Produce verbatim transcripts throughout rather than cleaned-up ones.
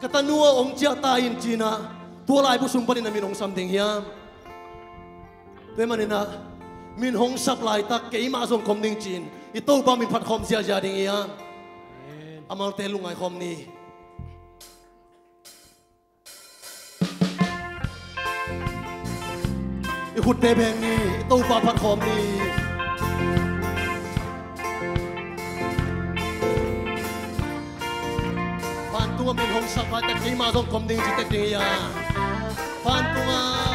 Ka tanu aw, hong ciah ta in, ci-in ah, tua laibu sung panin ah min hong sam ding hiam? Tua ahih manin ah, min hong sap laitak keimah zong ka om ding, ci-in i Topa min phat khawm ziahziah ding hiam? Amen. Amaute lungngai khawm ni. I khutte beng ni, i Topa phat khawm ni. Vantung ah min hong sap laitak keimah zong ka om ding, ci tek ding hi a. Vantung ah,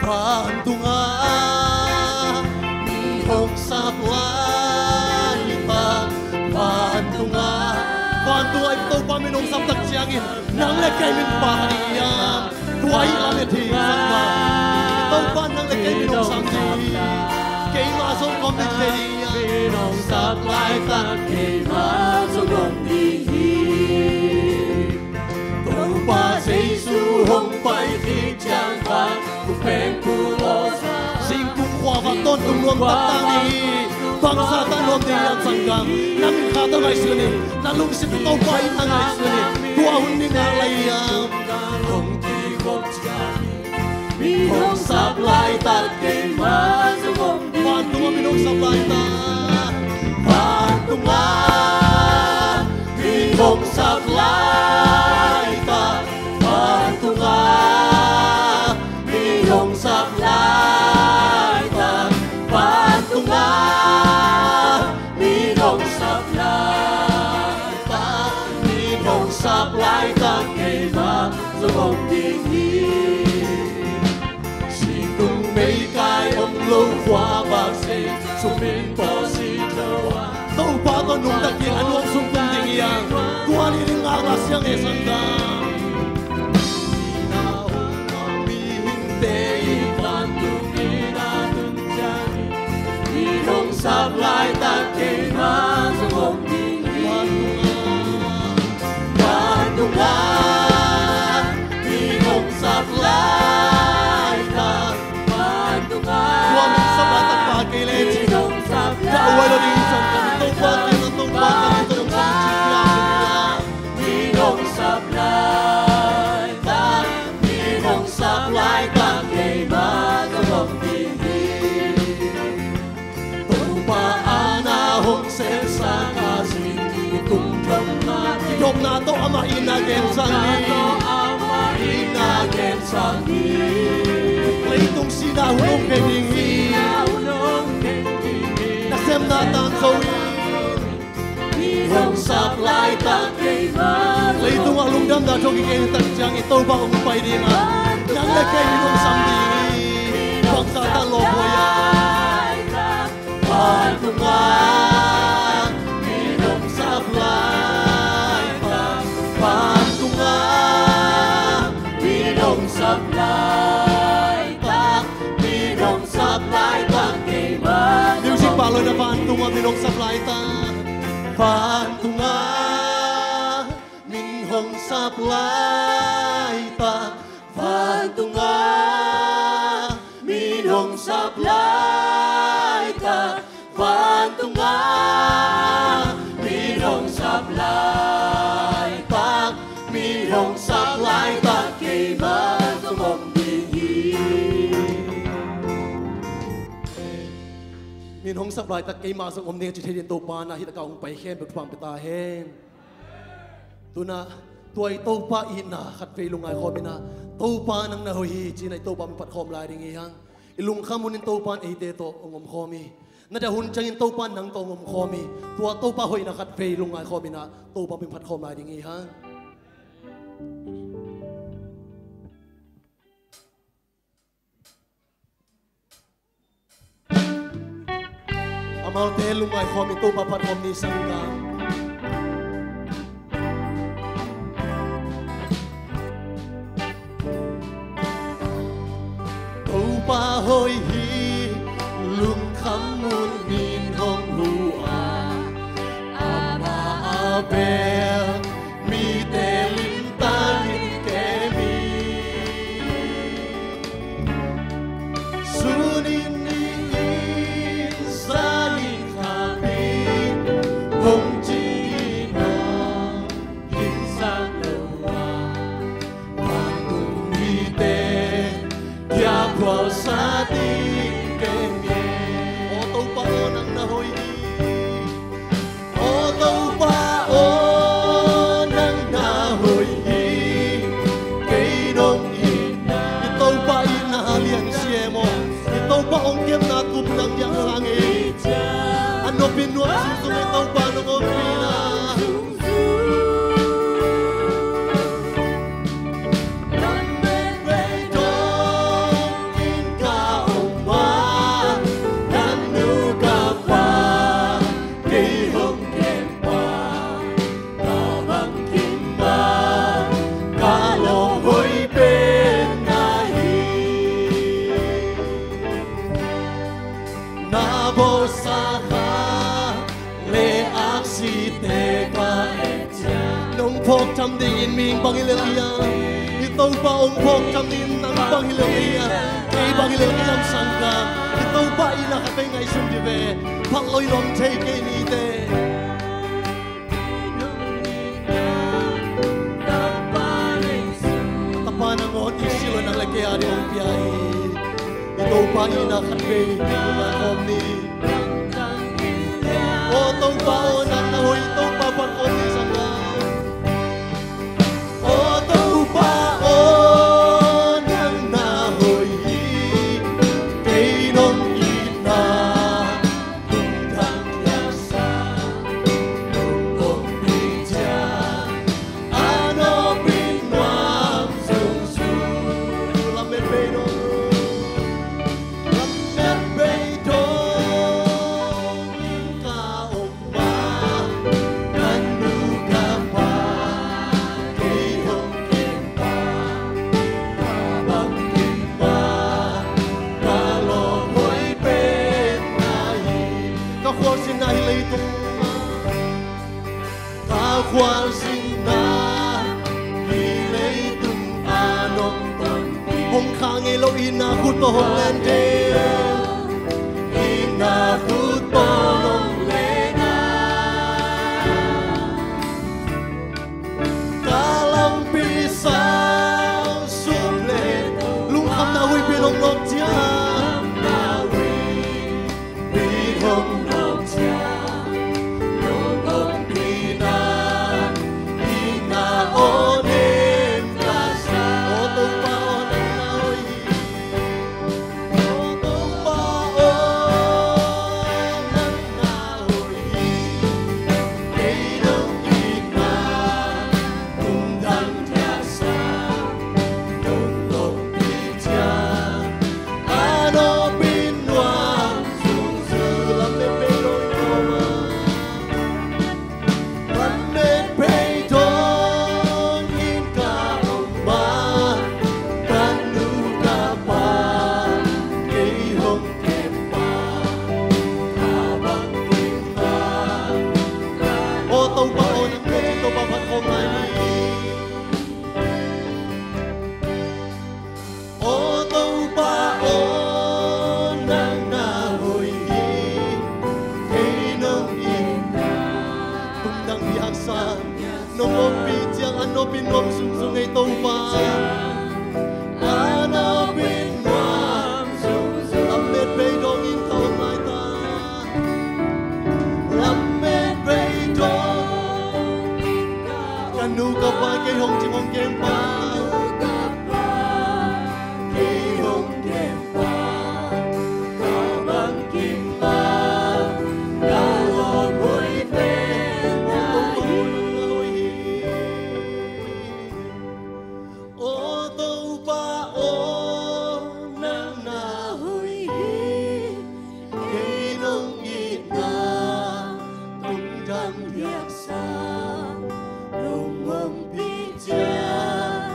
vantung ah min hong sap laitak, vantung ah, vantung ah i Topa min hong sap tak ciangin nang le kei min pha ding hiam? Tua i lamet hi, sangkah. Topa nang le kei min hong sam ding hi. Keimah zong ka om ding, ci thei ding hiam? Min hong sap laitak keimah zong om ding hi. Topa Jesu hong pai khit ciang khan, khuapeng kul aw sa, singkung khua vak tawntung nuam taktak ding hi. Bangzah tak nuam ding hiam, sangkah? Na min khat tawh ngaihsun in, na lungsim tawh Topa in na ngaihsun in. Tua hun ding a lai hiam? Hong kikhop ciang min hong sap laitak keimah zong om ding. Vantung ah min hong sap laitak. Vantung ah min hong sap laitak. Vantung ah min hong sap laitak. Vantung ah min hong sap laitak. Min hong sap laitak keimah zong om ding hi. Singkung meikai om lo khua vak, sei sum in pawlsi lo a, Topa tawh nungta kik a nuam sung tung ding hi a. Tua ni ding ngaklah siang e, sangkah. Mihingte i vantung in a tun ciangin, min hong sap laitak keimah zong om ding hi. Vantung ah, vantung ah min hong sap laitak. Vantung ah, tua min sap laitak pha kei leh, ci, min hong sap laitak. Ka uai lo ding, sangkah, Topa kiang, Topa kiang, Topa kiang, ci, min hong sap laitak, min hong sap laitak keimah zong om ding hi. Topa a na hong sepsak a, zing kum thomna, thomna tawh amah in na gensak ni, amah in na gensak ni. Leitung sihna hun hong khen ding hi. Nasemna tang zo in. Min hong sap laitak keimah. Leitungah lungdamna thawh kikei tak ciang i Topa hong pai ding a, nang le kei min hong sam ding hi. Bangzah tak lawphuai a. Vantung ah min hong sap laitak. Vantung ah min hong sap laitak. Min hong sap laitak keimah. Music pa lo na, vantung ah min hong sap laitak. Vantung ah min hong sap laitak. Vantung ah min hong sap laitak. Vantung ah min hong sap laitak. Min hong sap laitak keimah zong om ding hi. Min hong sap laitak keimah zong om ding a ci thei ding Topa na hi lak a hong pai khempeuh thupha pia ta hen. Tu-in ah tua i Topa itna khatvei lungngai khawm in ah, Topa nang na hoih hi ci-in ah i Topa min phat khawm lai ding hi hang. I lungkham hun in Topa in eite tawh hong om khawm hi. Na dah hun ciangin Topa in nang tawh hong om khawm hi. Tua Topa hoihna khatvei lungngai khawm in ah Topa min phat khawm lai ding hi hang. Amaute lungngai khawm in Topa phat khawm ni, sangkah. Topa hoih hi, lungkham hun in hong huh a, amah a bel mite limtakin kem hi. Sun in, ni in, zan in, kha in, hong Na bawlsa kha le aksite ka et ciang, nong phawk tham dingin mihing bang hi lel hiam? I Topa hong phawk tham dingin nang bang hi lel hiam? Kei bang hi lel hiam, sanggam? I Topa itna khat vei ngaihsun dih ve. Phak lo in om thei kei ni te. Tapa nangawn i si lo, nang le kei a ding hong pia hi. I Topa itna khat vei phat khawm ni. Aw Topa aw, nang na hoih, Topa phat khawm ni, sanggam. Aw Topa aw, nang na hoih hi. Kei nong itna tungtang piaksa, nong ompih ciang, a nopin nuam zungzung. Lamet beidong, lamet beidong in ka om mah, ka nu ka pa kei hong kem pah, ka bangkim mah ka lawm hoih pen na hi. Ka khualzinna hih leitung mah, ka khualzinna hih leitung a nong tonpih, hong kha ngei lo itna khut tawh hong len thei, itna khut tawh nong len a, ka lampi sausuk le lungkhamna huihpi nong nawk ciang, huihpi nong nawk ciang, nong ompihna itna aw nem ka sa. Aw Topa aw, nang na hoih hi. Aw Topa aw, nang na hoih hi. Kei nong itna tungtang piaksa, nong ompih ciang, a nopin nuam zungzung. Lamet beidong in ka om mah, lamet beidong in ka om mah, ka nu ka pa kei hong kem pah, ka bangkim mah. Aw Topa aw, nang pen Topa phat khawm lai ni. Aw Topa aw, nang na hoih hi. Kei nong itna tungtang piaksa, nong ompih ciang a nopin nuam zungzung ei Topa. A nopin nuam zungzung. Lamet beidong in ka om lai ta. Lamet beidong in ka om. Ka nu ka pa kei hong cing hong kem pah, kei hong kem pah, ka bangkim mah ka lawm hoih pen na hi. Aw Topa aw, nang na hoih hi. Kei nong itna tungtang piaksa, nong ompih ciang,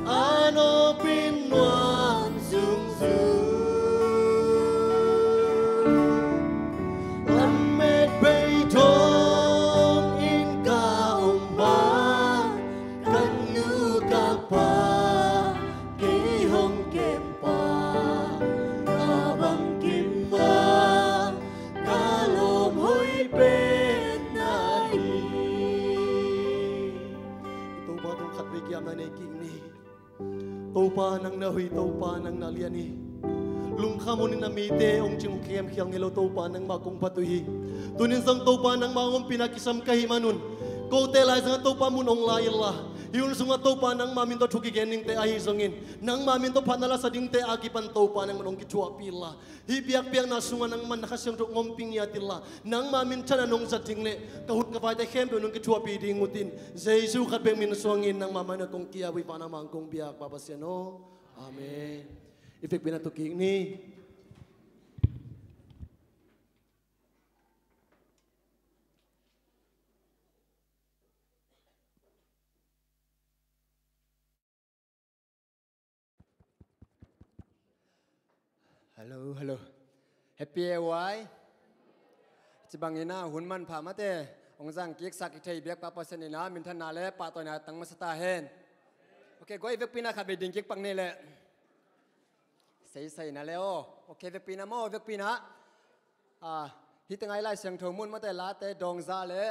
a nopin nuam zungzung. Lamet beidong in ka om mah, ka nu ka pa kei hong kem pah, ka bangkim mah ka lawm hoih pen na hi. I Topa tungah khatvei kiamna nei kik ni. Topa nang na hoih, Topa nang na lian hi. Lungkham un, na mite hong cing hong kem khial ngei lo, Topa nangmah kong phat uh hi. Tuni-in zong Topa nangmah hong ompihna kisam ka hih manun, kote lai zongah Topa mun hong la inla, hih hun sungah Topa nangmah min tawh thu kigen dingte ahi zongin, nangmah min tawh phatna la sa dingte a kipan Topa nangmah hong kithuahpih inla, hih biakpiakna sungah nangmah na Kha Siangtho hong ompih ngiat inla, nangmah minthanna nong zat ding le ka hun ka vaite khempeuh nong kithuahpih ding uh ci-in, Jesu khat bek min suangin nangmah mai-ah kong ki-ap uh hi. Vana mang kong biak Pa Pasian aw. Amen. I vekpi-in a tu kik ni. Hello, hello. Happy A Y. Ci bangin ah hun manpha mate hong zang kiksak i thei biakpa Pasian in ah minthanna le pahtawina tang masa ta hen. Ok, guai, vekpi-in ah khat vei ding kik pak ni leh. Seisei na le aw. Ok, vekpi-in ah maw, vekpi-in ah. Ah, hih teng ah i Lai Siangtho mun mate Late dawng za le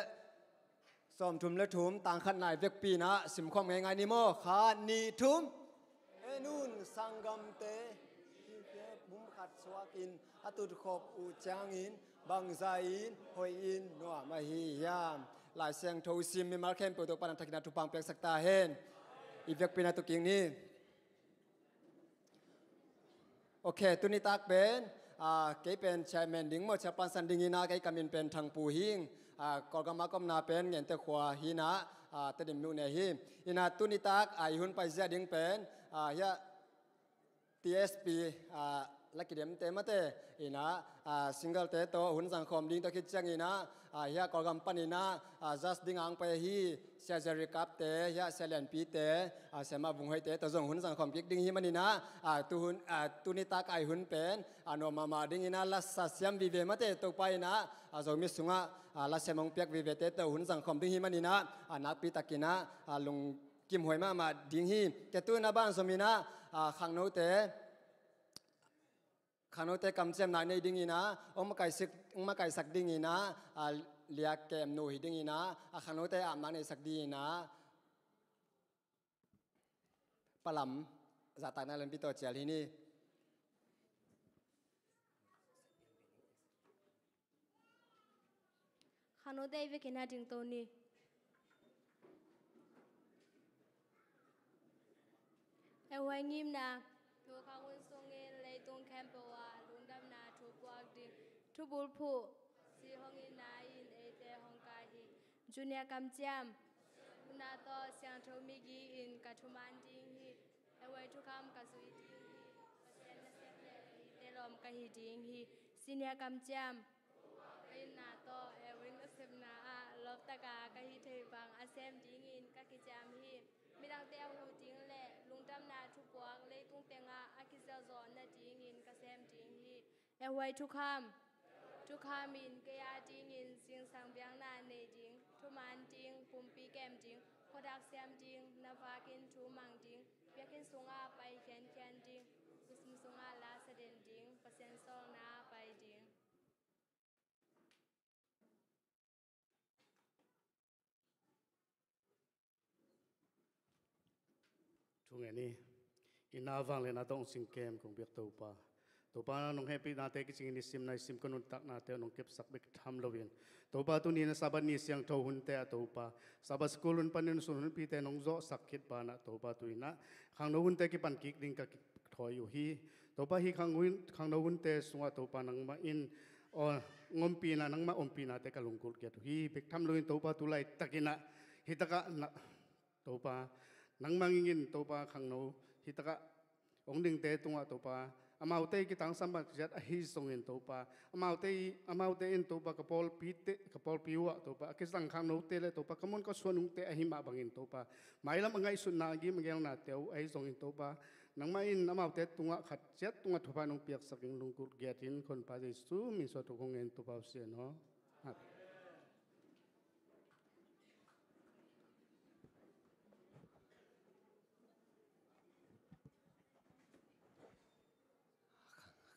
sawmthum le thum, tang khatna i vekpi-in ah simkhawm ngeingai ni maw. Khat, nih, thum. En un, sanggamte, bum khat suakin a tutkhop uh ciangin bangzah in hoih in nuam ahi hiam? Lai Siangtho sim mimal khempeuh Topa'n a thakin ah thupha piaksak ta hen. I vekpi-in ah tu kik ni. Ok, tuni tak pen, ah, kei pen chairman ding maw, chairperson dingin ah kei ka min pen Thang Pu hi ing. Ah, Kawlgam ah ka omna pen Ngente khua hi-in ah, ah, Tedim nuhne hi. In ah tuni tak, ah, i hun paizia ding pen, ah, hiah T S P, ah, la kidemte mate in ah, ah, single te tawh hun zangkhawm ding tawh khit ciangin ah, ah, hiah Kawlgam panin ah, ah, judge ding a hong pai ahi Sia Jerry Kap te, hiah Sia Lian Pi te, ah, Sia Ma Vung Hoih te tawh zong hun zangkhawm kik ding hi manin ah, ah, tu hun, ah, tuni tak a i hun pen, ah, nuam mahmah dingin ah lasa siam vive mate Topa in ah, ah, Zomi sungah, ah, lasiam hong piak vivete tawh hun zangkhawm ding hi manin ah, ah, nakpi takin ah, ah, lungkimhuai mahmah ding hi. Kei tu-in ah banzom in ah, ah, khangnote, khangnote kamciamna nei dingin ah, hong makaisak, hong makaisak dingin ah, ah, Lia Kem Nu hi dingin ah, ah, khangnote apna neisak dingin ah, Palam zahtakna lampi tawh cial hi ni. Khangnote i vekin ah dingto ni. E huai ngimna, thukham hun sungin leitung khempeuh ah lungdamna thu puak ding. Thubulphuh, si hong itna in eite hong kai hi. Junior kamciam, thuhilhna tawh siangtho migi in ka thuman ding hi. E huai thukham ka zui ding hi. Pasian nasep le mite lawm ka hi ding hi. Senior kamciam, ka itna tawh Edwin nasepna ah lawptaka ka hih theih bang a sem dingin ka kiciam hi. Midangte a huh ding le lungdamna thupuak leitung tengah a kizelzawh nadingin ka sem ding hi. E huai thukham, thukham in kei a dingin zingsang biakna nei ding, thuman ding, pumpi kem ding, khuadak siam ding, na vakin thu mang ding, biakinn sungah pai khiankhian ding, khua sungah la sa den ding, Pasian sawlna pai ding. Thu ngen ni. I na vangliatna tawh hong singkem kong biak Topa. Topa, nong hehpihnate kicingin i simna i sim ka nuntaknate nong kepsak bek tham loin, Topa, tuni na Sabbath ni siangtho hunte ah Topa, Sabbath school hun panin sun hunpite nong zawhsak khit banah Topa, tu-in ah khangno hunte kipan kik ding ka kithawi uh hi. Topa, hih khang hun, khangno hunte sungah Topa, nangmah in, aw, hong ompihna, nangmah ompihnate ka lunggulh giat uh hi. Bek tham loin Topa, tu laitakin ah hih takah na, Topa, nangmah ngingin Topa, khangno hih takah hong dingte tungah Topa, amaute kitangsam bang ciat ahi zongin Topa, amaute, amaute in Topa, ka pawlpite, ka pawlpi uhah Topa, a kizang khangnote le Topa, ka mun ka suan ungte ahi mah bangin Topa, mailam a ngaihsutna, a gim a gelnate uh ahi zongin Topa, nangmah in amaute tungah khat ciat tungah thupha nong piaksak in lunggulh giatin, ka Honpa Jesu min suang tawh kong ngen, Topa, uh Sian aw. Amen.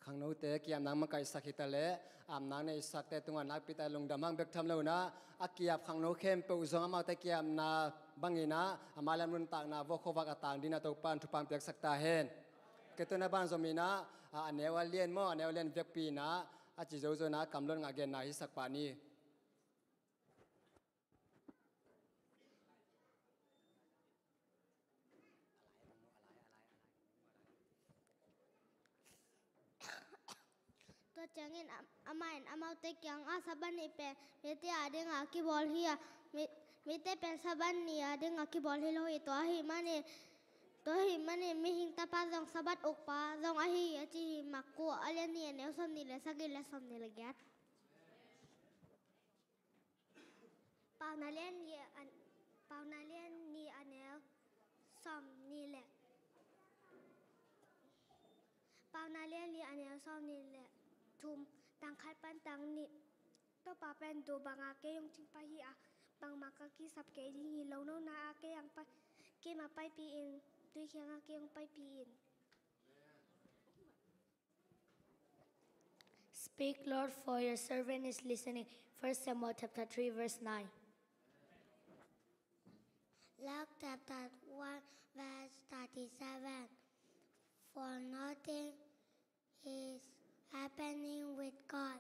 Khangnote kiapna makaisak hi ta leh, apna neisakte tungah nakpi takin lungdam hang bek tham lo in ah, a kiap khangno khempeuh zong amaute kiapna bangin ah, a mailam nuntakna vuak khuavak a tang dingin ah Topa'n thupha piaksak ta hen. Kei tu-in ah banzom in ah, a, a neu a lian maw, a neu a lian vekpi in ah, a ci zozo in ah, kam luat ngah genna hisak pah ni. Tua ciangin am-, amah in amaute kiangah, Sabbath ni pen mite adingin a kibawl hi a, mi-, mite pen Sabbath ni adingin a kibawl hi lo hi. Tua ahih manin, tua ahih manin mihing Tapa zong Sabbath ukpa zong ahi hi, a ci hi. Marku a lian nih, a neu sawmnih le sagih le sawmnih le giat. Paunak lian nih a, Paunak lian nih a neu sawmnih le, Paunak lian nih a neu sawmnih le thum. Tang khat pan tang nih. Topa pen tua banga kei hong cingpai hi a, bangmah ka kisap kei ding hi lo. Nona a kei ang pai, keima paipi in, tui kianga kei hong paipi in. Speak, Lord, for your servant is listening. First Samuel chapter three, verse nine. Luke chapter one, verse thirty-seven. For nothing is happening with God.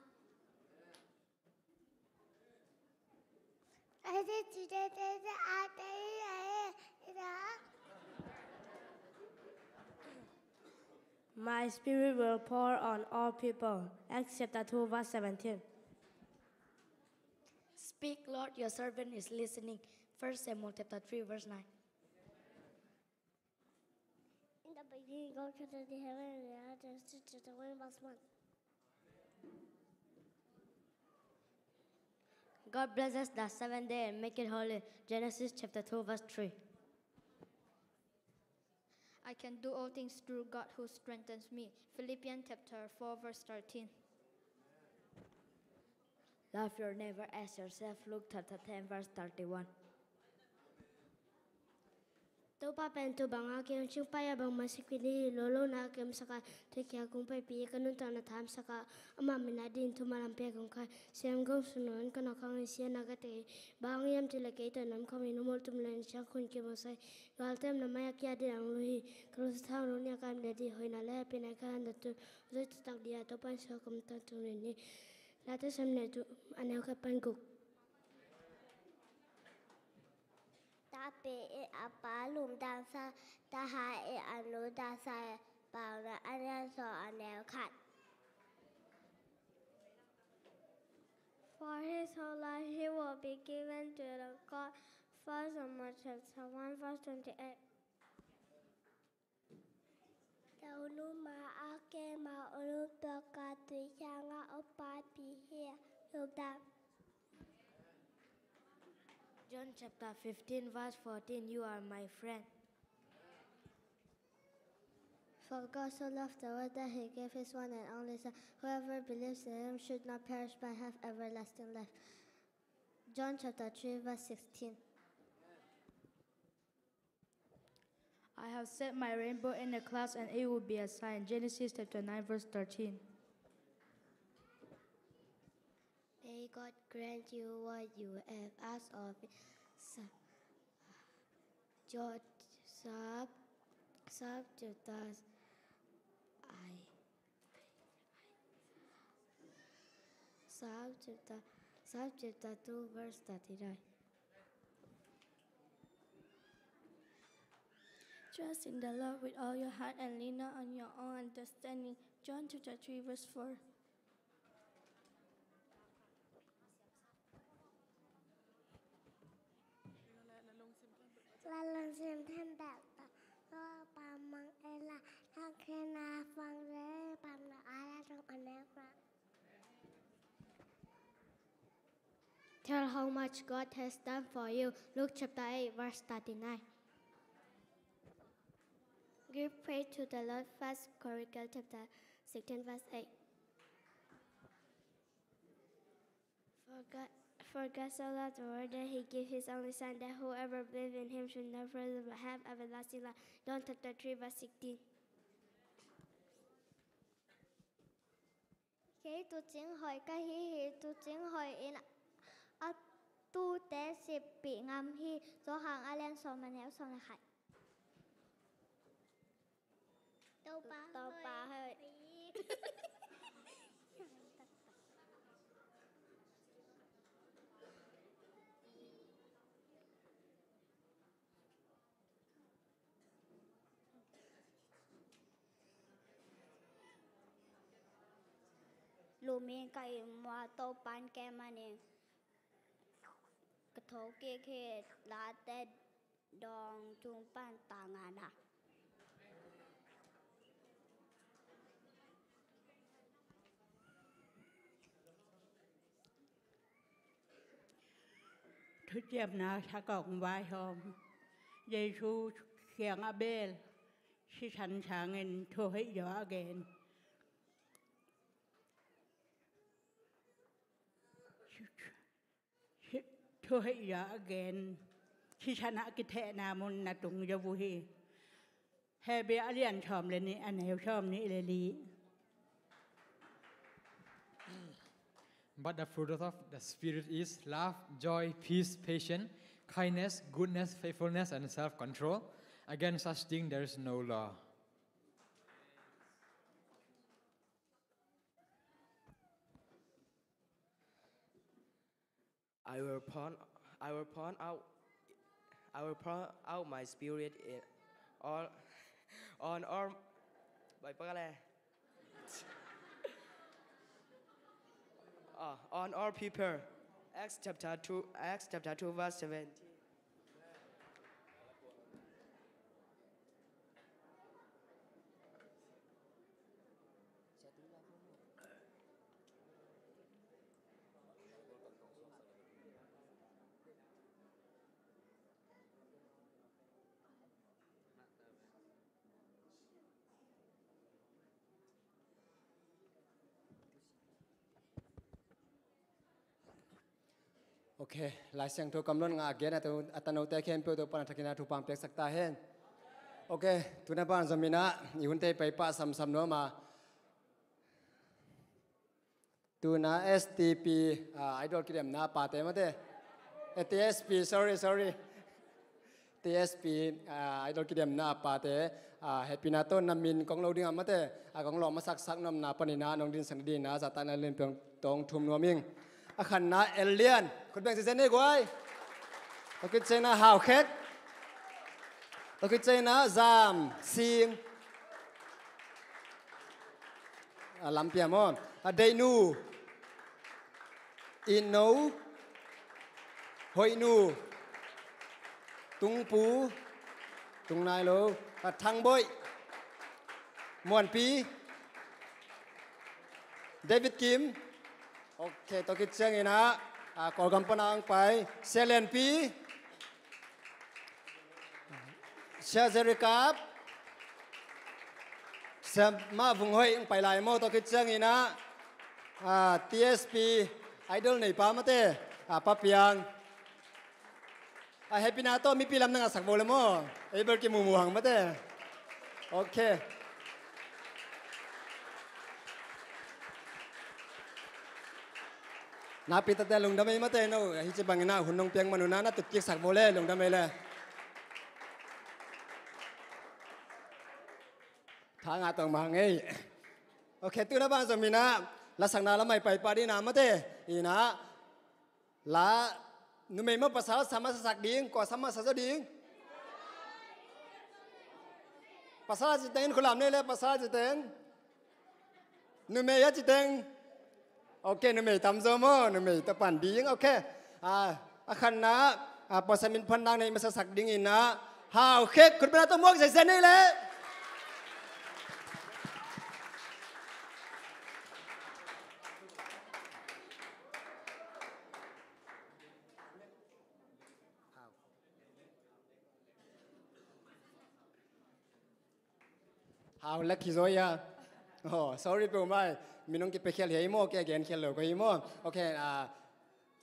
My spirit will pour on all people. Acts chapter two, verse seventeen. Speak, Lord, your servant is listening. First Samuel chapter three, verse nine. In the beginning, God created the heaven and the earth. Genesis chapter one, verse one. God blesses the seventh day and make it holy. Genesis chapter two, verse three. I can do all things through God who strengthens me. Philippians chapter four, verse thirteen. Love your neighbor as yourself. Luke chapter ten, verse thirty-one. Topa pen tua banga kei hong cingpai a, bangmah sik kei ding hi lo. Nona a kei hong sak a, tui kianga kong paipi a, ka nuntakna thamsak a, ama min a dingin thuman lampi a kong khai. Siam gong sung nong ka nawk hangin siatna ka tuak hi. Bang hang hiam cih leh kei tawh na om khawm hi. Na multum leh na ciangkhun kei mawhsa hi. Galtemna mai-ah kei adingin hong lut hi. Ka lungsim thahat nong nih a, ka himte ding hoihna leh hehpihna ka hanthawn, zui taktak ding a, Topa in sua kong tangtung den hi. Late Samuel, a neu khat pan guk. Tapi'n a pa lungdamsa, tahai'n a nu damsa. Paunak a lian sawm, a neu khat. For his whole life he will be given to the God. First Samuel chapter one, verse twenty-eight. Tau nu ma a kei ma ulu tua ka tui kianga hong paipi hi a, lungdam. John chapter fifteen, verse fourteen. You are my friend. For God so loved the world that he gave his one and only Son. Whoever believes in him should not perish but have everlasting life. John chapter three, verse sixteen. I have set my rainbow in the clouds, and it will be a sign. Genesis chapter nine, verse thirteen. May God grant you what you have asked of him. Sa-, John, Psalm, Psalm chapter, I, Psalm chapter, Psalm chapter two, verse thirty-nine. Trust in the Lord with all your heart and lean not on your own understanding. John chapter three, verse four. La lungsim thempeuh tawh Topa pang in la, thakhinna pang in, paunak a lian thum, a neu khat. Tell how much God has done for you. Luke chapter eight, verse thirty-nine. Give praise to the Lord. First Chronicles chapter sixteen, verse eight. For God, for God so loved the world that he gave his only Son, that whoever believes in him should not perish but have everlasting life. John chapter three, verse sixteen. Kei tuucing hoih ka hi hi, tuucing hoih in a tuute sippih ngam hi. Johan a lian sawm, a neu sawm le khat. Topa, Topa hoih. Lum in ka ihmu a, Topa'n kei manin ka thokik hi. Late dawng tung pan tang a na. Thuciamna sak hong vaihawm. Jesu kiangah a bel, sisan sangin thuhoih zaw a gen. Thuhilhna a gen, thisen ah a kithehna mun na tung zo uh hi. Hebru a lian sawm le nih, a neu sawmnih le li. But the fruit of the Spirit is love, joy, peace, patience, kindness, goodness, faithfulness, and self-control. Against such things there is no law. I will pour, I will pour out, I will pour out my spirit in all, on all, uh, on all people. Acts chapter two, Acts chapter two, verse seventeen. Ok, Lai Siangtho kamlong a gen a tanote khempeuh Topa'n a thakin a thupha piaksak ta hen. Ok, tuna ban zom in ah i hunte i paipah samsam nuam a. Tuna S T P, ah, Idol kidemna a pate mate. Eh, T S P, sorry, sorry. T S P, ah, Idol kidemna a pate, ah, hehpihna tawh na min kong lo ding a mate, a kong lawh masaksak nuamna panin ah nong dinsak nadingin ah zahtakna lianpi tawh thum nuam ing. A khatna, Elian, khut beng zenzen ni guai. Tua khit ciangin ah Hau Khek. Tua khit ciangin ah Zam Sing. A lampi ah maw. A Deihnu. Inn No. Hoihnu. Tungpu. Tung nai lo. A Thangboih. Muanpi. David Kim. Ok, tua khit ciangin ah, ah, Kawlgam pan a hong pai Sia Lianpi, Sia Jerry Kap, Sia Mah Vung Hoih hong pai lai maw. Tua khit ciangin ah, ah, T S P Idol neipa mate, ah, Pa Piang. A hehpihna tawh mipi lam na ngahsak vo le maw. Ei bel kimumu hang mate. Ok. Nakpi takte lungdam ei mate no. Hih ci bangin ah hun nong piak man un ah na tutkiksak vo le lungdam ei le. Tha ngah tawh mah hang ei. Ok, tuna ban zom in ah lasakna lam ah i paipah ding in ah mate. In ah La, numei maw pasal sam a sasak ding, kua sam a sa zaw ding? Pasal a ci teng in khut lam nei le, pasal a ci teng. Numei a ci teng. Ok, numei tamzaw maw, numei tawh pan ding, ok. Ah, a khatna, ah, pasal min phuannak nei masa sak ding in ah, Hau Khek, khut beng a tawh muak zenzen nei le. Hau lek hi zaw ia. Oh, sorry peuhmah. Mi nong kipe khial hi maw, ke gen khial lo ko hi maw. Ok, ah,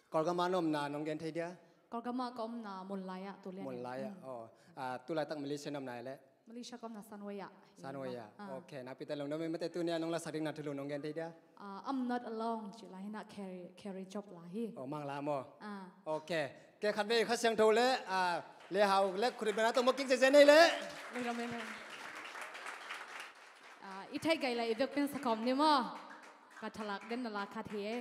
Kawlgam ah na omna nong gen thei dia? Kawlgam ah ka omna Munlai ah tu lian. Munlai ah. Oh, ah, tu laitak Malaysia na omna le? Malaysia ka omna Sunway ah. Sunway ah. Ah. Ok, nakpi tak lungdam ei mate, tuni a nong lasak dingna thulu nong gen thei dia? Ah, I'm not alone ci la hi na, carry, carry job la hi. Oh, mang la maw. Ah. Ok. Ke khat vei Kha Siangtho le, ah, le Hau le khut beng a tawh muak kik zenzen nei le. Lungdam ei le. Ah, i theih gei la i vekpi in sa khawm ni maw. Ka thalak den na la khat hi e.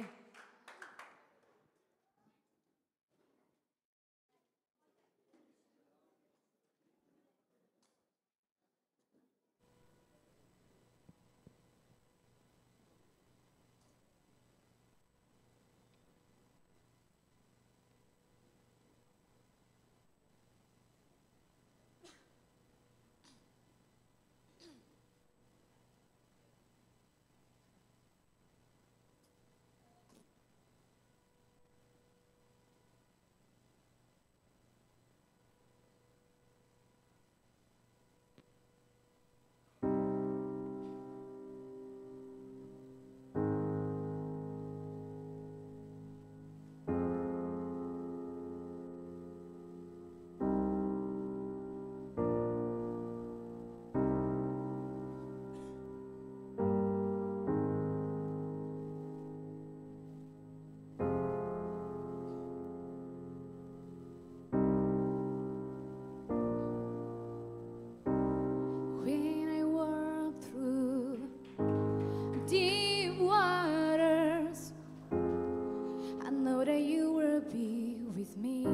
Be with me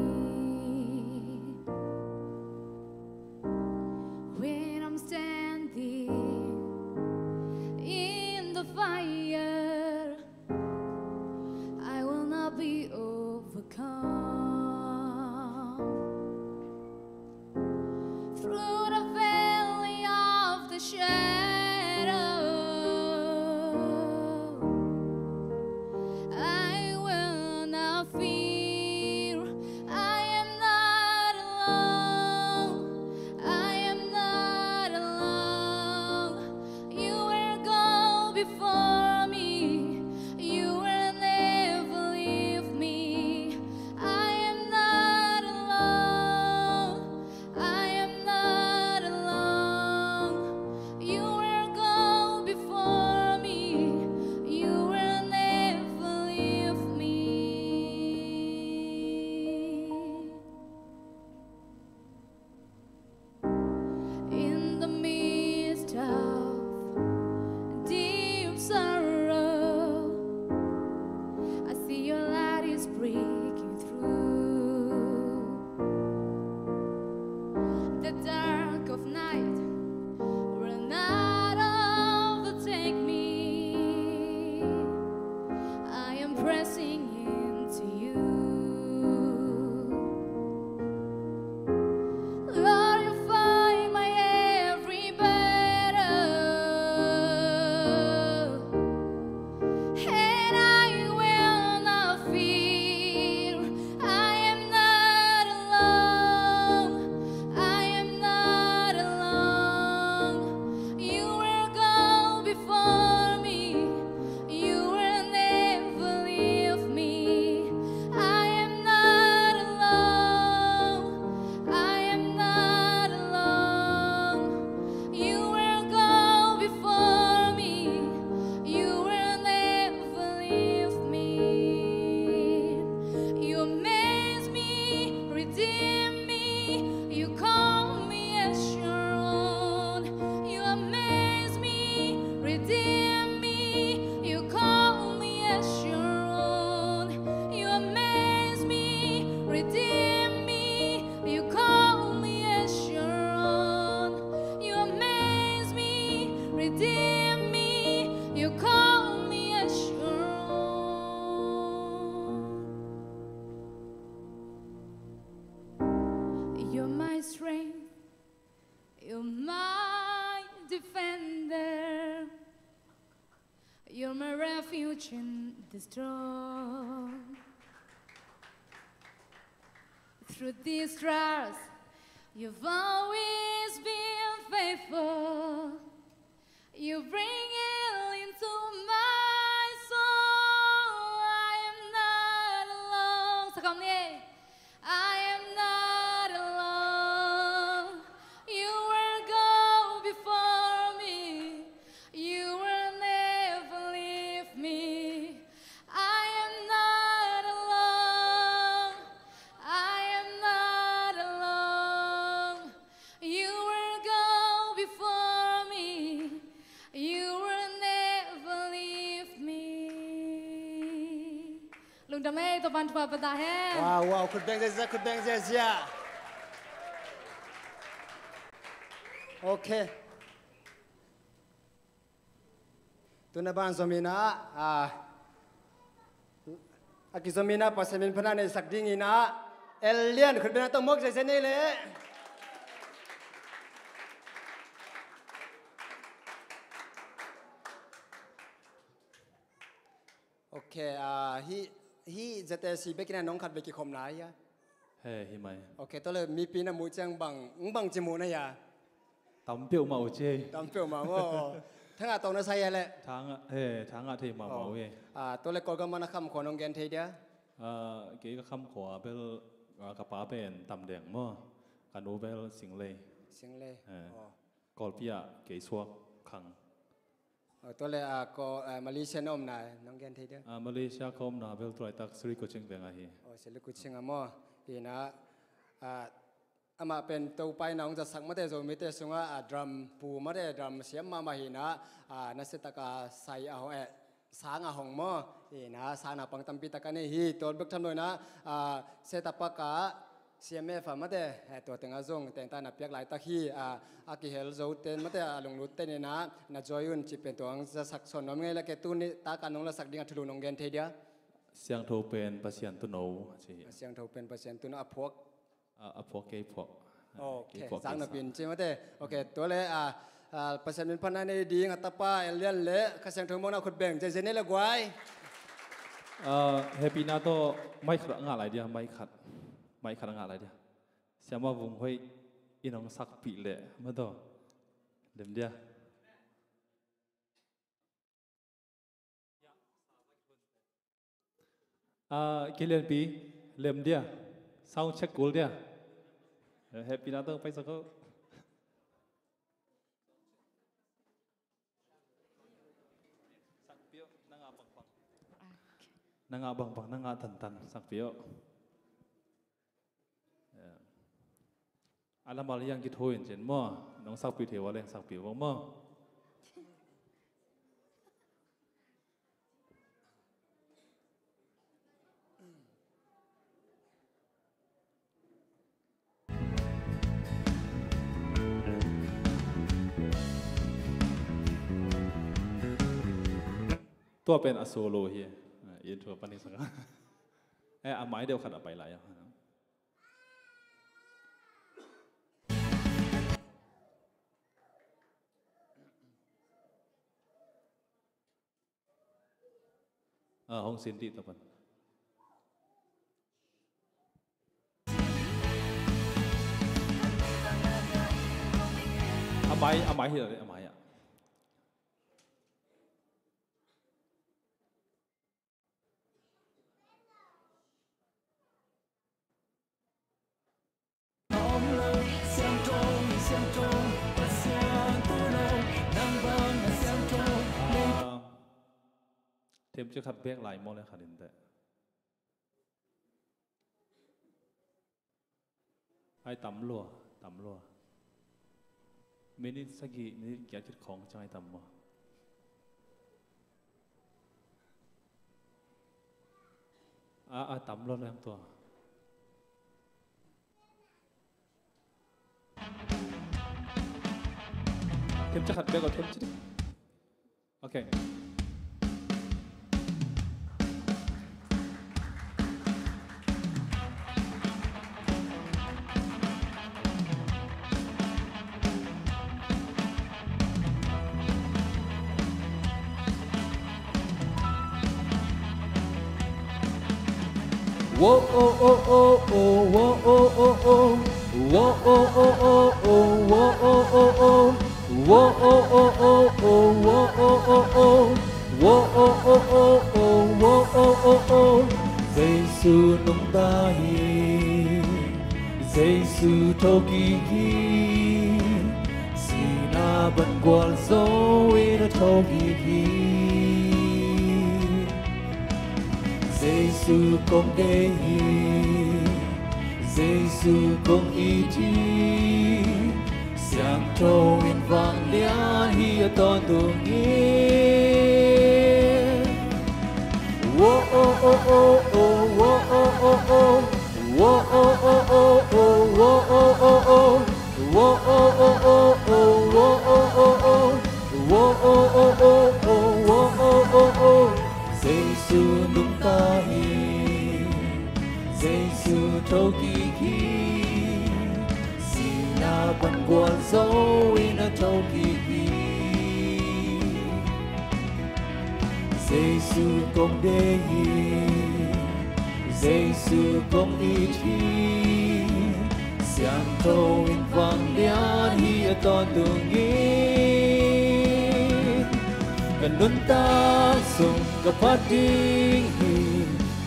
when I'm standing in the fire. I will not be overcome. Through the valley of the shadow, I will not fear. I am not alone. I am not alone. You will go before me. You will never leave me. I am not alone. I am not alone. You will go before me. You will never leave me. In the midst of deep sorrow, I see your light is breaking through. The dark of night will not overtake me. I am pressing into you. Lord, you fight my every battle, and I will not fear. I am not alone. I am not alone. You will go before me. You will never leave me. I am not alone. I am not alone. You will go before me. You will never leave me. You amaze me, redeem me. You call me as your own. You amaze me, redeem me. You call me as your own. You amaze me, redeem me. You call me as your own. You amaze me, redeem me. You call me as your own. You're my strength. You're my defender. You're my refuge in the storm. Through these trials, you've always been faithful. You bring healing to my soul. I am not alone. Sa kawm ni. I am not alone. You will go before me. You will never leave me. I am not alone. I am not alone. You will go before me. You will never leave me. Lungdam ei, Topa'n thupha pia ta hen. Wow, wow, khut beng ziazia, khut beng ziazia. Ok. Tuna ban zom in ah, ah, a kizom in ah Pasian min phatna nei sak ding in ah, Elian khut beng a tawh mawk ziazia nei leh. Ok, ah, hih, hih Z A C bek in ah nong khat bek kikhopna hia? He, hi mai. Ok, tua leh mipi na muh ciang bang, bang ci muhna hia? Tam peuhmah uh ci. Tam peuhmah maw. Thangah tawh na sa hia leh? Thangah, he, thangah thei mahmah uh hi. Ah, tua leh Kawlgam ah na kham khua nong gen thei dia? Ah, kei ka kham khua bel, ah, ka pa pen Tamdeng maw. Ka nu bel Singlei. Singlei. He. Aw. Kawlpi ah kei suak khang. Aw, tua leh, ah, ko, ah, Malaysia na omna nong gen thei dia? Ah, Malaysia ka omna bel tulaitak Sri Kuching veng ahi. Aw, Sri Kuching ah maw. Hi in ah, ah, amah pen Topa in ah hong zatsak mate, Zomite sungah, ah, drum pu mate, drum siam mahmah hi in ah, ah, nasia tak a sai a hong, eh, sang a hong maw. Ina, sana pang tampi tak a nei hi, tua bek tham lo ina, ah, set up a ka C M F a mate, eh, tua tengah zong tengtana piak laitak hi, ah, a kihel zo ten mate, a lunglut ten ina, na joy un ci pen tua ang zasak sawn nuam ngei la ke tuni, taka nong lasak ding a thulu nong gen thei dia. Siangtho pen Pasian tuno, ci hi. Siangtho pen Pasian tuno a phuak. A, a phuak kei phuak. Ok, kei phuak zang kei na sa. Pin ci mate. Ok, tua le, a, a, Pasian min phatna nei ding a tapa Elian le Kha Siangtho mawhna khut beng, zai zai nei le guai. A, hehpihna tawh mic khat a ngah lai dia, mic khat. Mic khat a ngah lai dia. Siama Vung Hoih in hong sakpih le, ma tawh. Lem dia. Ah, kilianpi, lem dia. Sound check kul dia. Eh, hehpihna tawh paisak o. Na ngah bangbang, na ngah tantan, sakpih o. A lamal hiang kithuin cin maw, nong sakpih thei ua leng sakpih vong maw. Tua pen a solo hi. Ah, intro panin sang. Eh, a mai deuh khat a pai lai a. Ah, hong sin dih tapan. A mai, a mai hi lo deh, a mai ah. Ah, themcik khat bek lai maw le khat in teh. Ai tam lua, tam lua. Minute sagih, minute giat khit khawng ciang ai tam maw. A, a tam lua leng tua. Themcik khat bek aw, themcik. Okay. Jesu nungta hi, Jesu thokik hi, sihna pan gualzo in a thokik hi. Jesu kong deih hi, Jesu kong it hi, siangtho in vanglian hi a tawntung hi. Jesu nungta hi, Jesu thokik hi, sihna pan gualzo in a thokik hi. Jesu kong deih hi, Jesu kong it hi, siangtho in vanglian hi a tawntung hi. Ka nuntak sung ka phat ding hi,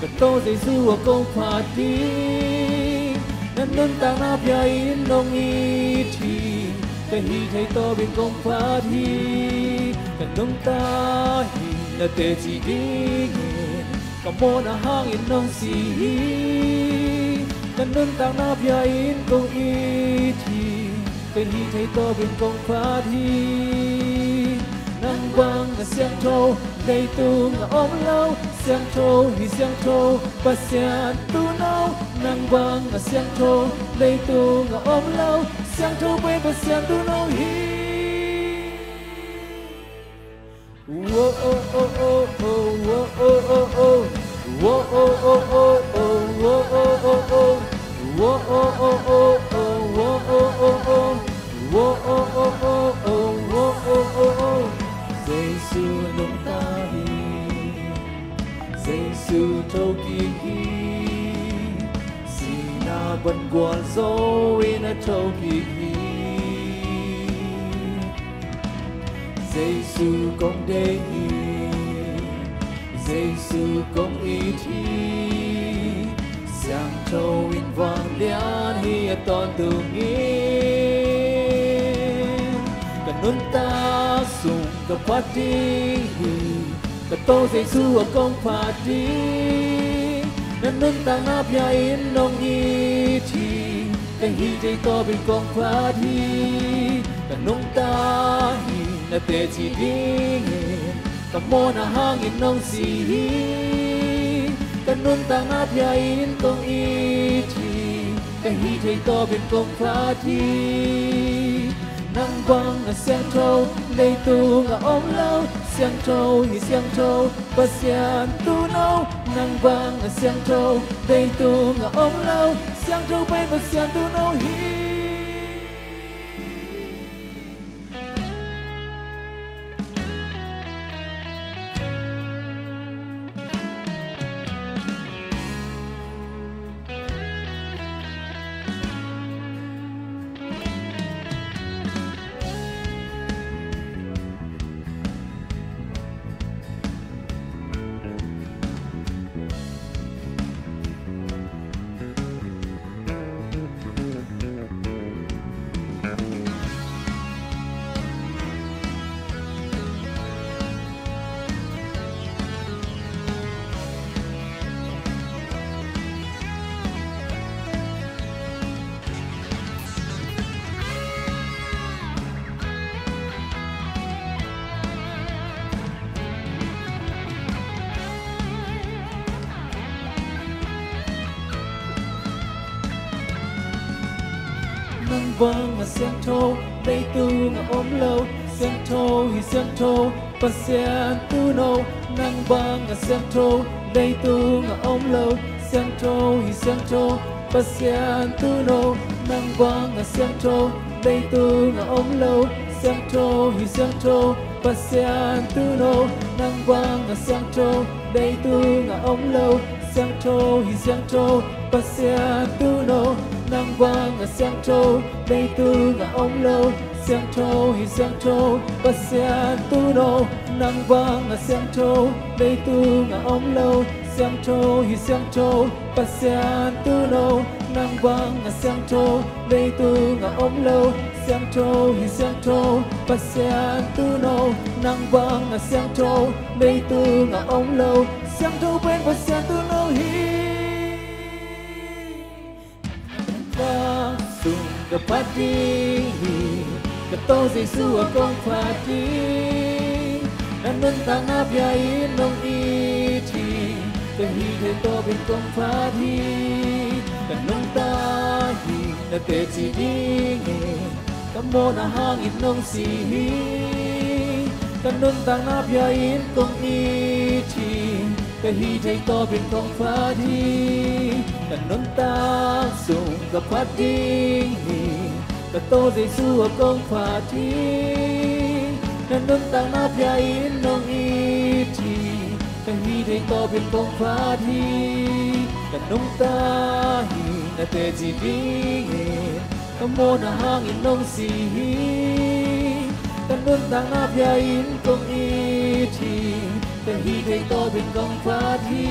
ka Topa Jesu a kong phat ding. Na nuntakna pia in nong it hi, ka hih theih tawpin kong phat hi. Ka nungta hi, na teci dingin ka mawhna hangin nong si hi. Na nuntakna pia in kong it hi, ka hih theih tawpin kong phat hi. Nang bang a siangtho, leitungah om lo. Siangtho hi siangtho, Pasian tuuno. Nang bang a siangtho, leitungah om lo. Siangtho pen Pasian tuuno hi. Jesu nungta hi, Jesu thokik hi, sihna pan gualzo in a thokik hi. Jesu kong deih hi, Jesu kong it hi, siangtho in vanglian hi a tawntung in. Ka nuntak sung ka phat ding hi, ka Topa Jesu a kong phat ding. Na nuntakna pia in nong it hi, ka hih theih tawpin kong phat hi. Ka nungta hi, na teci dingin, ka mawhna hangin nong si hi. Ka nuntakna pia in kong it hi, ka hih theih tawpin kong phat hi. Nang bang a siangtho, leitungah om lo. Siangtho hi siangtho, Pasian tuuno. Nang bang a siangtho, leitungah om lo. Siangtho pen Pasian tuuno hi. Nang bang a siangtho, leitungah om lo. Siangtho hi siangtho, Pasian tuuno. Nang bang a siangtho, leitungah om lo. Siangtho hi siangtho, Pasian tuuno. Nang bang a siangtho, leitungah om lo. Siangtho hi siangtho, Pasian tuuno. Nang bang a siangtho, leitungah om lo. Siangtho hi siangtho, Pasian tuuno. Nang bang a siangtho, leitungah om lo. Siangtho hi siangtho, Pasian tuuno. Nang bang a siangtho, leitungah om lo. Siangtho hi siangtho, Pasian tuuno. Nang bang a siangtho, leitungah om lo. Siangtho hi siangtho, Pasian tuuno. Nang bang a siangtho, leitungah om lo. Siangtho pen Pasian tuuno hi. Nang sung ka phat ding hi, ka Topa Jesu a kong phat ding. Na nuntakna pia in nong it hi, ka hih theih tawpin kong phat hi. Ka nungta hi, na teci dingin, ka mawhna hangin nong si hi. Ka nuntakna pia in kong it hi, ka hih theih tawpin kong phat hi. Ka nuntak sung ka phat ding hi, ka Topa Jesu a kong phat hi. Na nuntakna pia in nong it hi, ka hih theih tawpin kong phat hi. Ka nungta hi, na teci dingin, ka mawhna hangin nong si hi. Ka nuntakna pia in kong it hi, ka hih theih tawpin kong phat hi.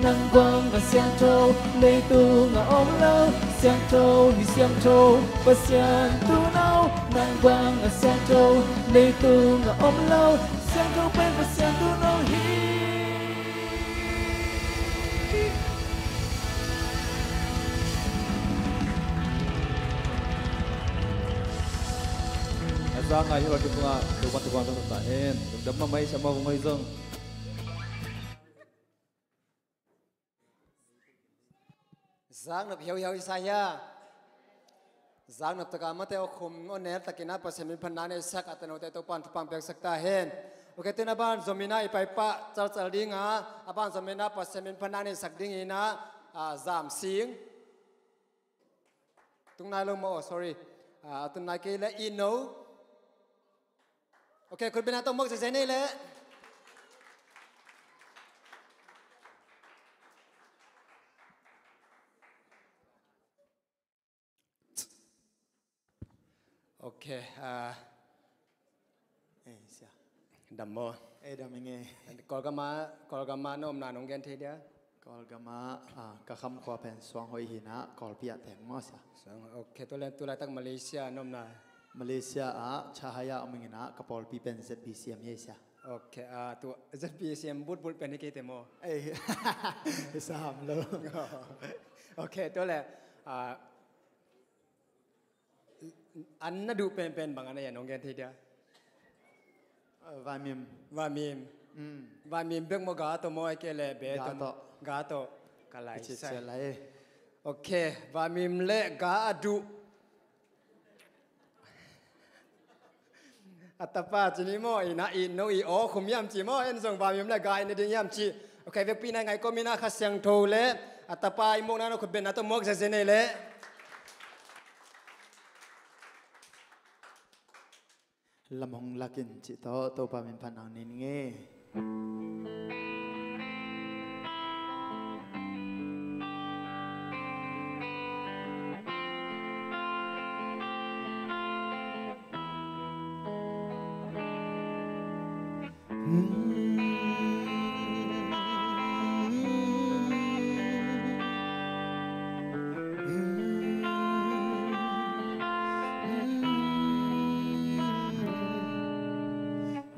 Nang bang a siangtho, leitungah om lo. Siangtho hi siangtho, Pasian tuuno. Nang bang a siangtho, leitungah om lo. Siangtho pen Pasian tuuno hi. Ngai hi, Topa tungah Topa thupha hong pia ta hen. Lungdam mahmah hi, Siamah Vung Hoi zong. Zaknop hiauhiau i sa hia? Zaknop taka amaute aw khum aw nel takin ah Pasian min phatna nei sak, a tanote Topa'n thupha hong piaksak ta hen. Ok, tu-in a ban zom in ah i paipah calcal ding a, a ban zom in ah Pasian min phatna nei sak dingin ah, ah, Zam Sing. Tung nai lo maw, oh, sorry. Ah, a tung nai kei leh Ino. Ok, khutbetna tawh muak zezen ei leh. Ok, ah, eh, sia. Dam maw? Eh, dam ing e. Kawlgam ah, Kawlgam ah na omna nong gen thei dia? Kawlgam ah, ah, ka kham khua pen Suang Hoi hi-in ah, Kawlpi ah teng maw sia. Suang, ok, tu leh tu laitak Malaysia na omna. Malaysia ah, Cahaya om ing in ah, ka pawlpi pen Z B C M hi sia. Ok, ah, tu Z B C M bulbul pen hi kei te maw? Eh, sam lo. Ok, tu leh, ah, an na duh penpen bang an a hia, nong gen thei dia? Ah, vaimim. Vaimim. Mm. Vaimim bek maw, ga tawh maw, ahih kei leh be tawh? Ga tawh. Ga tawh. Ka lai sai. Lai. Ok, vaimim leh ga a duh. A tapa ci ni maw, i na i no i aw khum hiam ci maw, en zong vaimim leh ga i na ding hiam ci. Ok, vekpi-in ah ngaihkawm in ah Kha Siangtho leh a tapa i muakna, na khutbetna tawh muak zezen ei leh. Lam hong lak in cih tawh Topa min phatna nei ning e.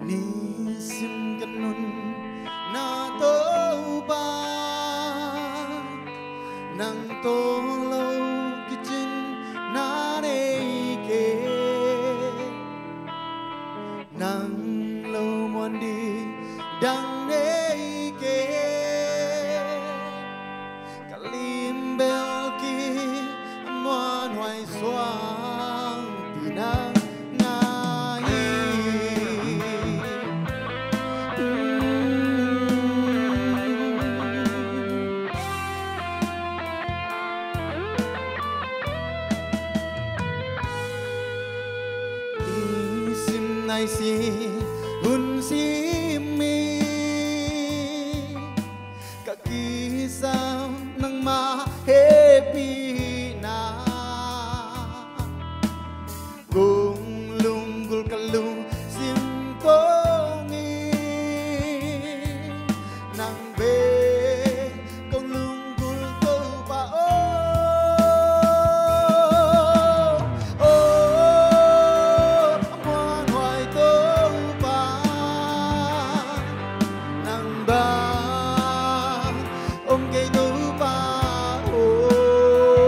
Nisim ka nunna Topa, nang tawh lo kicin na nei kei. Nang lo muan ding dang nei kei. Ka lim bel kimuanhuai suangpi nang ngai hi. Nisim nai si hun sim mi, ka kisam nangmah hehpihna. Kong lunggulh ka lungsim kong hi, nang bek kong lunggulh Topa aw. Aw, muanhuai Topa, nang bang om kei Topa aw.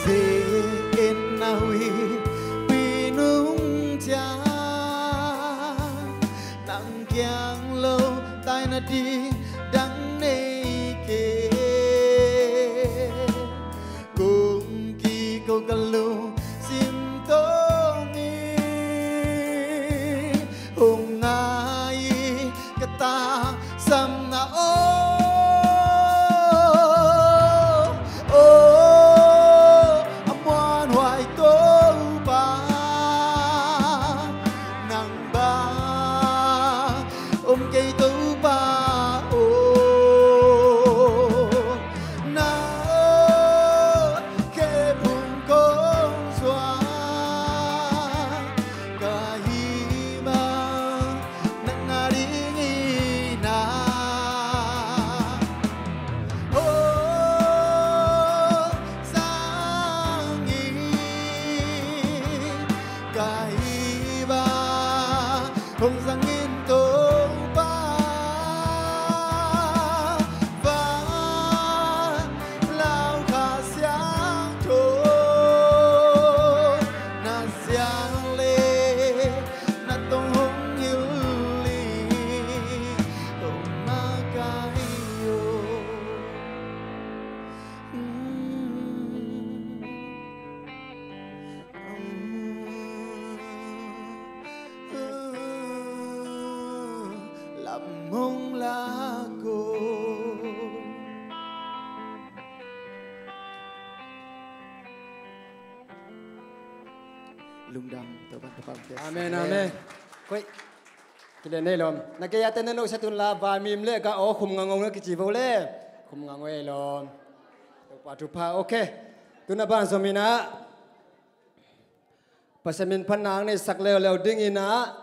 Zen na huih pi nung ciang nang kiang lo tai na ding dang nei kei. Kong kiko ka lungsim tawng in hong ngai ka taksapna aw. Aw, a muanhuai Topa, nang bang om kei Topa aw. Na khe phung kong suang ka hi ma, nang a ding hi na. Hong zang in ka hi ba, hong zang in Topa. Van lau Kha Siangtho na siang le na tong hong hilh in hong makaih aw. Lam hong lak aw. Lungdam, Topa, Topa, Amen, amen. Koi. Kile nei lom. Na kei a ten na no sa tun la va mim le ka o khum ngangong na kici vo le. Khum ngangong ei lom. Topa thupha, okay. Tuna ban zom ina. Pasian min phatna ang nei sak leuleu ding ina.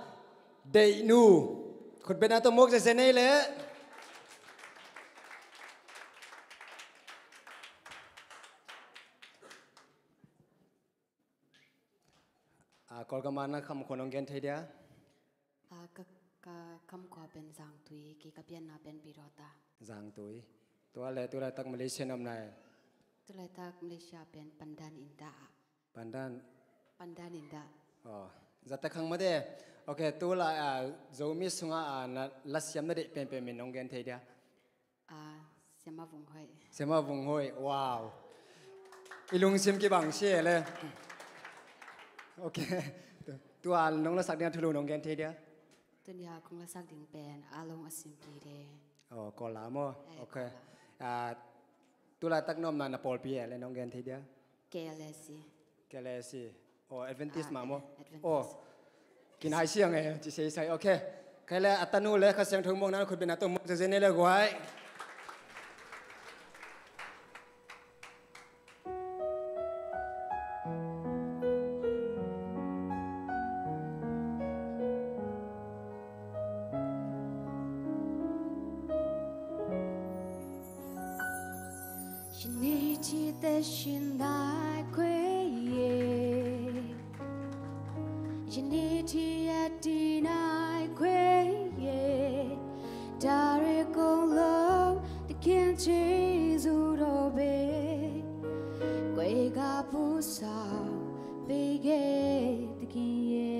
Deihnu. Khutbetna tawh mawk zeze nei le. A, Kawlgam ah na khamkhua nong gen thei dia? A, ka, ka khamkhua pen Zangtui, kei ka pianna pen Pirota. Zangtui. Tua le, tu laitak Malaysia na om na e? Tu laitak Malaysia pen Pandan Indah ah. Pandan? Pandan Indah. Oh, zat tak khang mate. Okay, tu lai, a, Zomi sungah, a, na lasiam na deih penpen min nong gen thei dia? A, Siama Vung Hoih. Siama Vung Hoih, wow. I lungsim kibang si e le. Okay. Tu, tua nong lasak ding a thulu nong gen thei dia? Tuni a kong lasak ding pen A Long A Sim Pi de. Oh, Kawl la maw? Eh, okay. Kawl la. A, tu laitak na omna na pawlpi e le nong gen thei dia? K L S C. K L S C. Oh, Adventist mah maw? Adventist. Oh, kinai siang e, ci sei sai. Okay. Kei le a tanu le Kha Siangtho muakna khutbetna tawh muak zeze nei le guai. Yiniti te shin dai kwe ye. Yiniti ati nai kwe ye. Tare kong lo te kien Jesu do be. Kwe ga pu sao be ge te kien ye.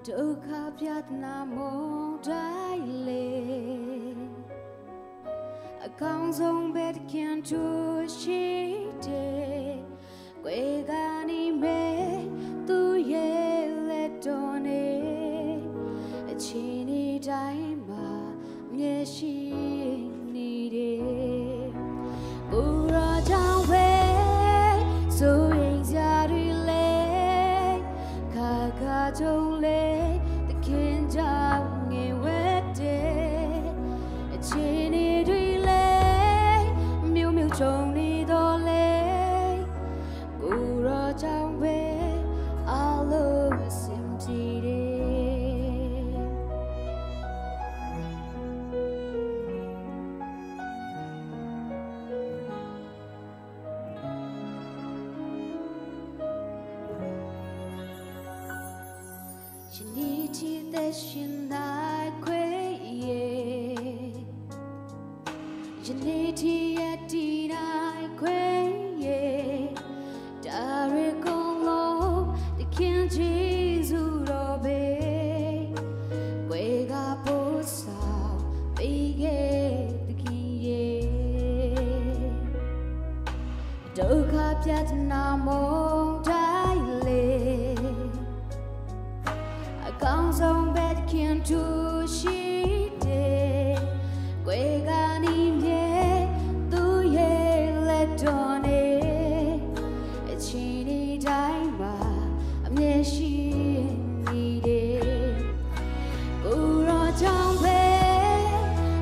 Dukha piat na mong dai le. A kong zong bet kian tu shi de. Kwe gani me tu ye le tone. A chini dai ma mye shi ni de. Kura jang we so ing zia ri le. Kaka jong le te kin jang nge we de. A chini ri le. Miu miu jong ni do le. ရှင်နာခွင့်ရ၊ ယနေ့ထီးရတည်နိုင်ခွင့်ရ၊ ဒါတွေကုန်လုံးသခင်ယေရှုတော်ပဲ၊ ဝေကပို့ဆောင်ပေးခဲ့သခင်ရဲ့ ဒုက္ခပြဿနာမုန်းတိုင်းလေ၊ အကောင်းဆုံးပဲသခင်သူရှိတယ်။ ကွယ်ကာနေမြဲသူရဲ့လက်တော်နဲ့၊ အချိန်ဒီတိုင်းမှာအမြဲရှိနေတယ်။ ကိုယ်တော်ကြောင့်ပဲ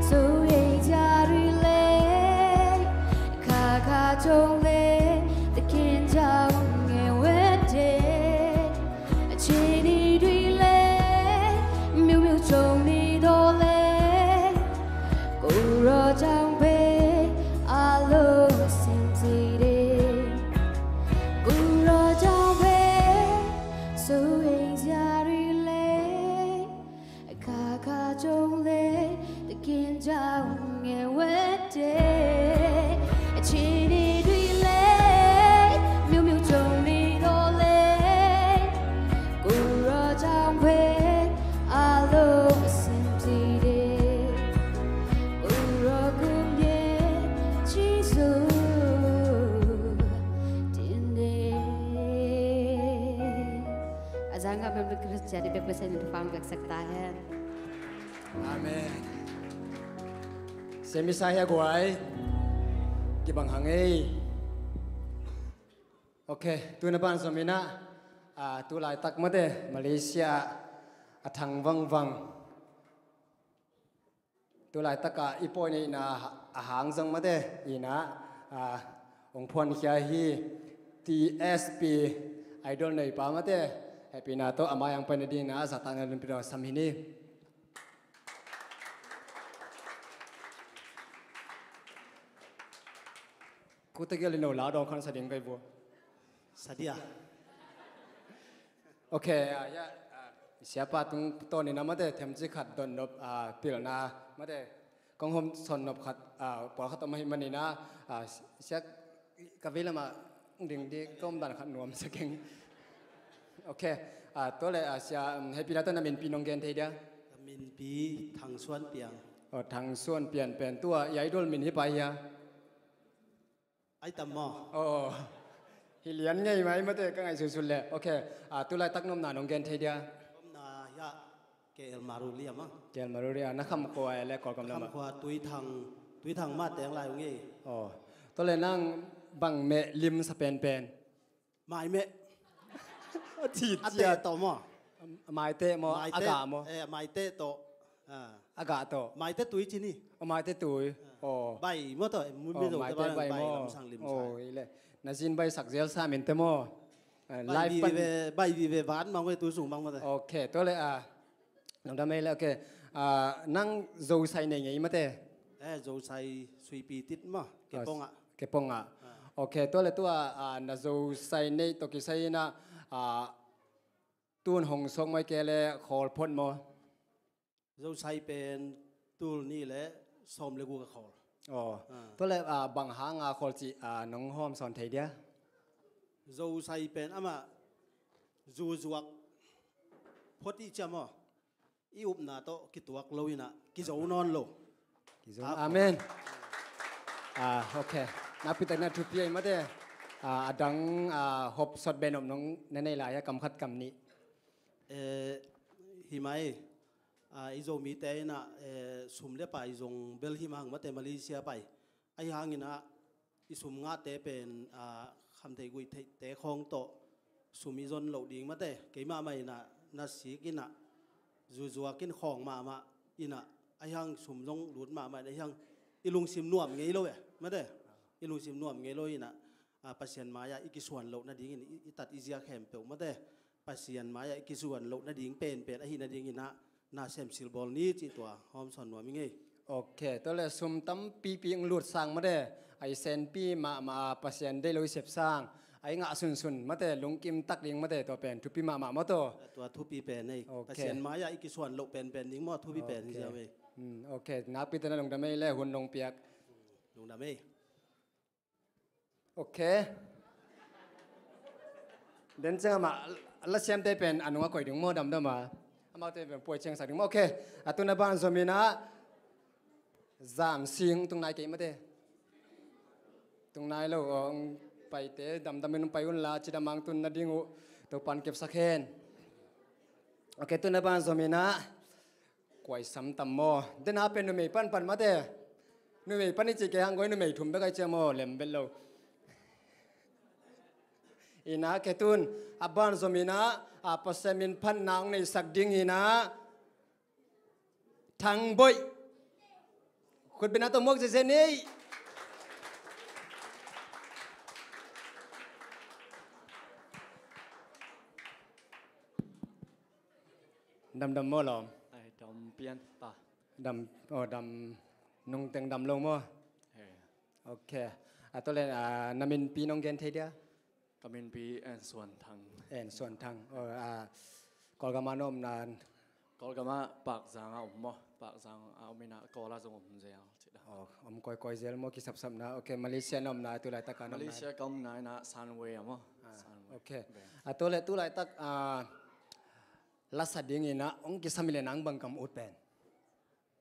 စိုးရိမ်ကြတွေလဲ၊ အခါခါကြုံလဲ၊ သခင်ကြောင့်ငြိမ်ဝဲတယ်။ အခြေအနေတွေလည်းမျိုးမျိုးကြုံနေတော့လဲ၊ ကိုယ်တော်ကြောင့်ပဲအားလုံးအဆင်ပြေတယ်။ ကိုယ်တော်ကြောင့်ပဲစိုးရိမ်စရာတွေလည်း အခါခါကြုံလဲ၊ သခင်ကြောင့်ငြိမ်ဝဲတယ်။ အခြေအနေတွေလည်းမျိုးမျိုးကြုံနေတော့လဲ၊ ကိုယ်တော်ကြောင့်ပဲအားလုံးအဆင်ပြေတယ်။ ကိုယ်တော်ကိုမြဲကြီးစိုးတင်တယ်။ Aza nga member Khristian i bek le sen in fang bek sak ta hen. Amen. Semi sa hia guai. Kibang hang ei. Ok, tuna ban zom ina, ah, tu laitak mate Malaysia a thang vangvang. Tu laitaka i pawi neihna a hang zong mate ina, ah, hong phuankhia hi TSP Idol neipa mate hehpihna tawh a mai ang paina dingina a zahtakna lunpi dawng sam hi ni. Kute gel in no la dawng khan sa ding kai vua. Sa dia. Ok, ah, ya, ah, siapa tung tawnin a mate themci khat dotnop, ah, pilna mate kong hom sonnop khat, ah, pawlkhat om ahih manin a, ah, sia ka vei lamah ding di ka om dan khat nuam sa keng. Ok, ah, tua le, ah, sia, um, hehpihna tawh na minpi nong gen thei dia? Ka minpi Thang Suan Piang. Oh, Thang Suan Piang pen tua i idol min hi pai hia? Ai tam maw? Oh, hi lian ngei mai mate ka ngaihsutsut le. Ok, ah, tu laitak nopna nong gen thei dia? Nopna hia K L Maruli a maw. K L Maruli a, na kham khua le Kawlgam lamah. Kham khua Tuithang, Tuithang mah teng lai ung ei. Oh, tua le nang bang meh lim sa penpen? Maimeh. A ci a teh tawh maw? Maiteh maw? A gah maw? Eh, maiteh tawh. Ah. A gah tawh. Maiteh tui ci ni. Oh, maiteh tui. Ah. Oh. Bai maw tawh, eh, mu mi zo te maiteh bai bai maw? Lamsang lim sa. Oh, i le. Na zin bai sak zel sa min te maw? Ah, bai live pan ve, bai vive van maw ngei tu sung bang maw te. Ok, tua le, ah, nang dam ei le, ok. Ah, nang Zosai nei ngei mate? Eh, Zosai Suipi tit maw? Kepong ah. Kepong ah. Ah. Ok, tua le tua, ah, na Zosai nei tawh kisai ina, ah, tun hong sawk mai ke le khawl phot maw? Zosai pen tul ni le sawm le guk a khawl. Oh. Ah. Tua le, ah, bang hanga khawl cih, ah, nong hawm sawn thei dia? Zosai pen amah zuzuak phot i cia maw? I upna tawh kituak lo ina kizo nawn lo. Kizo. Amen. Ah, ok. Nakpi takin a thupi ahi mate. Ah, a dang, ah, hop sawt benop nong na nei lai a kam khat kam nih. Eh, hi mai. Ah, i Zomite ina, eh, sum le pai zong bel hi mahang mate Malaysia pai. Ahi hangina i sum ngahte pen, ah, khamtheih guihtheihte khawng tawh sum i zon loh ding mate, keimah mah ina na sik ina zuzuak in khawng mahmah ina, ahi hang sum zong lut mahmah ina, ahi hang i lungsim nuam ngei lo e mate, i lungsim nuam ngei lo ina, ah, Pasian mai-ah i kisuan loh nadingin i, i tat i ziak khempeuh mate Pasian mai-ah i kisuan loh nading penpen ahi nadingin ah na semsil bawl ni cih tua hawm sawn nuam i ngei. Ok, tua le sum tampipi ong lut sang mate, a i senpi mahmah a Pasian deih lo i sep sang, a i ngah sunsun mate, lungkim tak ding mate, tua pen thupi mahmah maw taw. Tua thupi pen ei. Ok. Pasian mai-ah i kisuan loh penpen ding maw, thupi pen hi ziau ei. Hmm, ok. Nakpite na lungdam ei le hun nong piak. Lungdam ei. Ok. Den ciang amah lasiamte pen a nung a koih ding maw, damdam a. Amaute pen puai ciangsak ding maw. Ok. A tun a ban zom in ah zam sing tung nai kei mate. Tung nai lo, aw, hong paite damdamin hong pai unla, cidam a hong tun nading uh Topan kepsak hen. Ok, tun a ban zom in ah kuaisam tam maw. Den a pen numei panpan mate. Numei pan i cih kei hang guai, numei thum bek ai ciang maw, lem bet lo. In ah kei tun a ban zom in ah, a, Pasian min phatna hong neisak ding in ah Thang Boih. Khut beng a tawh muak ziazia ni. Damdam maw lawm? Ai, dam pian ta. Dam, aw, dam nungteng dam lo maw? He. Ok. A tawh le, a, na minpi nong gen thei dia? Ka minpi En Suan Thang. En Suan Thang. Aw, a, Kawlgam ah na omna? Kawlgam ah Pakzang ah om maw. Pakzang ah om in ah Kawl ah zong om zel ci dan. Aw, om kawikawi zel maw, kisapsapna. Ok, Malaysia na omna, tu laitak a na omna? Malaysia ka omna in ah Sunway ah maw. Ah, Sunway. Ok. A tawh le tu laitak, a, lasa ding in ah hong kisam hi le nang bang kam ut pen?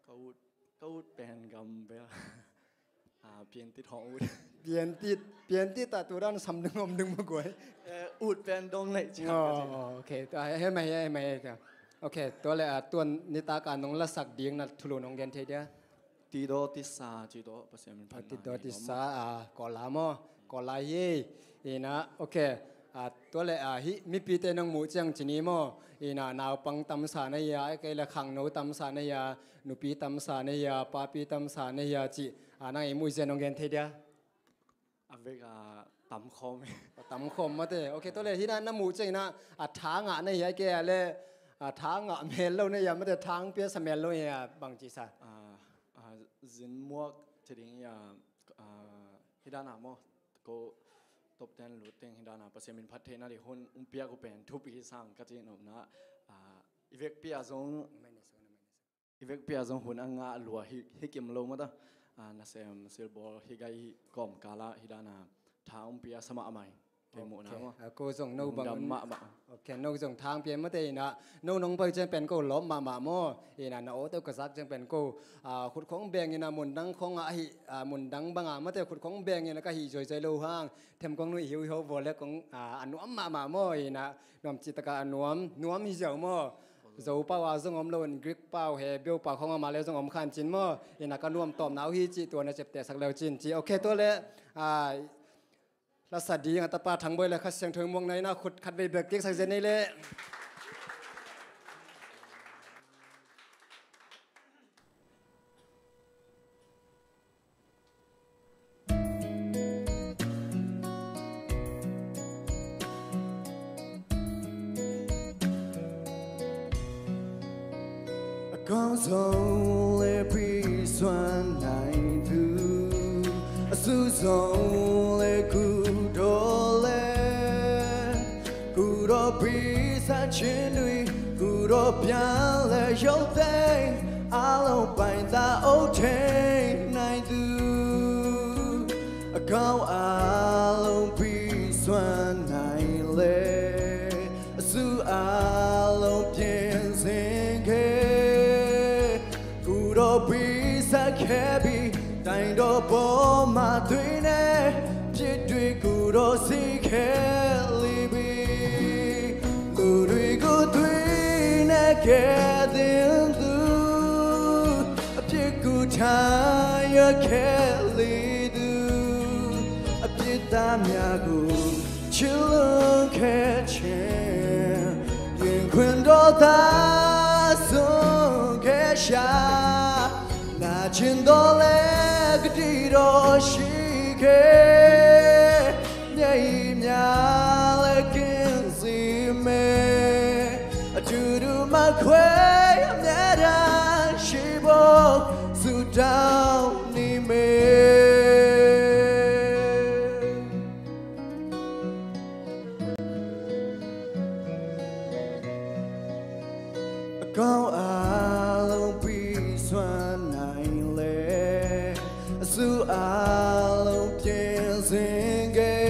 Ka ut, ka ut pen gam bel. Ah, piantit hong ut. Piantit, piantit ah tu dan sam ding om ding maw guai. Eh, ut pen dong lei ciang. Aw, ok. Ah, he mai, he mai, he mai. Ok, tua le, ah, tuan nitak a nong lasak ding na thulu nong gen thei dia? Tidaw Tisa, Tidaw Pasian min phatna. Tidaw Tisa, ah, Kawl la maw. Kawl la hi. In ah, ok. A, tua le, a, hih mipite nong muh ciang ci ni maw? In ah, naupang tamsa na hia, a kei le khangno tamsa na hia, nupi tamsa na hia, papi tamsa na hia cih, a, nang i muh i zia nong gen thei dia? A vek a tam khawm. A tam khawm mate. Ok, tua le hih na, na muh ciang in ah, a tha ngah na hia, a kei a le, a tha ngah mel lo na hia, mate tha hong pia sa mel lo na hia, bangci sa? A, a, zin muak ci ding hia, a, hih dan a maw, ko top ten lut teng hih dan a Pasian min phat theihna ding hun hong piak uh pen thupi hi sang ka ci nopna, ah, i vekpi ah zong, i vekpi ah zong hun a ngah lua hi, hi kim lo mata, ah, nasem silbawl hi gai hi kawmkal ah hih dan a tha hong pia sa mahmah hi. Kei muhna maw. Ok, ah, ko zong no bang dam mahmah. Ok, no zong tha hong pia mate in ah, no nong pai ciang pen ko lawp mahmah maw. In ah, na awte uh ka zak ciang pen ko, ah, khut khong beng in ah, mundang khong ah hi, ah, mundang bang ah mate khut khong beng in ah ka hih zoizoi lo hang. Themkong nuih hiu hiu bawl le kong, ah, a nuam mahmah maw. In ah, nuam cih tak a a nuam, nuam hi ziau maw. Zo pau ah zong om lo in, Greek pau, Hebrew pau khong ah mah le zong om khan cin maw. In ah, ka nuam tawpna uh hi cih tua na ciaptehsak leu cin ci. Ok, tua le, ah, lasa ding a tapa Thang Boih le Kha Siangtho muakna in ah khut khatvei bek kiksak zen ei le. A kawng zong le pi suan nai tu, a su zong le ku daw le, ku daw pi sa chin dui, ku daw pian le yau teng, a lo pai ta o teng nai tu, a kawng a lo pi suan nai le. A su a lo pian zing ke, ku daw pi sa ke bi, tai daw paw ma tui ne, piet dui ku daw si ke li bi, lu dui ku tui ne ke din tu, a piet ku tai ya ke li du, a piet ta mya ku. Chilung ke chin, yin kun do ta sung ke sha, na chin do le ka di do shi ke, nya i mya le kin si me, a tu du ma kwe, a mya da shi bo, su dao ni me. ကောင်းအားလုံးပြီးစွမ်းနိုင်လေ၊ အဆူအားလုံးပြင်ဆင်ခဲ့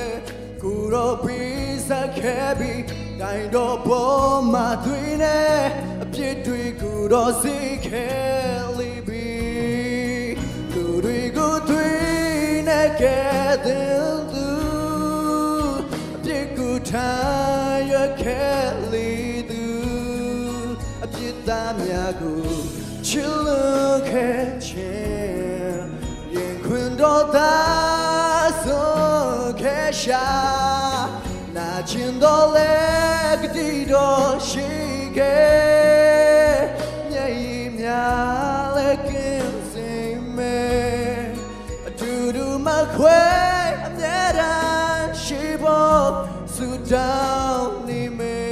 ၊ ကိုယ်တော်ပေးဆက်ခဲ့ပြီး၊ ကိုင်တော်ပေါ်မှာသွေးနဲ့၊ အပြစ်တွေကိုတော့စေခဲ့လေပြီ။ လူတွေကိုသွေးနဲ့ကယ်တင်သူ၊ အပြစ်ကိုထမ်းရွက်ခဲ့လေသူ၊ အပြစ်သားများကိုချစ်လွန်ခဲ့ခြင်း၊ ရင်ခွင်တော်သားဆုံးခဲ့ရှာ၊ နာကျင်သောလက်ကတိတော်ရှိခဲ့၊ မျက်ရည်များလည်းကင်းစေမယ်။ အတူတူမခွဲအမြဲတမ်းရှိဖို့ဆုတောင်းနေမယ်။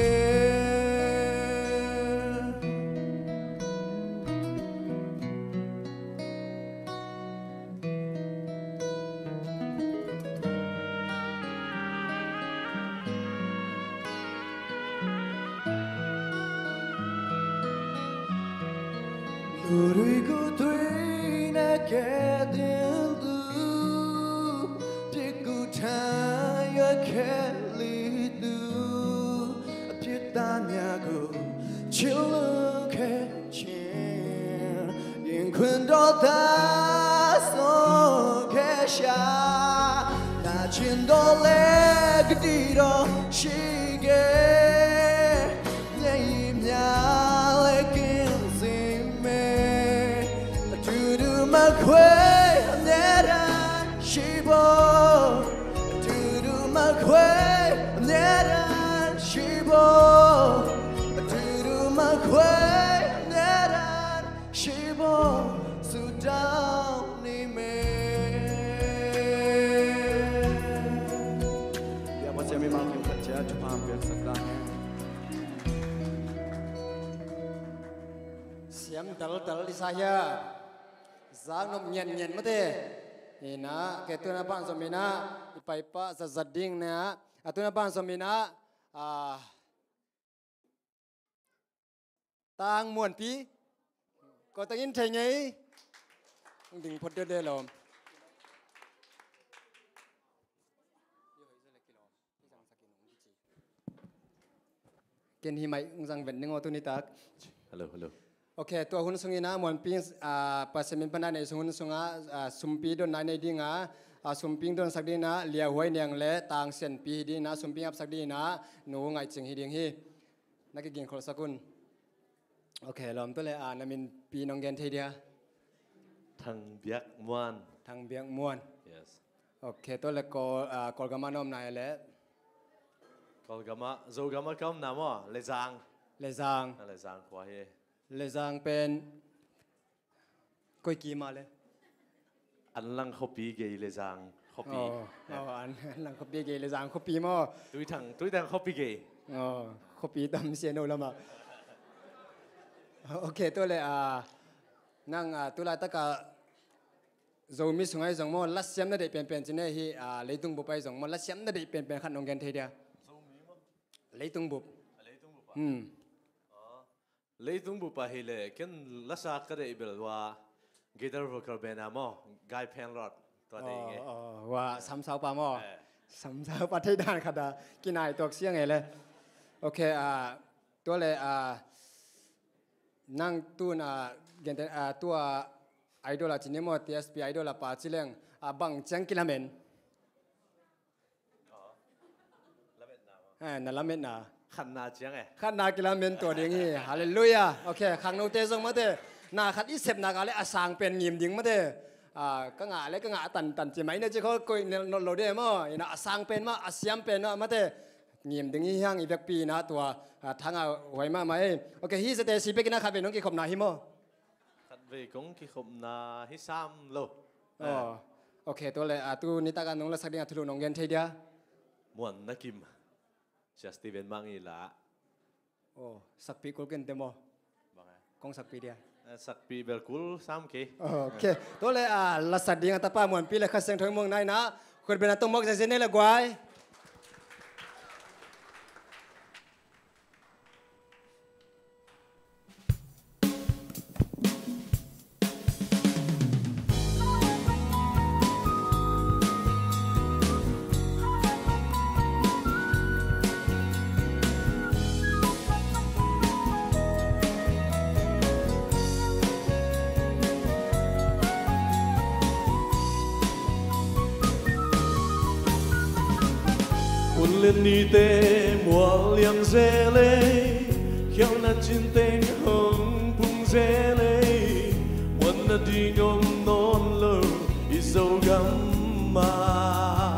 လူတွေကိုသွေးနဲ့ကယ်တင်သူ၊ ပြစ်ကိုထမ်းရွက်ခဲ့လေသူ၊ အပြစ်သားများကိုချစ်လွန်ခဲ့ခြင်း၊ ရင်ခွင်တော်သားဆုံးခဲ့ရှာ၊ နာကျင်သောလက်ကတိတော်ရှိခဲ့၊ မျက်ရည်များလည်းကင်းစေမယ်။ အတူတူမခွဲအမြဲတမ်းရှိဖို့၊ အတူတူမခွဲအမြဲတမ်းရှိဖို့၊ အတူတူမခွဲအမြဲတမ်းရှိဖို့ဆုတောင်းနေမယ်။ ဒီအပေါ်ဆရာမင်းမောင်ခင် ထပ်ချစ်အထူးအံ့ ပြတ်စကားနဲ့ Siam daldal i sa hia? Zak nop ngiatngiat mate. Ina, ke tuna ban zom ina, i paipa zatzat ding na, a tuna ban zom ina, a, Tang Muanpi. Ko tangin thei ngei. Ding phot deuh deuh lawm. Ken hi mai ung zang ven ning aw tuni tak. Hello, hello. Ok, tua hun sungin ah Muanpi, ah, Pasian min pana nei sung hun sungah, ah, sumpi don nai nei dingah, ah, sumpi donsak dingin ah Lia Huai Niang le Tang Sianpi hi dingin ah sumpi ngapsak dingin ah nu Ngaih Cing hi ding hi. Na kigingkholhsak un. Ok, lawm tua le, ah, na minpi nong gen thei dia? Thang Biak Muan. Thang Biak Muan. Yes. Ok, tua le Kawl, ah, Kawlgam ah na om nai le? Kawlgam ah, Zogam ah ka om na maw, Lezang. Lezang. Ah, Lezang khua hi. Lezang pen koi kim a le? Anlang khuapi gei Lezang khuapi. Oh, oh, an, Anlang khuapi gei Lezang khuapi maw? Tuithang, Tuithang khuapi gei. Oh, khuapi tam sia no lamah. Ok, tua le, ah, nang, ah, tu laitak ah Zomi sungah zong maw, lasiam na deih penpen cine hi, ah, leitung bup ah zong maw, lasiam na deih penpen khat nong gen thei dia? Zomi maw? Leitung bup. Ah, leitung bup ah. Hmm. Oh. Leitung bup ah hi le, ken lasa ka deih bel ua guitar vocal band ah maw, Guy Penrod, tua deih nge. Oh, oh, ua, eh, Samsau pa maw. Eh. Samsau pa thei dan khat ah kinai tuak siang e le. Ok, ah, tua le, ah, nang tun, ah, gente, ah, tua Idol ah cine maw, T S P Idol ah pa ci leng, ah, bang ciang kilamen? Eh, na lametna. Khatna ciang e. Khatna kilamen tua ding hi. Halleluiah. Ok, khangnote zong mate. Na khat i sepna ka le a sang pen ngim ding mate. Ah, ka ngah le ka ngah tantan ci mai na ci kho koi nel not lo de maw. Ina a sang pen mah, a siam pen mah mate. Ngim ding hi hang i vekpi na tua, ah, thang a huai mahmah e. Ok, hi sete si bekin a khat vei nong kikhopna hi maw? Khat vei kong kikhopna hi sam lo. Oh. Ok, tua le, ah, tu nitak a nong lasak ding a thulu nong gen thei dia? Muan na kim. Sia Steven Mang i la. Oh, sakpi kul ken te maw? Bang e. Kong sakpi dia? Eh, sakpi bel kul sam kei. Oh, ok. Tua le, ah, lasak ding a tapa Muanpi le Kha Siangtho Muang Nai na. Khut beng a tong mawk zenzen ne le guai. Lenite mual liang zel ei, khialhna cinteng hong pung zel ei, muan nading om nawn lo i Zogam mah.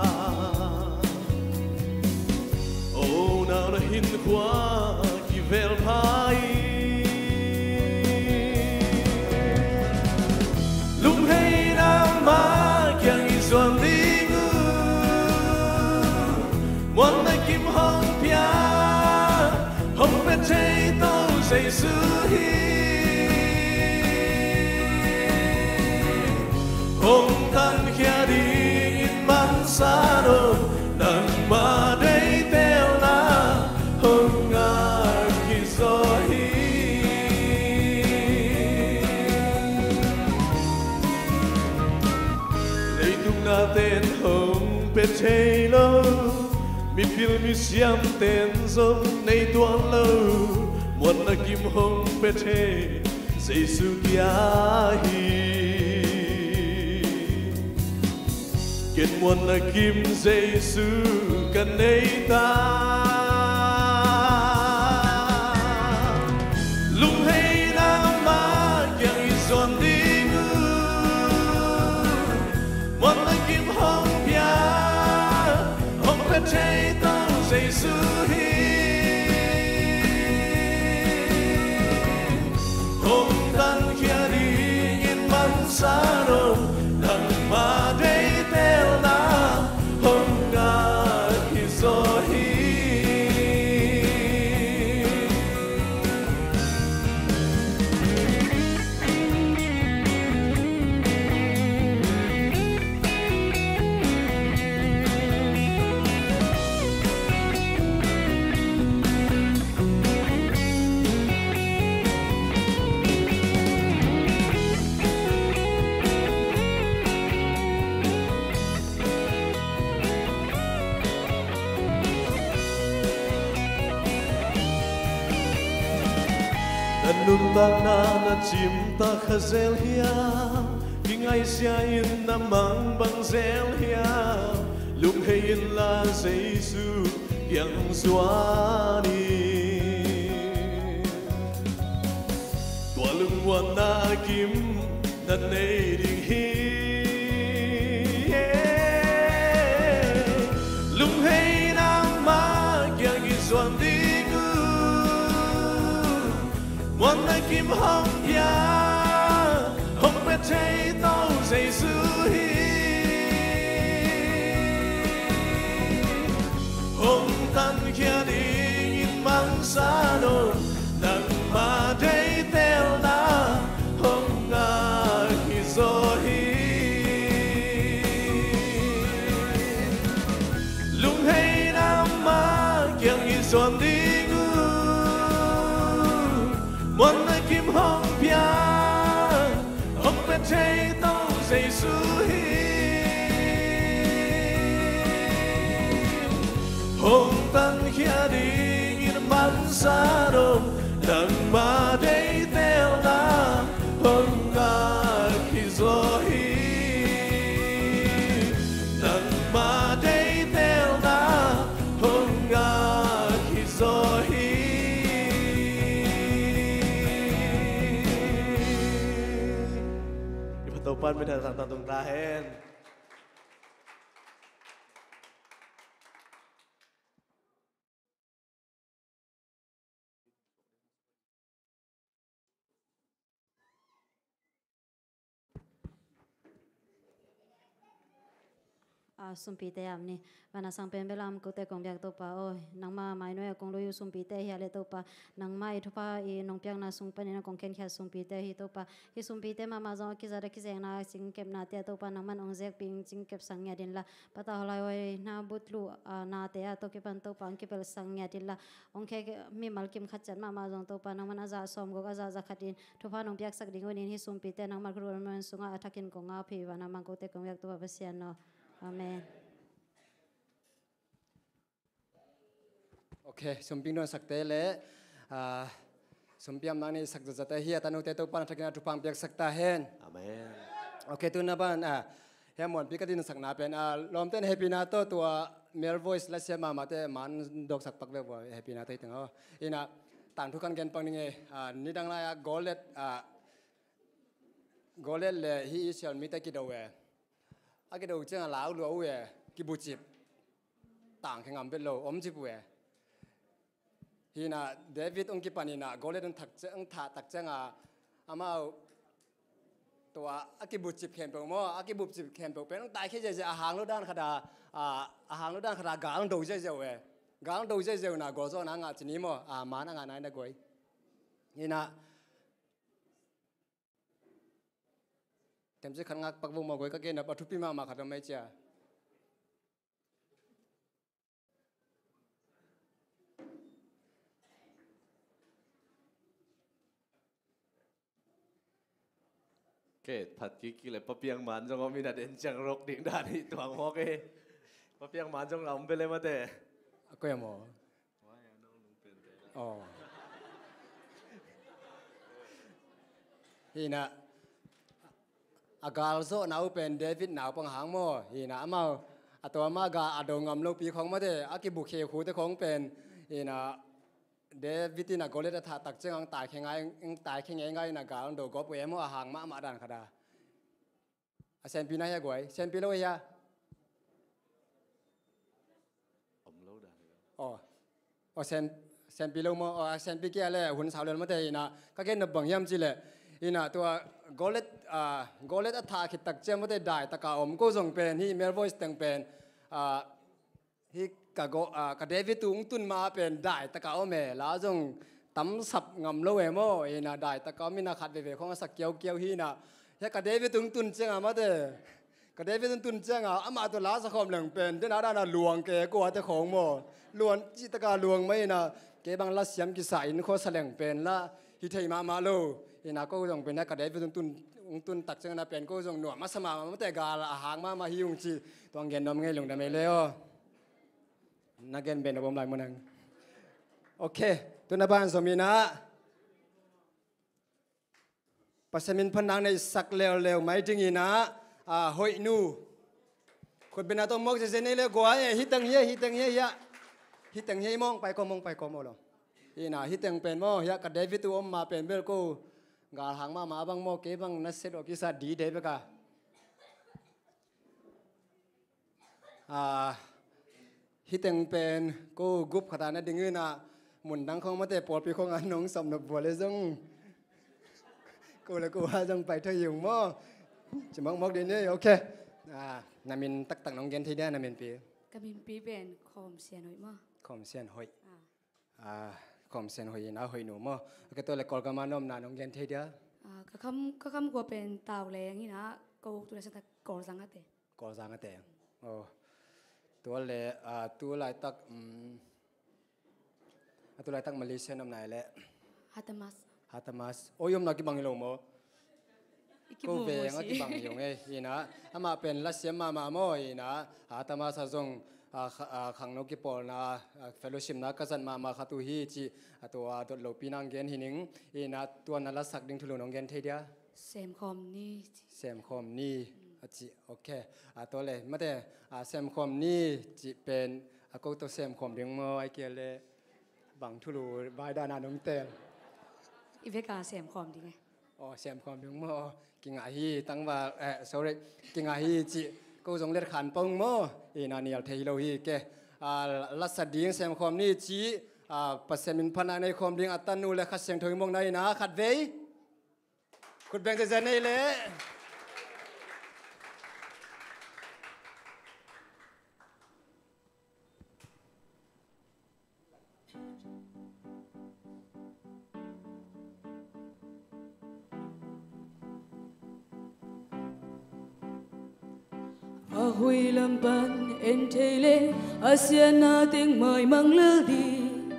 O nau na hinkhua kivel pha hi. Lunghei nangmah kiang i zuan ding uh, muanna kim hong pia, hong pia thei Topa Jesu hi. Hong tankhia dingin mangsa lo, nangmah deihtelna hong ngak hi zaw hi. Leitung nate'n hong pia thei lo, mipil misiamte'n zong nei tuan lo, muanna kim hong pia thei Jesu kia hi. Ken muanna kim Jesu ka nei ta. Lunghei nangmah kiang i zuan ding uh, muanna kim hong pia, hong pia thei Topa Jesu hi. Hong tankhia dingin mangsa lo, nangmah deihtelna hong ngak hi zaw hi. Na nuntakna na cimtak kha zel hiam? Kingaisia in na mangbang zel hiam? Lunghei inla Jesu kiang zuan in. Tua lungmuanna kim na nei ding hi. Lunghei nangmah kiang i zuan ding uh, muanna kim hong pia, hong pia thei Topa Jesu hi. Hong tankhia dingin mangsa lo, nangmah deihtelna hong ngak hi zaw hi. Lunghei nangmah kiang i zuan ding uh, muanna kim hong pia, hong pia thei Topa Jesu hi. Hong tankhia dingin mangsa lo, nangmah deihtelna hong ngak hi zaw hi. Nangmah deihtelna hong ngak hi zaw hi. I phat Topa'n minthanna tangtung ta hen. A, sumpite am ni. Van a sang pen belam kote kong biak Topa aw, nangma mainoi a kong lui uh sumpite hi a le Topa, nangma i thupha i nong piakna sung panin a kong khenkhia sumpite hi Topa. Hih sumpite mahmah zong a kizat a kizekna cingkepnate ah Topa nangman hong zekpih in cingkep sak ngiat inla, patau laihawina butluh, a, nate ah tawh kipan Topa hong kipelh sak ngiat inla, hong khek mimal kim khat ciat mahmah zong Topa nangman a zah sawmguk a zah zakhat in thupha nong piaksak ding un in hih sumpite nangma khualmuan sungah a thakin kong ngak phei van a mangkote kong biak Topa Pasian aw. Amen. Ok, sumpi nuamsakte le, ah, sumpi amnak nei sak zatzate hi a, tanute Topa'n a thakin a thupha hong piaksak ta hen. Amen. Ok, tuna ban, ah, hih a muanpi ka dinsakna pen, ah, lawmte'n hehpihna tawh tua Male voice la siam mahmahte man dawksak pak vek vua, hehpihna thei teng aw. Ina, tangthu kan gen pak ning e. Ah, nidang lai-a Goliat, ah, Goliat le hih Israel mite kido e. A kido ciangah lau lua uh e, kibucip. Tangkhia ngam vet lo, om cip uh e. Hina David hong kipan ina Goliat hong thah tak ciangah amau tua a kibucip khempeuh maw, a kibucip khempeuh pen hong taikhia ziahziah, a hang lo dan khat a, a, a hang lo dan khat a gal hong do ziahziah uh e. Gal hong do ziahziah uh na gualzawhna a ngah ci ni maw, a man a ngah nai na guai. Hina themcik khat ngak pak vo maw guai, ka gen a thupi mahmah khat om mai cia. Ke, phat kiki le papiang man zong om ina den ciang rok ding dan hi tuang mawk e. Papiang man zong na om bele mate. A koi a maw? Oh. Hina a galzawhna uh pen David naupang hang maw? Hina amau a tua ma gal a do ngam lopi khong mate, a kibukhe khute khong pen. Hina David ina Goliat a thah tak ciang ang taikhia ngai, ang taikhia ngeingai ina gal ang do gawp uh e maw, a hang mahmah dan khat a. A senpi na hia guai, senpi lo hia? Om lo dan. Oh. Oh, sen, senpi lo maw, oh, senpi kia le hun sau lel mate ina, ka gen na bang hiam ci le. Ina tua Goliat, ah, Goliat a thah khit tak ciang mate dai taka om ko zong pen, hih male voice teng pen, ah, hih ka go, ah, ka David tu hong tun ma pen dai taka om e, la zong tamsap ngam lo e maw, ina dai taka om ina khat veve khong a sak kiaukiau hi ina. Hia ka David tu hong tun cianga mate. Ka David hong tun cianga amah tu la sa khawm leng pen, den a dana luang ke kua te khong maw. Luang cih taka luang mai ina, kei bang la siam kisa in khua sa leng pen la hi thei mahmah lo. Ina ko zong pen hia ka David hong tun, hong tun tak ciangana pen ko zong nuam a sa mahmah mate, gal a hang mahmah hi ung ci. Tuang gen nuam ngei lungdam ei le aw. Na gen ben a bom lai munang. Ok, tuna ban zom ina Pasian min phatna nei sak leuleu mai ding ina, ah, hoihnu. Khut bena tong mawk zeze nei le guai e, hiteng hia, hiteng hia, hia. Hiteng hia mong pai ko, mong pai ko maw lo. Ina, hiteng pen maw, hia ka David tu om ma pen bel ko. Gal hang mahmah bang maw, kei bang na set awk kisa di dei beka. Ah, hiteng pen ko gup khata na ding ina, mundang khong mate pawlpi khong a nong sawm nop bua le zong ko le ko a zong pai thei ung maw. Ci mawkmawk ding ni, ok. Ah, na min taktak nong gen thei dia, na min pi? Ka min pi pen Khawm Sian Hoih maw. Khawm Sian Hoih. Ah. Ah, Khawm Sian Hoih ina hoihnu maw. Ok, tua le Kawlgam a na omna nong gen thei dia? Ah, ka kham, ka kham khua pen Tau Leng ina, ko tu le sa tak Kawlzang a te. Kawlzang a te. Oh. Tua le, ah, tu laitak, um, a tu laitak Malaysia na om nai le. Hatamas. Hatamas. Oh, i omna kibang hi lo maw. Ko veng a kibang hi ung e, ina. Amah pen la siam mahmah maw, ina. Hatamas a zong, ah, kha-, ah, khangno kipawlna, ah, fellowship na ka zat mahmah khat uh hi ci, a tua dot lopi nang gen hi ning, ina tua na la sak ding thulu nong gen thei dia? Semkhawm ni ci. Semkhawm ni, a ci, ok. A tua le, mate, ah, semkhawm ni ci pen, a ko to semkhawm ding maw, ai kia le. Bang thulu vai dana nong tel? I veka semkhawm ding e. Aw, semkhawm ding maw? Kingah hi, tangval, eh, sorry. Kingah hi ci, ko zong let khan pong maw? Ina nial thei lo hi ke. Ah, la sa ding semkhawm ni ci, ah, Pasian min phatna nei khawm ding a tanu le Kha Siangtho i mawkna ina khat vei. Khut beng zeze nei le. A hoih lam pan en thei le, a siatna teng mai mang lel ding.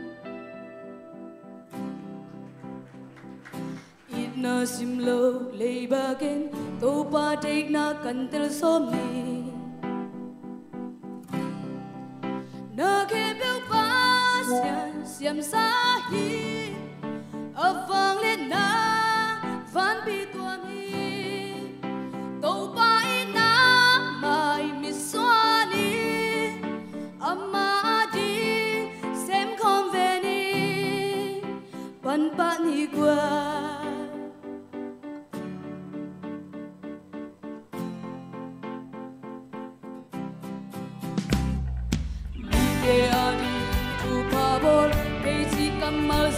Itna sim lo leiba ken, Topa deihna kan tel sawm ni. Na khempeuh Pasian siamsa hi, a vangliatna vanpi tuam hi. Topa in nang mai mitsuan hi.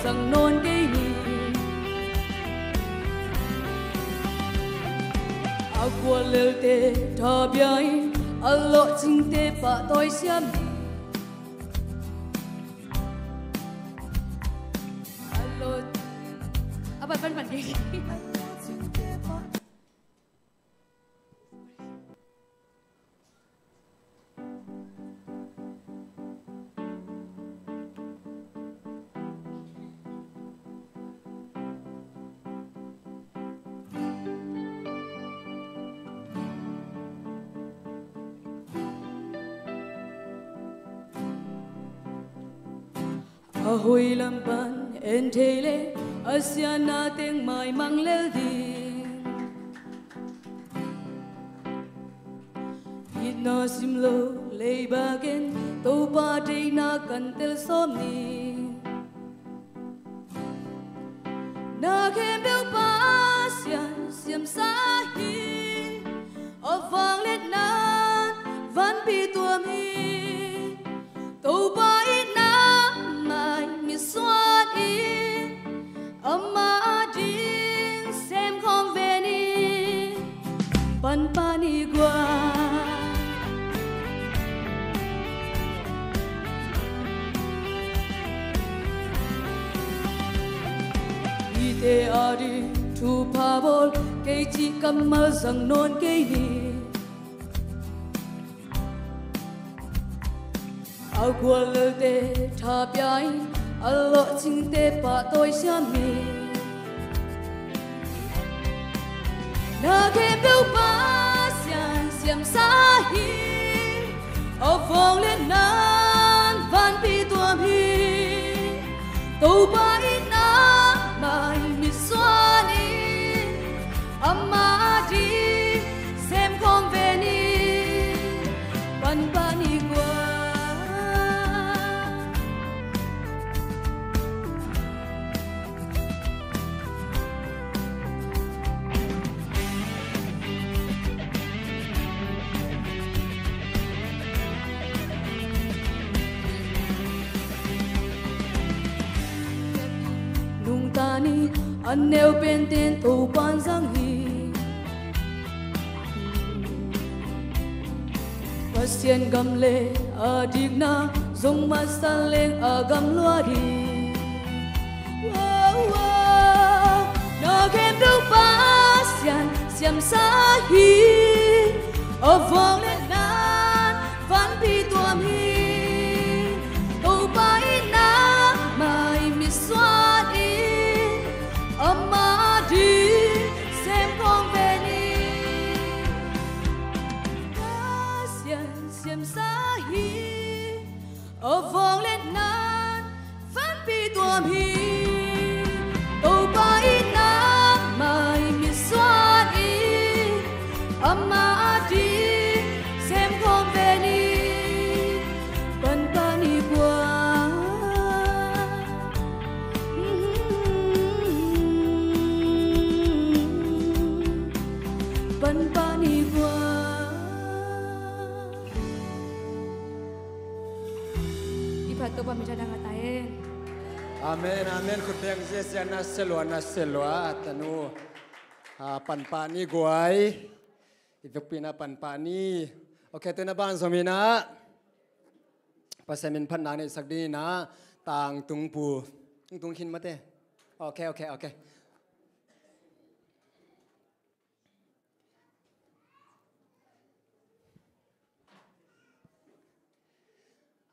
zang nawn kei ni. A gual lelte tha bia in, a lawhcingte pahtawi siam ni. A lawh, a pan pan pan kei. A hoih lam pan en thei leh, a siatna teng maimang lel ding. Itna sim lo leiba ken, Topa deihna kan tel sawm ni. Na khempeuh Pasian siamsa hi, a vangliatna vanpi tuam hi. Topa itna mai mitsuan in, ama ading sem khawm ve ni. Panpah ni guai. Mite ading thupha bawl, kei cih kammal zang nawn kei ni. A gual lelte tha bia in, a lawhcingte pahtawi siam ni. Na khempeuh Pasian siamsa hi, a vangliatna vanpi tuam hi. Topa itna mai mitsuan in, ama ading sem khawm ve ni. Panpah ni guai. Nungta ni, a neu pente in Topa in zang hi. Pasian gam le a dikna, zong masa leng a gam lua ding. Wow, wow. Na khempeuh Pasian siamsa hi, a vangliatna vanpi tuam hi. Topa itna mai mitsuan in, ama ading sem khawm ve ni. Pasian siamsa hi, a vangliatna vanpi tuam hi. Topa itna mai mitsuan in, ama ading sem khawm ve ni. Panpah ni guai. Panpah ni guai. I phat Topa min tha dang a ta hen. Amen, amen. Khut beng ziazia na selua, na selua, tanu. Ah, panpah ni guai. I vekpi na panpah ni. Ok, tu na ban zom hi na. Pasian min phatna neihsak ding hi na. Tangtung pu. Tung khin mate. Ok, ok, ok.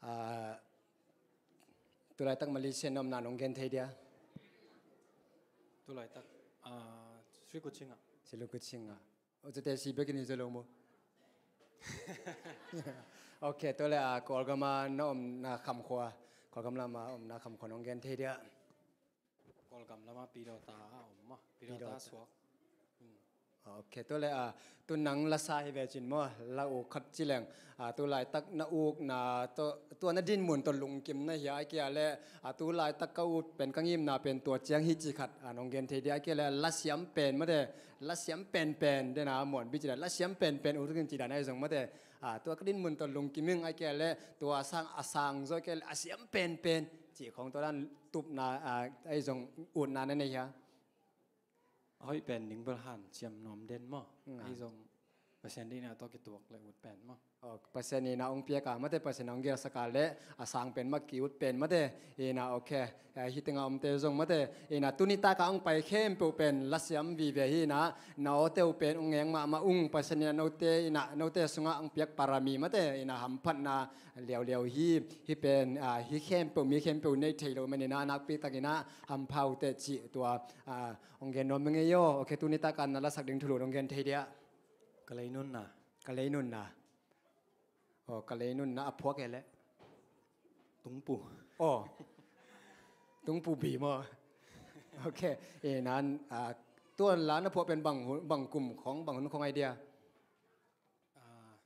Ah, tulaitak Malaysia na omna nong gen thei dia? Tulaitak, ah, Sri Kuching ah. Sri Kuching ah. O, cute si bekin hi zo lo mo. Ok, tua le, ah, Kawlgam ah na omna khamkhua. Kawlgam lam ah omna khamkhua nong gen thei dia? Kawlgam lamah Pidawta a om maw? Pidawta Pidawta. Suak. Hmm. Ok, tua le, ah, tu nang lasa hi ve cin maw? La uk khat ci leng. Ah, tu laitak na ukna, tua, tua na dinmun tawh lungkim na hi a, ai kia le, ah, tu laitak ka ut pen ka ngimna pen tua ciang hi ci khat, ah, nong gen thei dia, ai kia le, lasiam pen mate, lasiam penpen, dena muan bi ci dan, lasiam penpen ut kin ci dan ai zong mate, A, tua ka dinmun tawh lungkim ing, a kia le tua a sang, a sang zaw kia le a siam penpen cih khong tua dan tupna, a, ahi zong utna na nei hia? A hoih pen ning bel hanciam nuam den maw? Mm. Ahi zong Pasian deihna tawh kituak le ut pen maw? Aw, Pasian ina hong piak a mate, Pasian hong gelsak a le a sang pen mah ki-ut pen mate. Ina, okay. Eh, hih tengah omte zong mate. Ina tuni taka hong pai khempeuh pen lasiam vive hi ina, na awte uh pen hong ngeng mahmah ung, Pasian ina note ina, note sungah hong piak parami mate. Ina hamphatna liauliau hi, hih pen, ah, hih khempeuh, mi khempeuh nei thei lo man ina nakpi tak ina hampha uh teh cih tua, ah, hong gen nuam ing ei aw. Okay, tuni taka na lasak ding thulu hong gen thei dia? Ka lei nunna. Ka lei nunna. Aw, ka lei nunna a phuak e le. Tungpu. Aw. Tungpu bi maw? Okay. E nan, ah, tua la na phuak pen bang hun, bang kum khong, bang hun khong ai dia? Ah,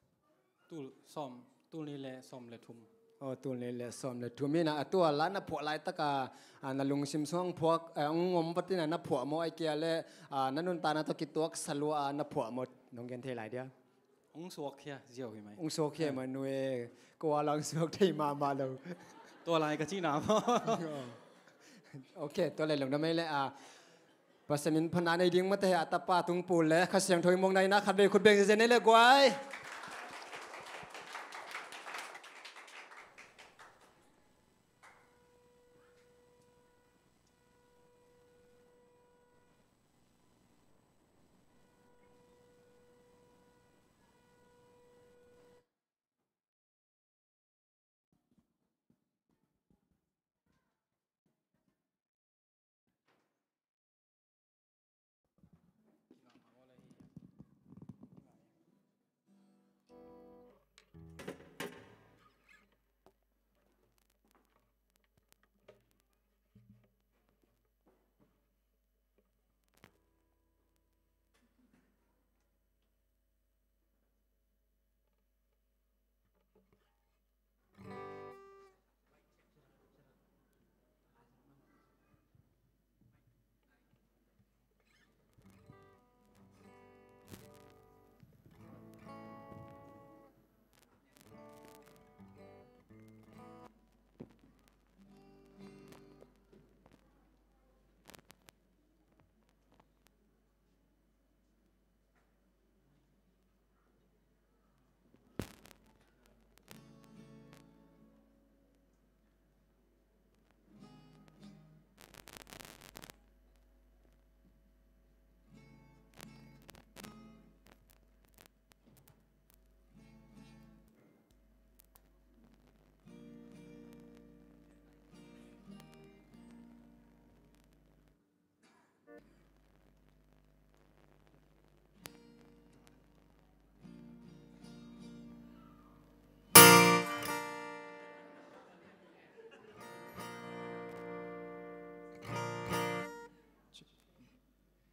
tul sawm, tul nih le sawm le thum. Aw, tul nih le sawm le thum. Ina, a tua la na phuak laitaka, ah, na lungsim sung hong phuak, eh, hong om patina na phuak maw, ai kia le, ah, na nuntakna tawh kituak salua, ah, na phuak maw, nong gen thei lai dia? Hong suak khia ziau hi mai. Hong suak khia, eh, mah nuai. Ko a la hong suak thei mahmah lo. Tua lai ka cihna maw? Okay, tua lai lo na mai le, ah, Pasian min phatna nei ding mate, a tapa Tungpu le Kha Siangtho i muang naina khat vei khut beng zen nei le guai.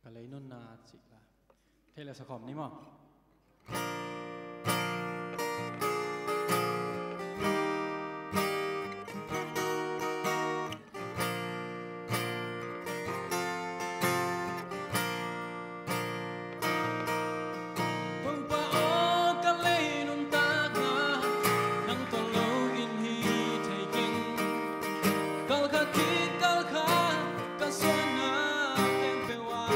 Ka lei nunna cih la. Thei le sakhawm ni maw? Topa aw, ka lei nuntakna nang tawh lo in hi thei keng. Kalkhat khit kalkhat ka suahna khempeuh ah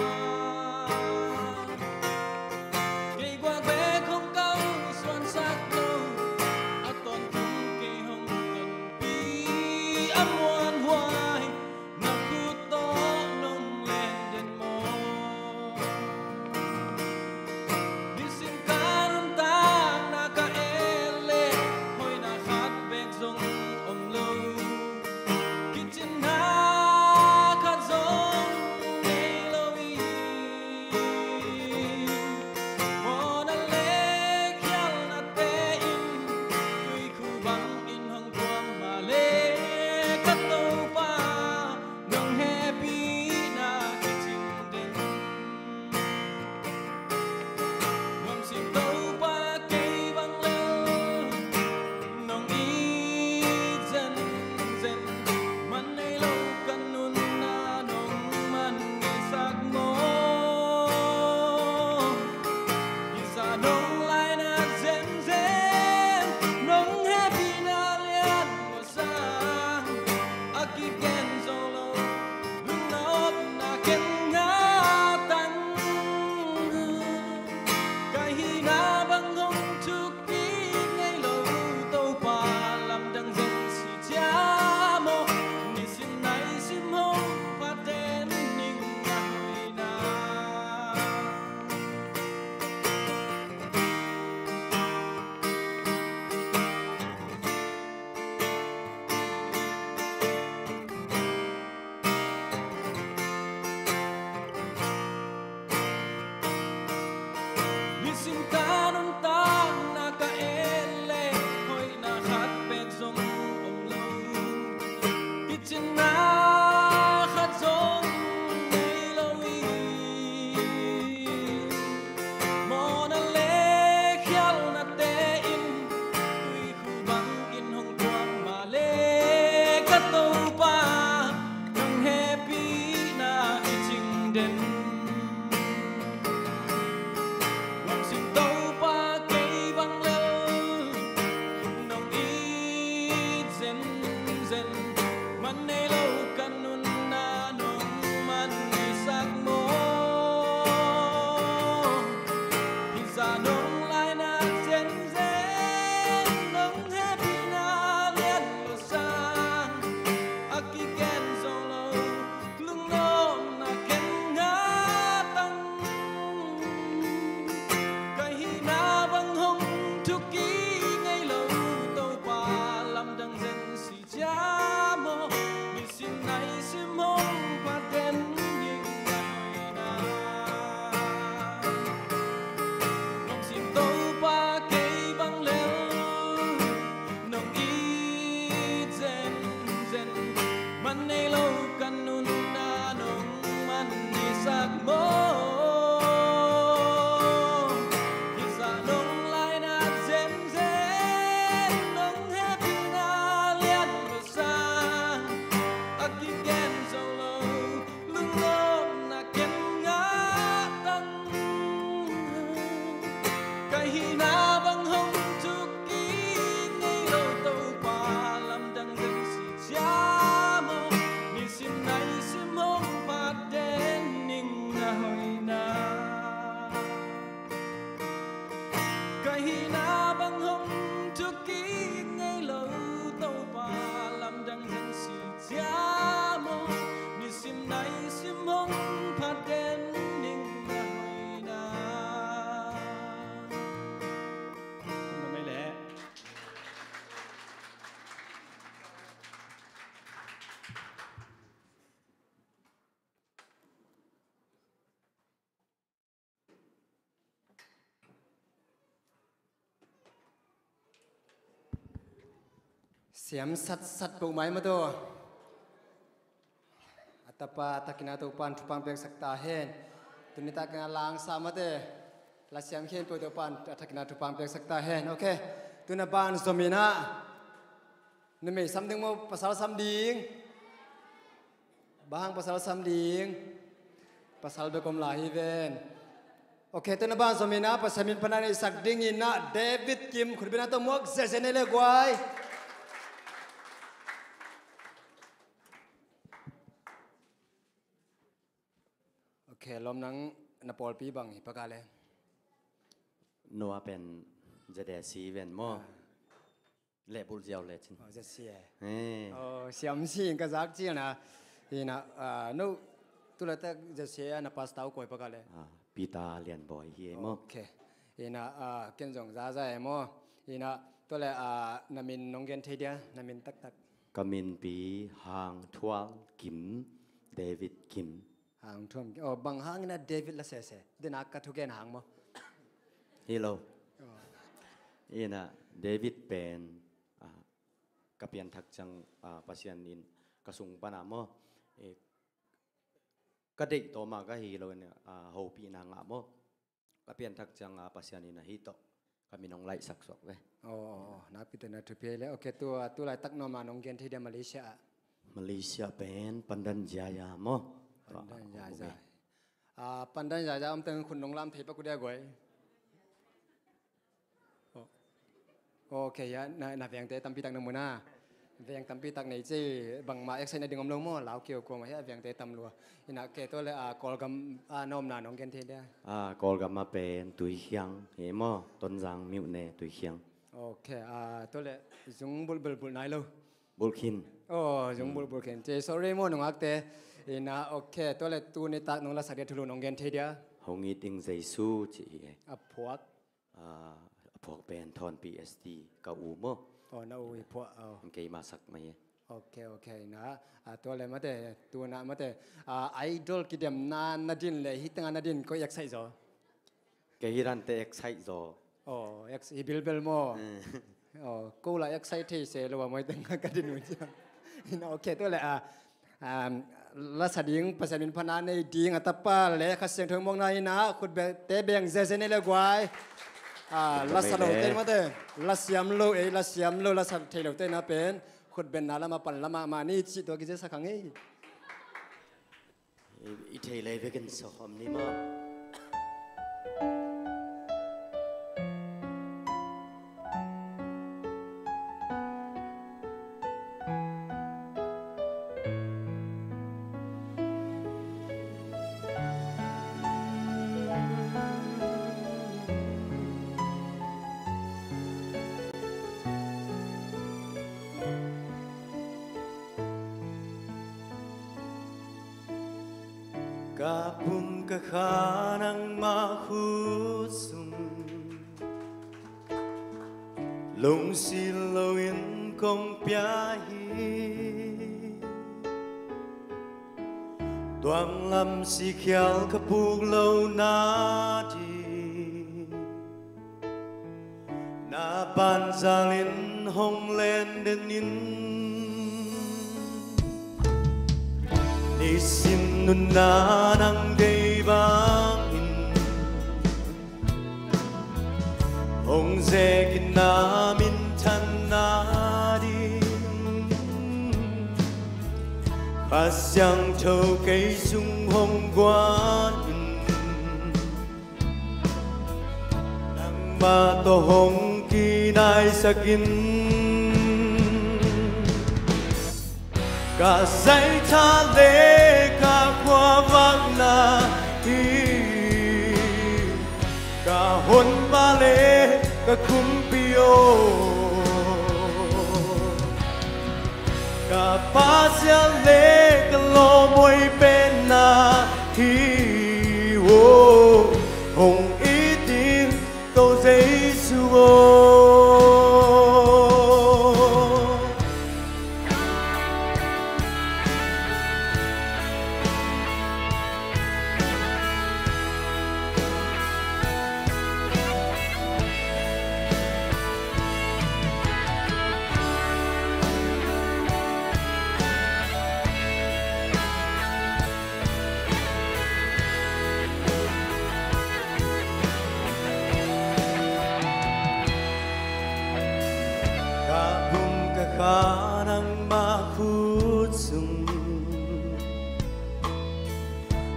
Siam satsat peuhmah ei maw, tua a tapa a thakin ah Topa'n thupha piaksak ta hen. Tuni takin ah langsa mate, la siam khempeuh Topa'n a thakin ah thupha piaksak ta hen. Ok. Tuna ban zom in ah, numei sam ding maw, pasal sam ding? Bang hang pasal sam ding? Pasal bek om lai hi ven. Ok, tuna ban zom in ah Pasian min phatna neihsak dingin ah David Kim, khutbetna tawh muak ziahziah ni le guai. Ok, lawm, nang na pawlpi bang hi paka le? Noah pen Z A C ven maw? Ah. Lehbulh ziau lecin. Oh, Z C A. Eh. Oh, siam si ka zak ci na. Hi na, ah, no, tu laitak Z C A na pastor uh koi paka le? Ah, Peter Lianbawi hi ei maw. Ok. Hi na, ah, ken zong Zaza ei maw. Hi na, tu le, ah, na min nong gen thei dia, na min taktak. Ka min pi Hang Thual Kim, David Kim. Hang Thual Kim. Oh, bang hangin ah David la sese? Dena ka thugen hang maw. Hi lo. Oh. Hi na, David pen, ah, ka pianthak ciang, ah, Pasian in ka sung pan ah maw, eh, ka deih tawh mah ka hi lo in, ah, hopihna ngah maw. Ka pianthak ciang, ah, Pasian in ahi tawh ka min hong laihsak suak ve. Oh, oh, oh. Nakpi takin na thupi le. Ok, tu, ah, tu laitak no mah nong gen thei dia Malaysia ah? Malaysia pen Pandan Jaya maw. Pandan Jaya. Ah, Pandan Jaya om teng khun nong lam thei pak uh dia guai. Oh. Ok, ya, na, na vengte tampi tak na mu na. Veng tampi tak nei ci, bangmah excite na ding om lo maw, lau keu kua mah hi a, vengte tam lua. Hi na, ok, tu le, ah, Kawlgam, ah, na omna nong gen thei dia? Ah, Kawlgam ah pen Tuikhiang hi maw, Tonzang myone Tuikhiang. Ok, ah, tu le, zung bulh bulh bulh nai lo. Bulh khin. Oh, zung bulh bulh khin. Ci sorry maw nungakte. Hi na, ok, tu le, tuni tak nong lasak dia thulu nong gen thei dia? Hong it ing Jesu ci hi ei. A phuak. Ah, a phuak pen Thawn P S T ka u maw. Oh, na u hi phuak, oh. Keima sak mai hi. Ok, ok, na. Ah, tu le mate, tu na mate. Ah, idol kidemna na din le, hi tengah na din koi excite zaw? Kei hi dan te excite zaw. Oh, ex-, hi bilbel maw. Eh. Oh, ko la excite thei se lo a, moi tengah ka din uh ciang. Hi na, ok, tu le, ah, Um, lasa ding, Pasian min phatna nei ding a tapa le Kha Siangtho muakna in ah khutbete beng ziahziah ni le guai. Ah, lasa lote mate, la siam lo ei, la siam lo, lasa thei lote na pen khutbetna lamah pan lamah mah ni cih tua kiziahsak hang ei. I, i thei lei vekin sawm ni maw. Ka pum ka kha nangmah khut sung, lungsim loin kong pia hi. Tuang lam sikhial ka puk lo nading, na banzalin hong len den in. Nisim nunna nang deih bangin hong zekin na minthan nading, Kha Siangtho kei sung hong guan in. Nangmah tawh hong kinaisak in. Ka zaitha le ka khuavakna hi, ka honpa le ka kumpi aw. Ka pasia le ka lawmhuai penna hi, aw, hong it in ko Jesu aw.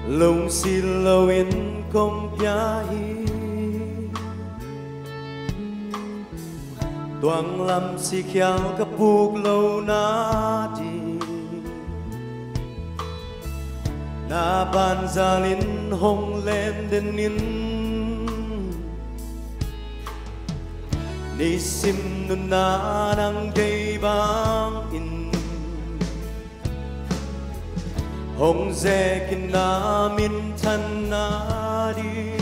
Lungsit loin kong pia hi. Tuang lam sikhial ka puk lo nading, na banzalin hong len den in. Nisim nunah nang deih bangin hong zekin na minthan nading,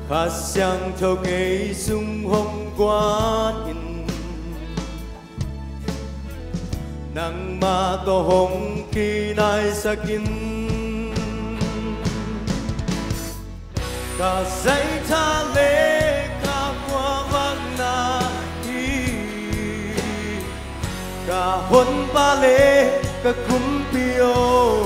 Kha Siangtho kei sung hong guan in. Nangmah tawh hong kinaisak in. Ka zaitha le ka khuavakna hi, ka honpa le ka kumpi aw,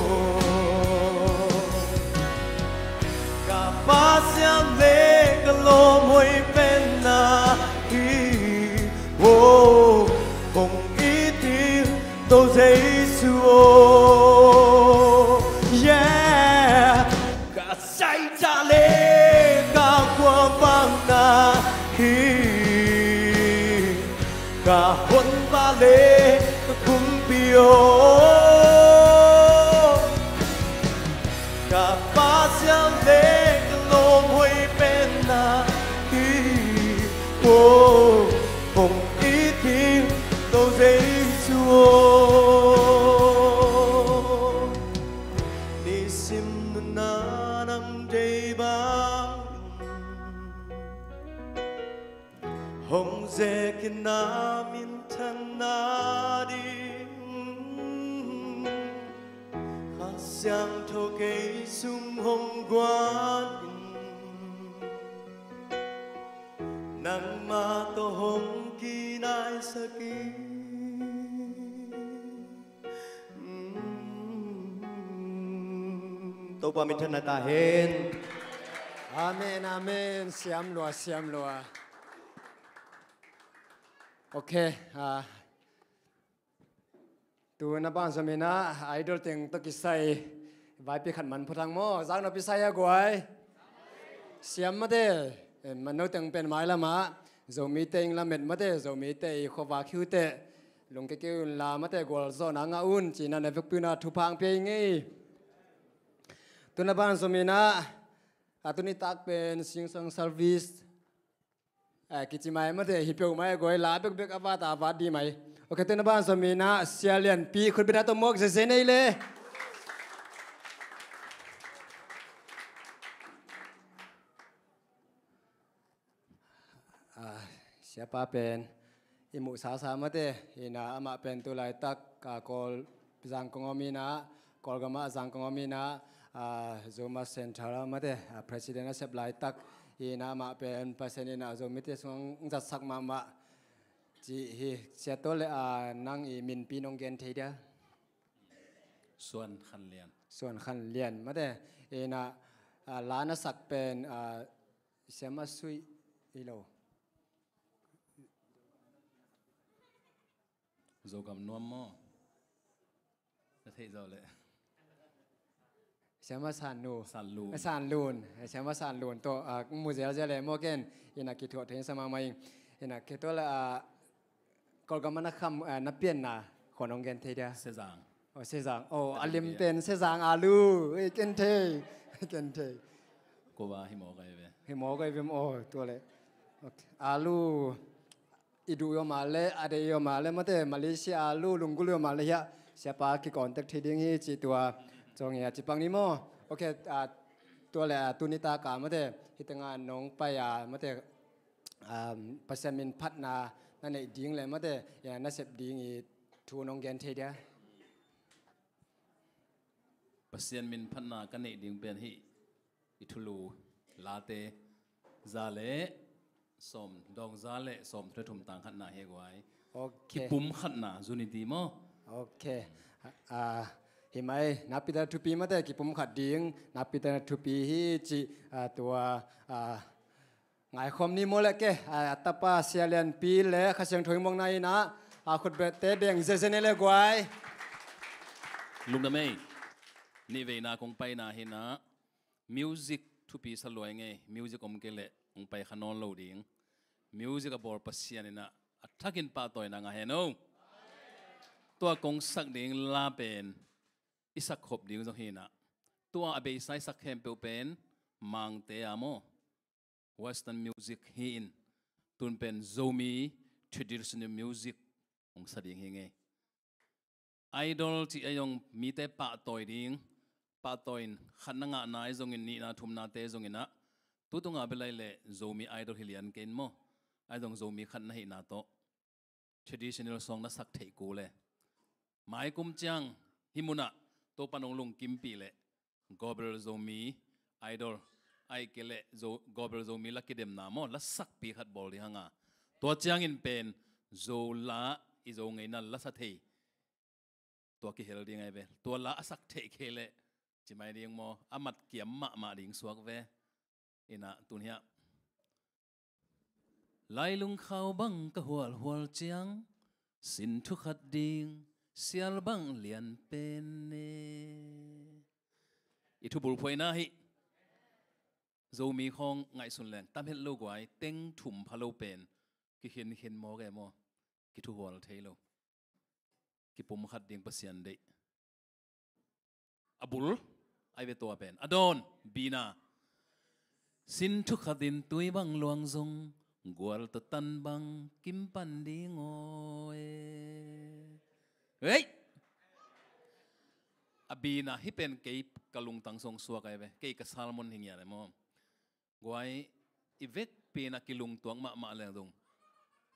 ka Pasian le ka lawmhuai pen na hi. Aw, kong it ding To Jesu aw, yeah. Ka zaitha le ka khuavakna hi, ka honpa le ka kumpi aw, ka Pasian le ka lawmhuai pen na hi. Aw, kong it ding To Jesu aw, nisim nunah nang deih bangin hong zekin na minthan nading, Kha Siangtho kei sung hong guan in. Nangmah tawh hong kinaisak in. Topa minthanna ta hen. Amen, amen. Siam lua, siam lua. Ok, ah, tu na ban zom in ah, Idol teng tawh kisai vaipi khat man phuthang maw, zak nop i sa hia guai? Siam mate, eh, man no teng pen mailam ah Zomite ing lamet mate, Zomite i khuavak hi uh teh, lungkia kei un la mate, gualzawhna ngah un ci-in ah na vekpi un ah thupha hong pia ing ei. Tu na ban zom in ah, a tuni tak pen Sing Song Service, eh, kici mai mate, hi peuhmah e guai, la bekbek a vat a vat ding mai. Ok, tu na ban zom in ah Sia Lianpi, khutbetna tawh muak zenzen ei le. Ah, siapa pen i muh sasa mate, in ah amah pen tu laitak, ah, Kawl zang kong om in ah, Kawlgam ah zang kong om in ah, ah, Zuma Central ah mate, ah, President a sep laitak, in ah amah pen Pasian in ah Zomite sung hong zatsak mahmah cih hi. Sia, tua leh, ah, nang i minpi nong gen thei dia? Suan Khan Lian. Suan Khan Lian mate, in ah, ah, la na sak pen, ah, Siama Sui hi lo. Zogam nuam maw? Na theih zawh leh. Siama San Nu. San Lun. San Lun. Siama San Lun tawh, ah, mu zelzel e maw ken. In ah kithuah thei sa mahmah ing. In ah kei tua leh, ah, Kawlgam ah na kham, ah, na pianna khuan hong gen thei dia? Sezang. Oh, Sezang. Oh, a lim pen Sezang alu. Eh, ken thei. Ken thei. Kua hi maw kai ve. Hi maw kai ve maw, oh, tua leh. Ok. Alu i duh uh a mah leh, a deih uh a mah leh mate, Malaysia alu lunggulh uh a mah leh hiah siapa kicontact thei ding hi ci tua. Zong hi a ci pak ni maw? Ok, ah, tua leh, ah, tuni tak a mate, hih tengah nong pai a mate, um, Pasian min phatna na neih ding leh mate, ya, na sep ding i thu nong gen thei dia? Pasian min phatna ka neih ding pen hih i thulu late za le sawm, dawng za le sawm thum le thum tang khatna hi guai. Ok. Kipum khatna, unity maw? Ok. Ah, hi mai, nakpi tak thupi mate, kipum khat ding nakpi tak thupi hi ci, ah, tua, ah, ngaikhawm ni maw leh ke, a, a tapa Sia Lianpi le Kha Siangtho i muakna in ah, a, khutbette beng zenzen ei le guai. Lungdam ei. Nihveina kong paina hinah music thupi sa luai ngei. Music om kei leh hong pai kha nawn lo ding. Music a bawl Pasian inah a thakin pahtawina ngah hen o. Tua kong sak ding la pen i sak khop ding zong hinah, tua a beisa i sak khempeuh pen Mangte a maw, Western music hi-in, tun pen Zomi traditional music hong sa ding hi ngei. Idol cih a zong mite pahtawi ding, pahtawi in khatna ngahna ahi zongin, nihna thumnate zonginah, tutunga bia lai leh Zomi Idol hi lian kei in maw. Ahi zong Zomi khatna hihna tawh traditional song na sak theih kul e. Maikum ciang hih munah Topan hong lungkimpih leh Global Zomi Idol, ahih kei leh Zo-, Global Zomi la kidemna maw, la sakpi khat bawl ding hanga, tua ciangin pen Zo la, i Zo ngeina la sa thei, tua kihel ding ahi ve. Tua la a sak theih kei leh ci mai ding maw, a matkiam mahmah ding suak ve. Inah tun hiah, Lailung khau bang ka hualhual ciang, sin thukhat ding sial bang lian pen e. I thubul phuaina hih Zomi khawng ngaihsun leng tam het lo guai, teng thum pha lo pen kikhinkhin mawk e maw, kithuhual thei lo. Kipumkhat ding Pasian deih. A bul ahi ve tua pen. A dawn, bina. Sin thukhat in tui bang luang zong, gual tawh tan bang kim pan ding aw e. Hei! A bina hih pen kei ka lungtang song suak ahi ve. Kei ka sermon hi ngiat e maw. Guai, i vekpi inah kilungtuak mahmah leng zong,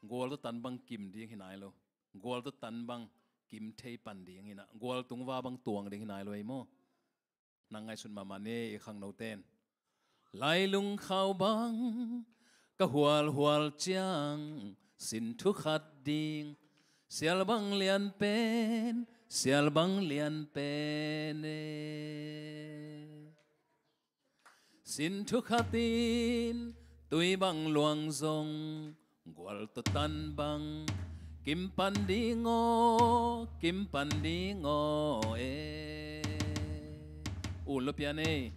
gual tawh tan bang kim ding hi nai lo. Gual tawh tan bang kim thei pan ding hinah, gual tungva bang tuang ding hi nai lo ei maw. Nang ngaihsun mahmah ni i khangnote in. Lailung khau bang ka hualhual ciang, sin thukhat ding sial bang lian pen, sial bang lian pen e. Sin thukhat in tui bang luang zong, gual tawh tan bang kim pan ding aw, kim pan ding aw e. Un lo pian ei.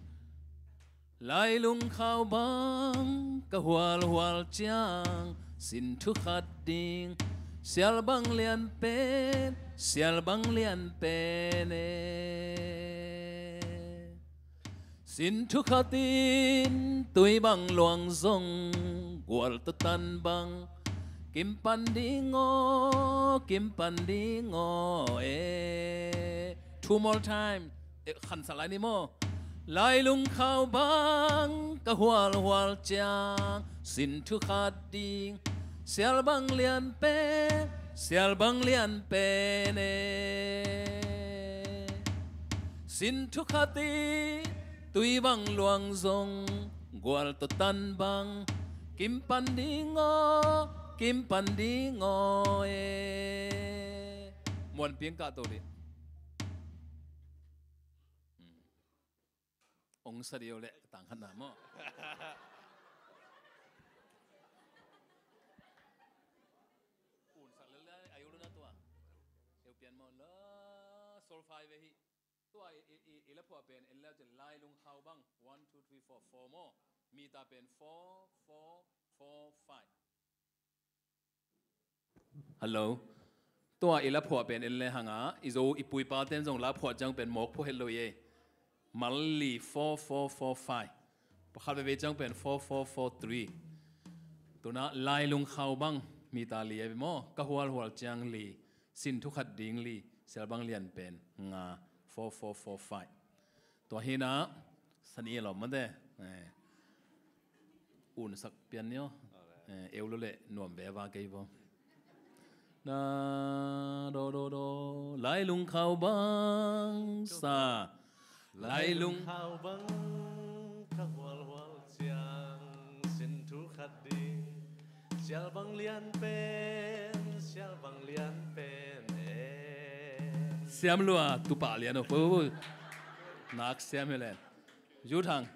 Lailung khau bang ka hualhual ciang, sin thukhat ding sial bang lian pen, sial bang lian pen e. Sin thukhat in tui bang luang zong, gual tawh tan bang kim pan ding aw, kim pan ding aw e. Two more time. Eh, khansak lai ni maw. Lailung khau bang ka hualhual ciang, sin thukhat ding sial bang lian pen, sial bang lian pen e. Sin thukhat in tui bang luang zong, gual tawh tan bang kim pan ding aw, kim pan ding aw e. Muanpi in kah to dih. Hmm. Ong sa dih o leh tang khat na maw. Un sak lel lai, a yu lu na tua. Eu pian maw, la, sol fa ve hi. Tua i, i, i, i la phuah pen en leu cin, lailung khau bang. One, two, three, four, four maw. Mita pen four, four, four, five. Hello. Tua i la phuah pen en le hanga, i Zo i pu i pa ten zong la phuah ciang pen mawk phuah het lo i ei. Mal li, four, four, four, five. Pakhat veve ciang pen four, four, four, three. Tuna lailung khau bang, mita li a hi maw, ka hualhual ciang li, sin thukhat ding li, sial bang lian pen nga, four, four, four, five. Tua hina, sani a lawm mate. Eh. Un sak pian ni aw. Eh, eu lo le nuam ve va kei bo. Na, do, do, do. Lailung khau bang sa. Lailung khau bang ka hualhual ciang, sin thukhat ding sial bang lian pen, sial bang lian pen e. Siam lua, tupa lian o. Nak siam hi len. Yu Thang.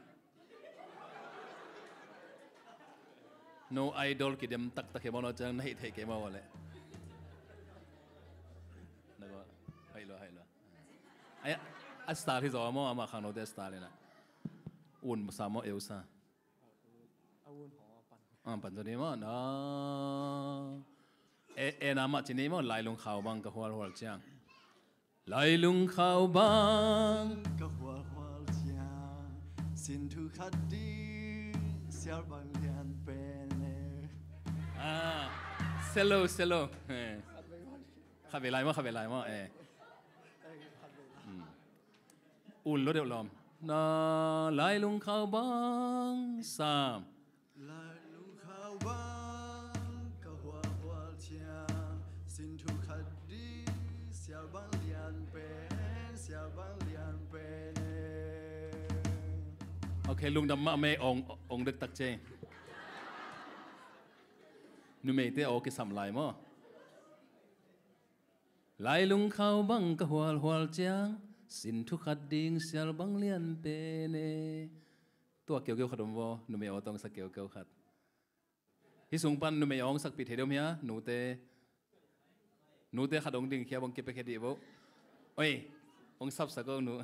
No idol kidem taktak hi maw, no ciang na hih theih kei maw le. Na ko, hai lo, hai lo. Aya. A style hi zaw maw, amah khangnote a style hi na. Un sa maw, eu sa? Ah, pan zaw ni maw, na. E, e na mah ci ni maw, Lailung khau bang ka hualhual ciang. Lailung khau bang ka hualhual ciang, sin thu khat ding, sial bang lian pen e. Ah, slow, slow. Eh. Khat vei lai maw, khat vei lai maw, eh. Hmm. Un lo deuh lawm. Na, Lailung khau bang, sam. Lailung khau bang ka hualhual ciang, sin thu khat ding, sial bang lian pen, sial bang lian pen e. Ok, lungdam mahmah e, ong, ong dektak ci. Numeite aw kisam lai maw. Lailung khau bang ka hualhual ciang, sin thu khat ding, sial bang lian pen e. Tua keukeu khat om vaw, numei aw tawh hong sak keukeu khat. Hih sung pan numei aw hong sakpih thei deuh om hia, nute. Nute khat hong dingkhia, hong kipiakhia dih vaw. Oi, hong sapsak aw nu.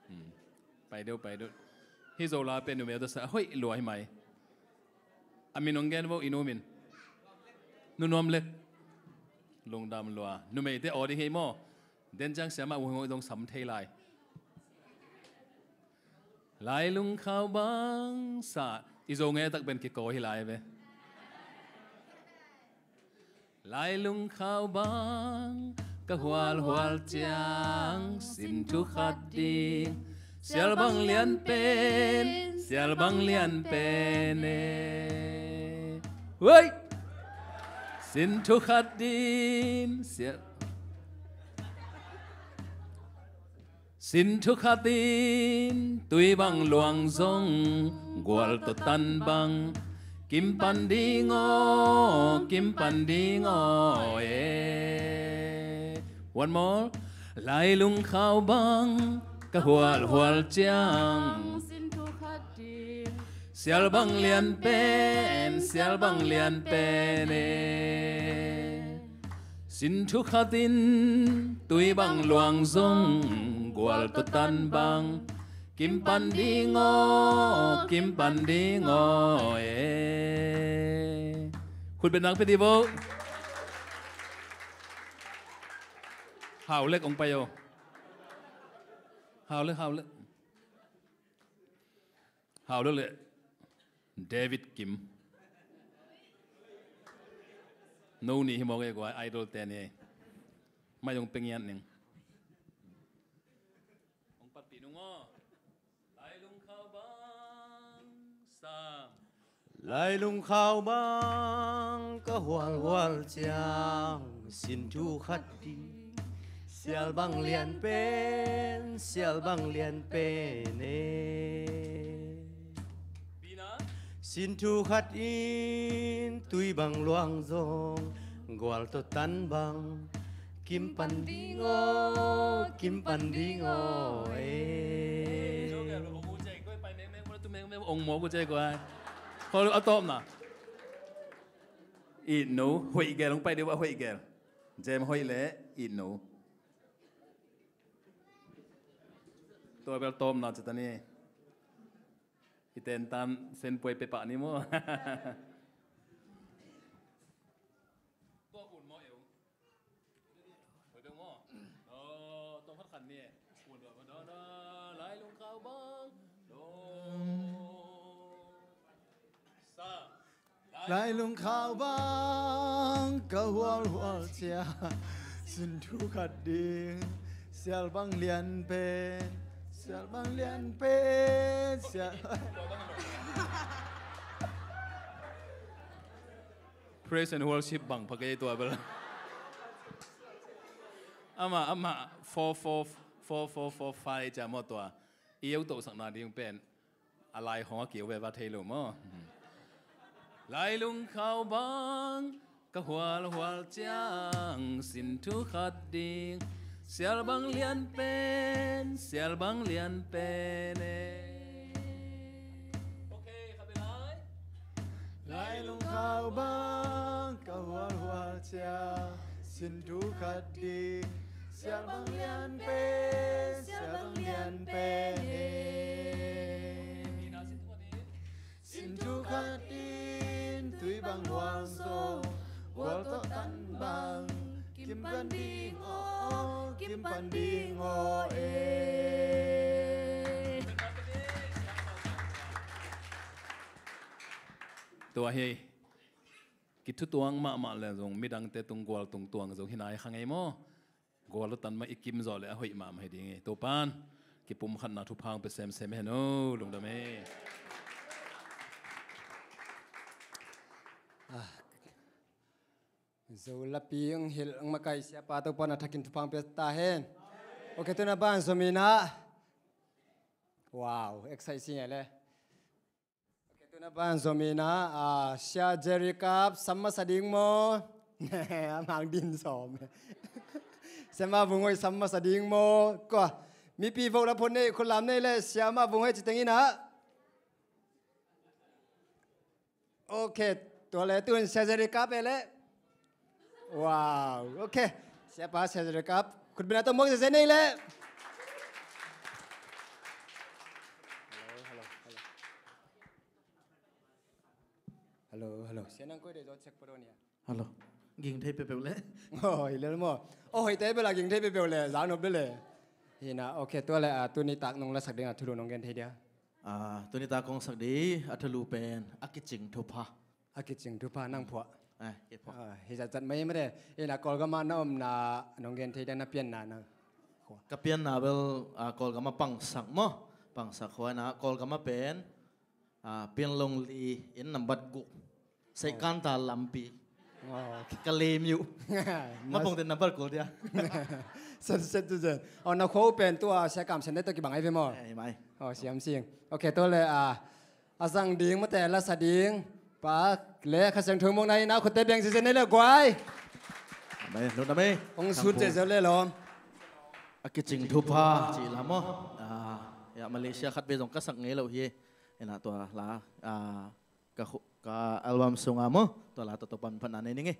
Hmm. Pai deuh, pai deuh. Hih Zola pen numei aw tawh sa, hoih lua hi mai. A min hong gen vaw, i nu min. Nu Nuam Lek. Lungdam lua. Numeite aw ding hi maw. Den ciang siamah uh hong zong sam thei lai. Lailung khau bang sa, i Zo nge tak pen kikaw hi lai ve. Lailung khau bang ka hualhual ciang, sin thu khat ding, sial bang lian pen, sial bang lian pen e. Woi! Sin thu khat ding, sial Sin thu khat in tui bang luang zong, gual tawh tan bang kim pan ding aw, kim pan ding aw e. One more. Lailung khau bang ka hualhual ciang, sin thu khat ding, sial bang lian pen, sial bang lian pen e. Sin thu khat in tui bang luang zong, gual tawh tan bang kim pan ding aw, kim pan ding aw e. Khut beng nak pia dih vaw. Hau Lek hong pai aw. Hau Lek, Hau Lek. Hau Lek le David Kim. No nih hi mawk e, kua idol te ni. Mai hong pia ngiat ning. Hong patpih nung aw. Lailung khau bang sam. Lailung khau bang ka hualhual ciang, sin thu khat ding, sial bang lian pen, sial bang lian pen e. Sin thu khat in tui bang luang zong, gual tawh tan bang kim pan ding aw, kim pan ding aw e. Ong mawk uh cei kua. Khawl a tawpna. It no, hoih gel hong pai deuh a, hoih gel. Jem hoih le it no. Tua bel tawpna ci ta ni. I tentan senpuai pepah ni maw. Tua un maw eu. Hoih beng maw. Aw, tawm khat khan ni. Un dawh maw, dawh, dawh, Lailung khau bang. Dawh. Sa. Lailung khau bang ka hualhual ciang, sin thu khat ding, sial bang lian pen, sial bang lian pen, sial. Praise and worship bang pha kei tua bel. Amah, amah, four, four, four, four, four, five ca maw tua. I eu tohsakna ding pen. A lai khong a kiu veva thei lo maw. Lailung khau bang ka hualhual ciang, sin thu khat ding, sial bang lian pen, sial bang lian pen e. Lailung khau bang ka hualhual ciang, sin thu khat ding, sial bang lian pen, Sin thu khat in tui bang huang zaw, gual tawh tan bang, kim pan ding aw, kim pan ding aw e. Tua hi, kithutuang mahmah le zong midangte tung gual tung tuang zong hi nai kha ngei maw? Gual lo tan mah i kim zawh le a hoih mahmah hi ding hi. Topan kipumkhatna thupha hong pia semsem hen o, lungdam e. Ah, Zo lapi hong hilh hong makai siapa Topan a thakin thupha hong pia ta hen. Ok, tuna ban zom ina. Wow, excite si ngei le. Ok, tuna ban zom ina, ah, Sia Jerry Kap sam masa ding maw? A mang din sawm. Sia Ma Vung Hoih sam masa ding maw? Kua mipi vote la phot nei, khut lam nei le Sia Ma Vung Hoih ci teng ina. Ok, tua le tun Sia Jerry Kap e le. Wow, ok. Siapa Sia Jerry Kap, khut beng a tawh muak zeze nei le. Hello, hello, hello. Hello, hello. Sia nang koi de zo check pado nia. Hello. Ging thei peuhpeuh le. Oh, hi le maw. Oh, hoih te bel a ging thei peuhpeuh le, za nop de le. Hi na, ok, tua le, ah, tuni tak nong lasak ding a thulu nong gen thei dia? Ah, tuni tak kong sak ding a thulu pen a kicing thupha. A kicing thupha nang phuah. Eh, kei phuah. Ah, hi zatzat mai mah de. Hi na, Kawlgam ah na omna nong gen thei dia, na pianna nang. Ka pianna bel, ah, Kawlgam ah Pangsak maw. Pangsak khua na, Kawlgam ah pen, ah, Pianlong li inn nambat guk. Saikanta lampi. Oh, ok. Ka lem uh. Mapong ten nambat kul dia. Set, set, set, set. Oh, na khua uh pen tua Sia Kam Sian te tawh kibang ai ve maw? Eh, mai. Oh, siam sing. Ok, tua le, ah, a zang ding mate, lasa ding pa le Kha Siangtho muakna ina khutte beng zeze nei le guai. Mai, lungdam e. Hong sut zeze le lawm. A kicing thupha ci la maw. Ah, ya, Malaysia khat ve zong ka sak ngei lo hi. Ina tua la, ah, ka khu-, ka album sunga maw, tua la tawh Topan phatna nei ning e.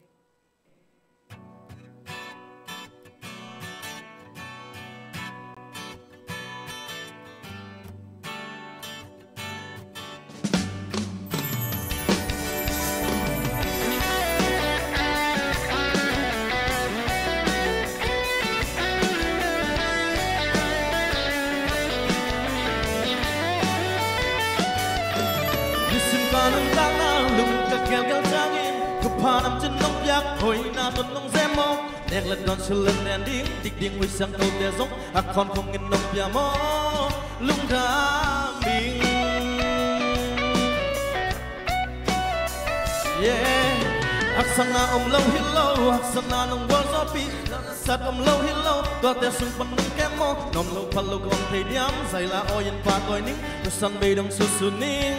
Nisim ka nuntakna lung ka gelgel ciangin, thupha namcin nong piak, hoihna tawh nong zem maw. Nek le dawn, sullen den ding, dik ding, Kha Siangthote zong a khawn khawngin nong pia maw. Lungdam ing. Yeah. Haksatna om lo hi lo, haksatna nong gualzawhpih, na letsat om lo hi lo, tuate sung pan nong kem maw. Nuam lo phal lo kong thei diam, zai la awi in pahtawi ning, nusan bei dong susu ning,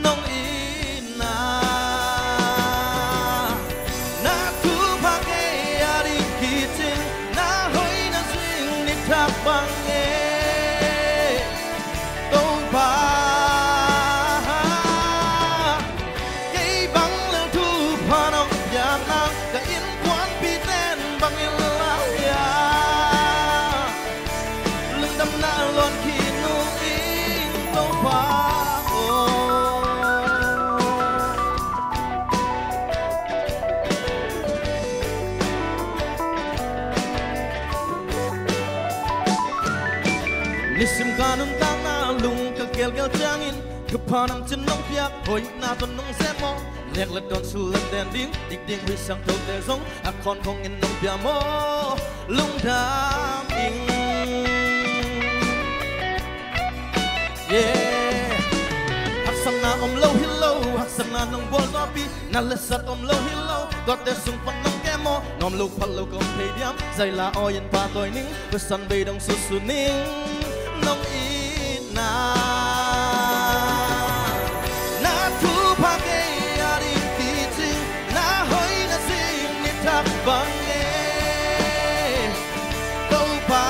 nong itna. Na thupha kei a ding kicing, na hoihna zing nitak bang e. Topa, kei bang lel thupha nong piak nang, ka innkuanpihten bang in lai a, lungdamna luan khin ung ing Topa aw. Nisim ka nuntakna lung ka gelgel ciangin, thupha namcin nong piak, hoihna tawh nong zem maw. Nek le dawn, sullen den ding, dik ding, Kha Siangthote zong a khawn khawngin nong pia maw. Lungdam ing. Yeah. Haksatna om lo hi lo, haksatna nong gualzawhpih, na letsat om lo hi lo, tuate sung pan nong kem maw. Nuam lo phal lo kong thei diam, zai la awi in pahtawi ning, nusan bei dong susu ning, nong itna. Na thupha kei a ding kicing, na hoihna zing nitak bang e. Topa,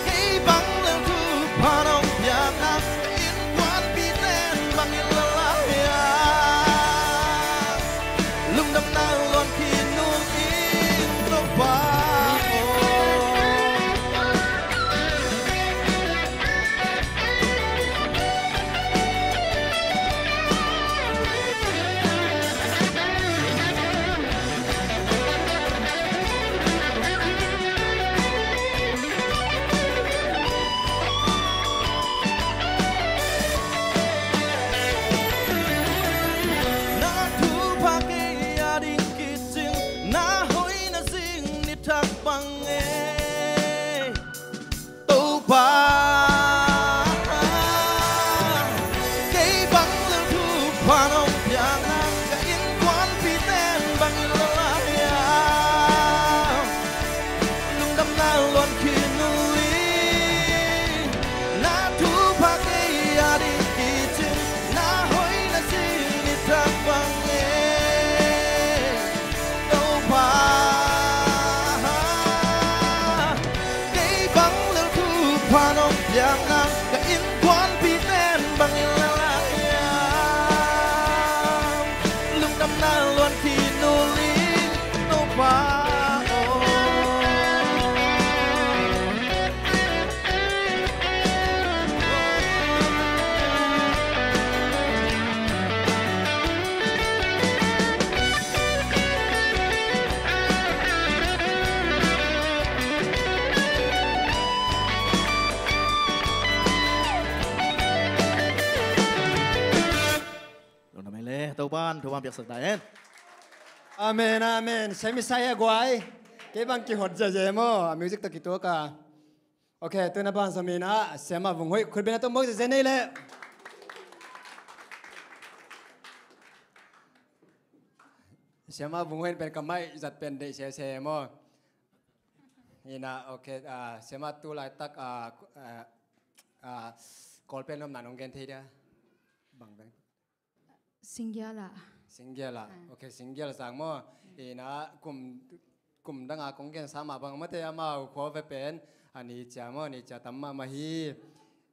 kei bang lel thupha nong piak nang, ka innkuanpihten bang in lai a, lungdamna luan khin ung ing Topa aw. bang e, Topa. Kei bang lel thupha nong piak nang, ka innkuanpite'n bang in la lai hiam? Lungdamna luan khin uh hi. Na thupha kei a ding kicing, na hoihna sing nitak bang e, Topa. Kei bang lel thupha nong piak nang, ka innkuanpite'n bang in la lai hiam? Lungdamna luan khin uh hi, Topa aw. Lungdam ei le, Topa'n thupha piaksak ta hen. Amen, amen. Sem i sa hi a guai. Kei bang kihot ziahziah maw, a music tawh kituak a. Ok, tu-in a ban zom in a, Siama Vung Hoih, khut beng a tawh mawk ziahziah nei le. Siama Vung Hoih pen ka mic zat pen deih sese maw. Hi na, ok, ah, Siama tu laitak, ah, ah, ah, Kawl pen nopna nong gen thei dia? Bang bang. Singial ah. Singial ah. Ah. Ok, Singial sang maw. Hi na, kum, kum dang a kong gensa mah bang mate, amau khua ve pen a ni cia maw, ni cia tam mahmah hi.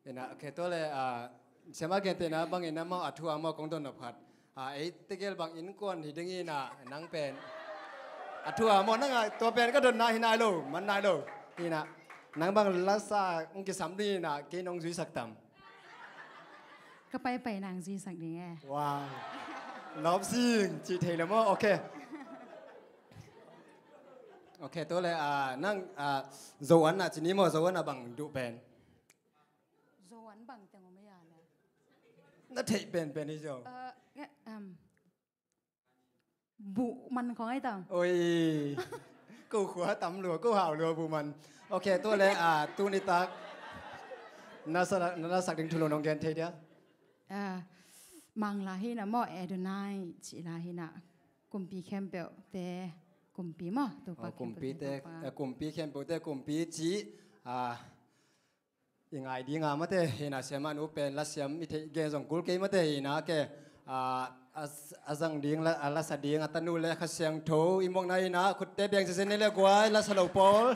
Hi na, ok, tua le, ah, Siama gente na bang in amau a thu a maw kong dot nop khat. Ah, ei tegel bang innkuan hi ding hi na, nang pen a thu a maw, nang a tua pen ka dotna hi nai lo, man nai lo. Hi na, nang bang lasa hong kisam ding hi na, kei nong zuisak tam? Ka paipai nang zuisak ding e. Wow. Love sing, cih thei le maw? Ok. Ok, tua le, ah, nang, ah, Zo an ah ci ni maw, Zo an ah bang duh pen? Zo an bang teng om a ya le. Na theih penpen hi Zo. Eh, eh, um, buh man khong ai tam. Oi. Ko khua tam lua, ko hau lua buh man. Ok, tua le, ah, tu nitak na sa, na sak ding thu lo nong gen thei dia? Ah, Mangla hi na maw, Adonai ci la hi na. Kumpi khempeuh te kumpi maw, Topa. Oh, kumpi khempeuh te, Topa. Eh, kumpi khempeuh te kumpi ci, ah, i ngai ding a mate, hi na Siama nu pen lasiam i theih gen zong kul kei mate, hi na ke, ah, a, a zang ding, la, a lasa ding a tanu le Kha Siangtho i muakna hi na, khutte beng sese nei le guai, lasa lo pawl.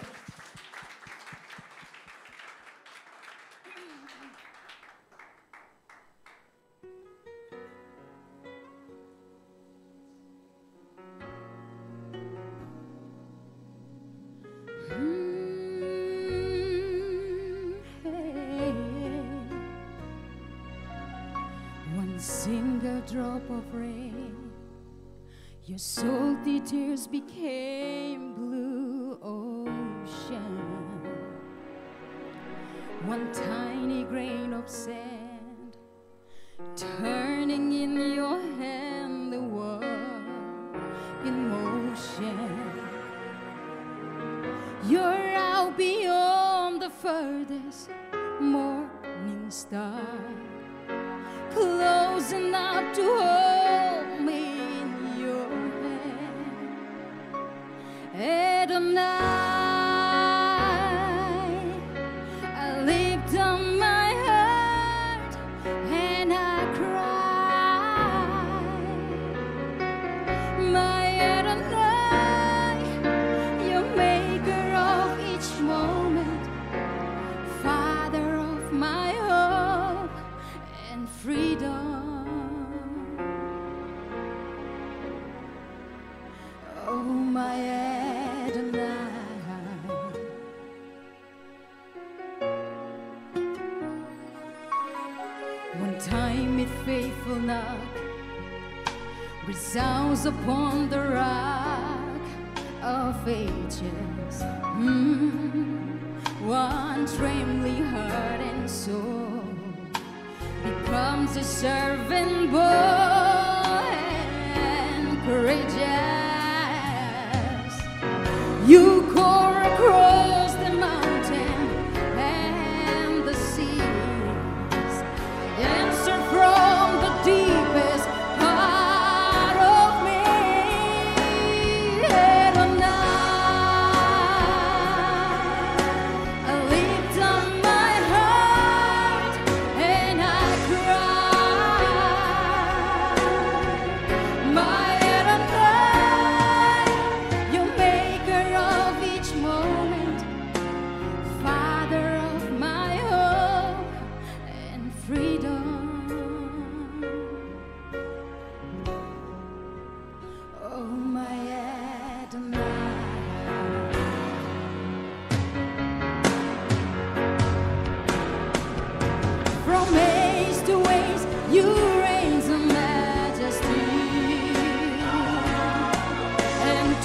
One single drop of rain, your salty tears became blue ocean. One tiny grain of sand turning in your hand the world in motion. You're out beyond the furthest morning star, close enough to hold me in your hand. Adonai, I lift up my heart and I cry. My Adonai, your maker of each moment, Father of my hope and freedom. Oh, my Adonai. One time it faithful knock resounds upon the rock of ages. Mm. One trembling heart and soul becomes a servant bold and courageous. You call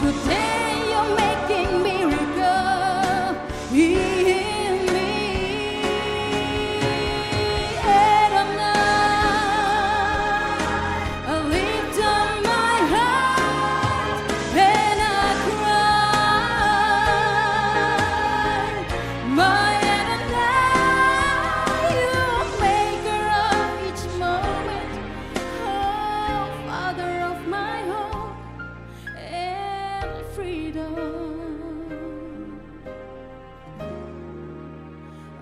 Today you're making miracle in me, Adonai. I lift up my heart and I cry, my Adonai, you maker of each moment, oh, Father of my hope and freedom.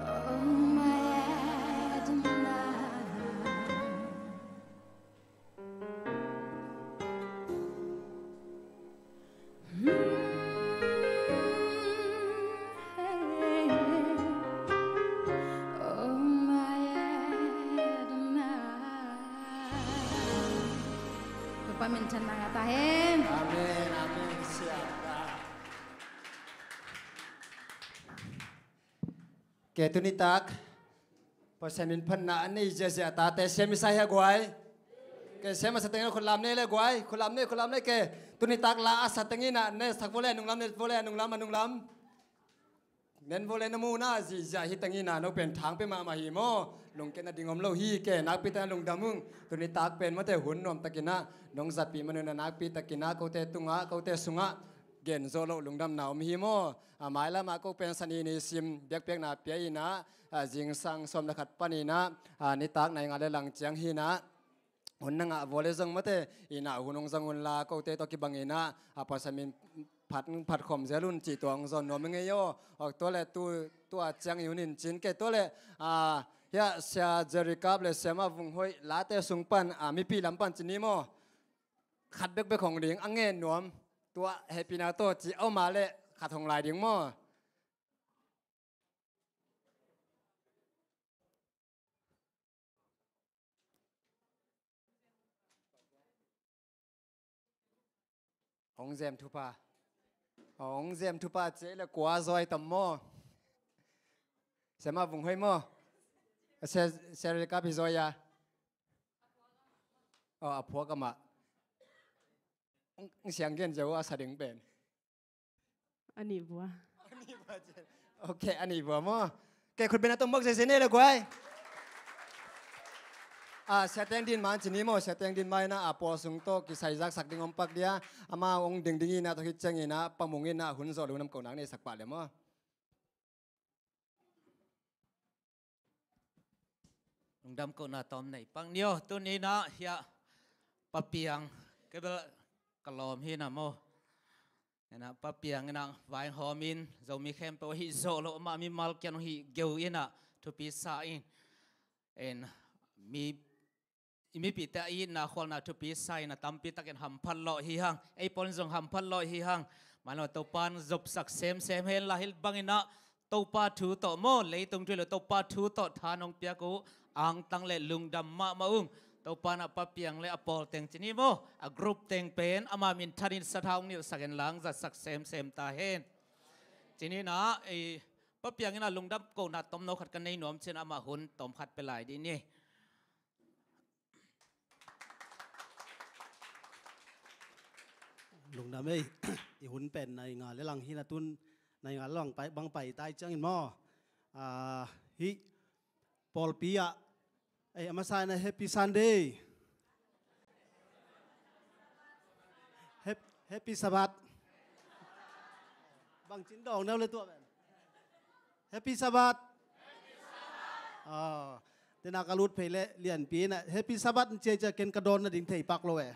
Oh, my Adonai. Mm, hey. Oh, my Adonai. Topa minthanna ngah ta hen. Amen, amen. Siapa? Kei tuni tak Pasian min phatna a nei ziahziah a tate siam i sa hi a guai. Kei siam a sa teng in a khut lam nei le guai. Khut lam nei, khut lam nei kei. Tuni tak la a sa teng in a ne sak vua le a nunglam, ne vua le a nunglam, a nunglam. Nen vua le na mu na ziahziah hi teng in a no pen thang pia mahmah hi maw. Lungkiatna ding om lo hi kei, nakpi tak in a lungdam ung. Tuni tak pen mawte hun nuam tak in a nong zatpih man un a nakpi tak in a kote tungah, kote sungah gen zawh loh lungdamna om hi maw. A mailam ah ko pen Sani ni sim biakpiakna pia in a, a, zingsang sawm le khat pan in a, a, nitak nai nga le lang ciang hi in a, hun na ngah vua le zong mawte in a hun hong zang un la kote tawh kibang in a, a, Pasian min phat, phat khawm zel un cih tua hong zawn nuam i ngei aw. Awk tua le tu, tua ciang i hun in cin kei tua le, a, hiah Sia Jerry Kap le Sia Ma Vung Hoih late sung pan, a, mipi lam pan cin ni maw. Khat bekbek hong ding a ngen nuam. Tua hehpihna tawh ci a om a leh khat hong lai ding maw? Hong zem thupha. Hong zem thupha ci le kua zawi tam maw? Sia Ma Vung Hoih maw? Sia, Sia Jerry Kap hi zawi a. Aw, a phuak amah. Hong, hong siang gen zo a sa ding pen. A nih vua. A nih vua ci. Ok, a nih vua maw. Kei khut beng a tong bawk zeizei nei le guai. A, Sia Teng Din Man ci ni maw, Sia Teng Din Man in a, a pawl sung tawh kisai zaksak ding om pak dia. Ama hong ding ding in a tawh khit ciang in a, pamung in a hun zawh lungdam kohna nei sak pah le maw. Lungdam kohna tawm nei pak ni aw, tuni in a hiah Pa Piang, kei bel ka lawm hi in a maw. In a Pa Piang in a vaihawm in, Zomi khempeuh hih zawh loh amah mimal kiang hong hih geu in a thupi sa in. In mi i mipihte a itna khualna thupi sa in a tampi takin hamphat lawh hi hang. Ei pawl in zong hamphat lawh hi hang. Mah lo Topa in zopsak semsem hen la, hih bang in a Topa thu tawh maw, leitung thu lo Topa thu tawh tha nong piak uh angtang le lungdam mahmah ung. Topa in a Pa Piang le a pawl teng ci ni maw, a group teng pen ama minthan in sathau hong nilhsak in lang zatsak semsem ta hen. Ci ni in a, i Pa Piang in a lungdam kohna tomno khat ka nei nuam cin amah hun tawm khat pia lai dih ni. Lungdam ei, i hun pen nai nga le lang hi in a tun, nai nga le lang pai, bang pai tai ciangin maw. Ah, hih pawlpi ah, ei, a masa in a Happy Sunday. Hap-, Happy Sabbath. Bang cin dawng neu le tua pen. Happy Sabbath. Aw, tena ka lut phei leh lianpi in a Happy Sabbath in ciacia ken ka dawn nading thei pak lo e.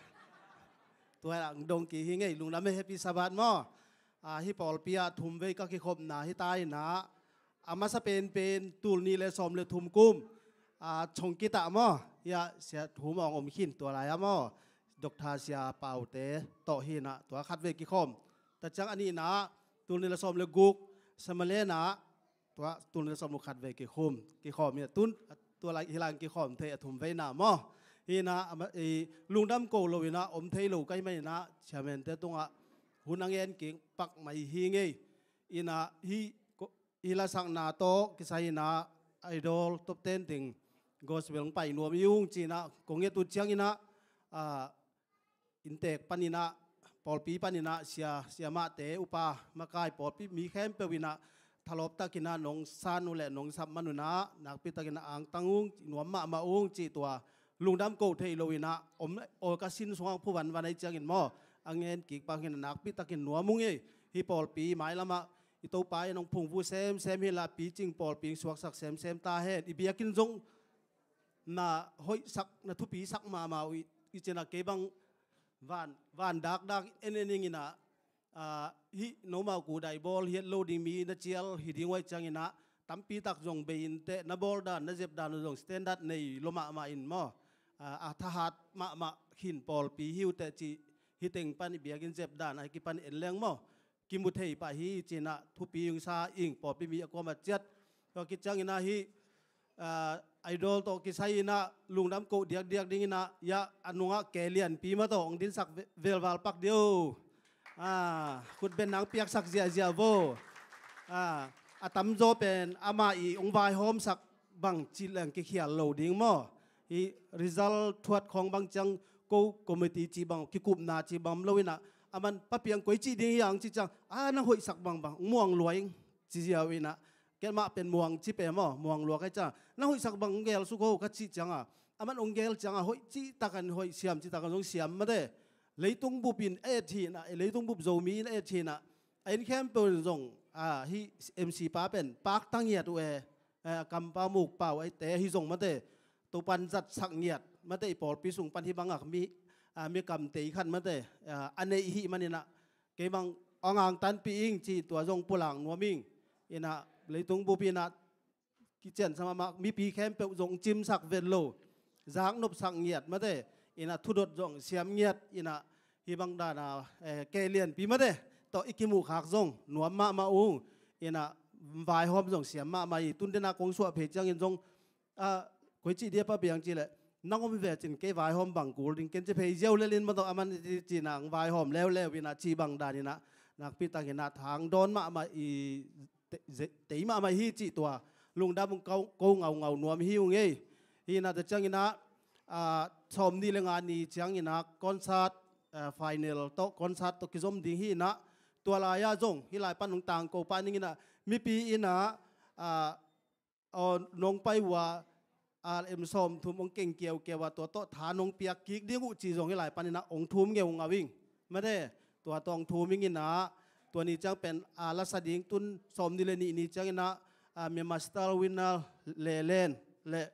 Tua lah dong kik hi ngei, lungdam e, Happy Sabbath maw. A, hih pawlpi ah thum vei ka kikhopna hi ta in a, a masa penpen tul nih le sawm le thum kum, a, Chongkit ah maw, hiah Sia Thum Aung om khin tua lai ah maw. Doctor Sia Paute tawh hi in a tua khat vei kikhawm. Tua ciang a nihna ah tul nih le sawm le guk Samaria ah tua tul nih le sawm le khat vei kikhum, kikhawm hi a, tun tua lai hi lang kikhawm thei a thum veina maw. Hi in a, ama, i, lungdam ko lo in a om thei lo ka hih man in a chairman te tungah hun a ngen kik pak mai hi ngei. In a hih ko-, hih lasakna tawh kisai in a Idol top ten teng gospel hong pai nuam hi ung ci in a kong nget uh ciangin a, a, inntek panin a pawlpi paninah sia, siamahte, upa, makai, pawlpi mi khempeuh inah thalawp takinah nong san uh leh nong sap man unah nakpi takinah angtang ung, nuam mahmah ung cih tua lungdam ko thei lo inah om, aw ka sin sungah phuvanvan ahi ciangin maw, a ngen kik pak inah nakpi takin nuam ung ei. Hih pawlpi mailamah i Topa in hong phungvuh semsem hi lah picing pawlpi hong suaksak semsem ta hen. I biakinn zong na hoihsak, na thupisak mahmah uh i, i cinah kei bang van, van dakdak en en inginah, ah, hih nomau kudai bawl hiat lo ding mi na cial hi ding uh ahi cianginah tampi tak zong bei inteh, na bawl dan, na zep dan uh zong standard nei lo mahmah in maw. Ah, a thahat mahmah khin pawlpi hi uh teh cih hih teng pan i biakinn zep dan ahi kipan en leng maw kimu thei pah hi cinah thupi hong sa ing pawlpi mi a kuamah ciat. Tua kicianginah hih, ah, idol tawh kisai inah lungdam koh diakdiak dinginah, ya, a nungah ke lianpi mah tawh hong dinsak ve-, velval pak dih o. Ah, khutben nang piaksak ziahziah vo. Ah, a tamzaw pen amah i hong vaihawmsak bang cih leng kikhial lo ding maw. Hih result thuat khawng bang ciang ko committee cih bang, kikupna cih bang om lo inah, aman papiang koi cih ding hiang cih ciang, ah, nang hoihsak bangbang hong muang lua ing ci ziau inah, ken mah pen muang ci pe maw, muang lua kai ciang, nang hoihsak bang hong gel suk ho ka cih cianga, aman hong gel cianga hoih cih takan hoih, siam cih takan zong siam mate. Leitung bupin a et hinah, leitung bup Zomi in a et hinah, a inn khempeuh in zong, ah, hih M C pa pen pakta ngiat uh e. Eh, a kampa mukpau aite ahi zong mate, Topan zatsak ngiat mate, i pawlpi sung pan hih bangak mi, ah, mi kamtei khat mate, ah, a neih hih maninah kei bang hong angtanpih ing cih tua zong pulak nuam ing. Inah leitung bup inah kiciansa mahmah, mipi khempeuh zong cimsak vet lo, zaknopsak ngiat mate, inah thudot zong siam ngiat inah, hih bang dana, eh, ke lianpi mate tawh i kimuhkhak zong nuam mahmah ung. Inah vaihawm zong siam mahmah hi. Tun dena kong suah phei ciangin zong, ah, koi cih dia papiang cih leh, nang om ve cin kei vaihawm bang kul ding ken ci phei ziau lelin mah tawh aman i ci nang vaihawm leuleu inah cih bang dan inah nakpi takinah thang dawn mahmah i te-, ze-, tei mahmah hi cih tua lungdam ko, ko ngaungau nuam hi ung ei. Hi inah tua cianginah, ah, sawmnih le nga ni cianginah concert, ah, final tawh, concert tawh kizom ding hi inah, tua lai-ah zong hih lai pan hong tangko pah ninginah mipi inah, ah, aw, nong pai uh a, R M sawmthum hong keng kiaukiau a, tua tawh tha nong piak kik ding uh ci zong hih lai paninah hong thum ngeungau ing. Mate, tua tawh hong thum ing inah, tua ni ciang pen a lasa ding tun sawmnih le nih ni cianginah, a, Myanmar Star Winner Lelen le,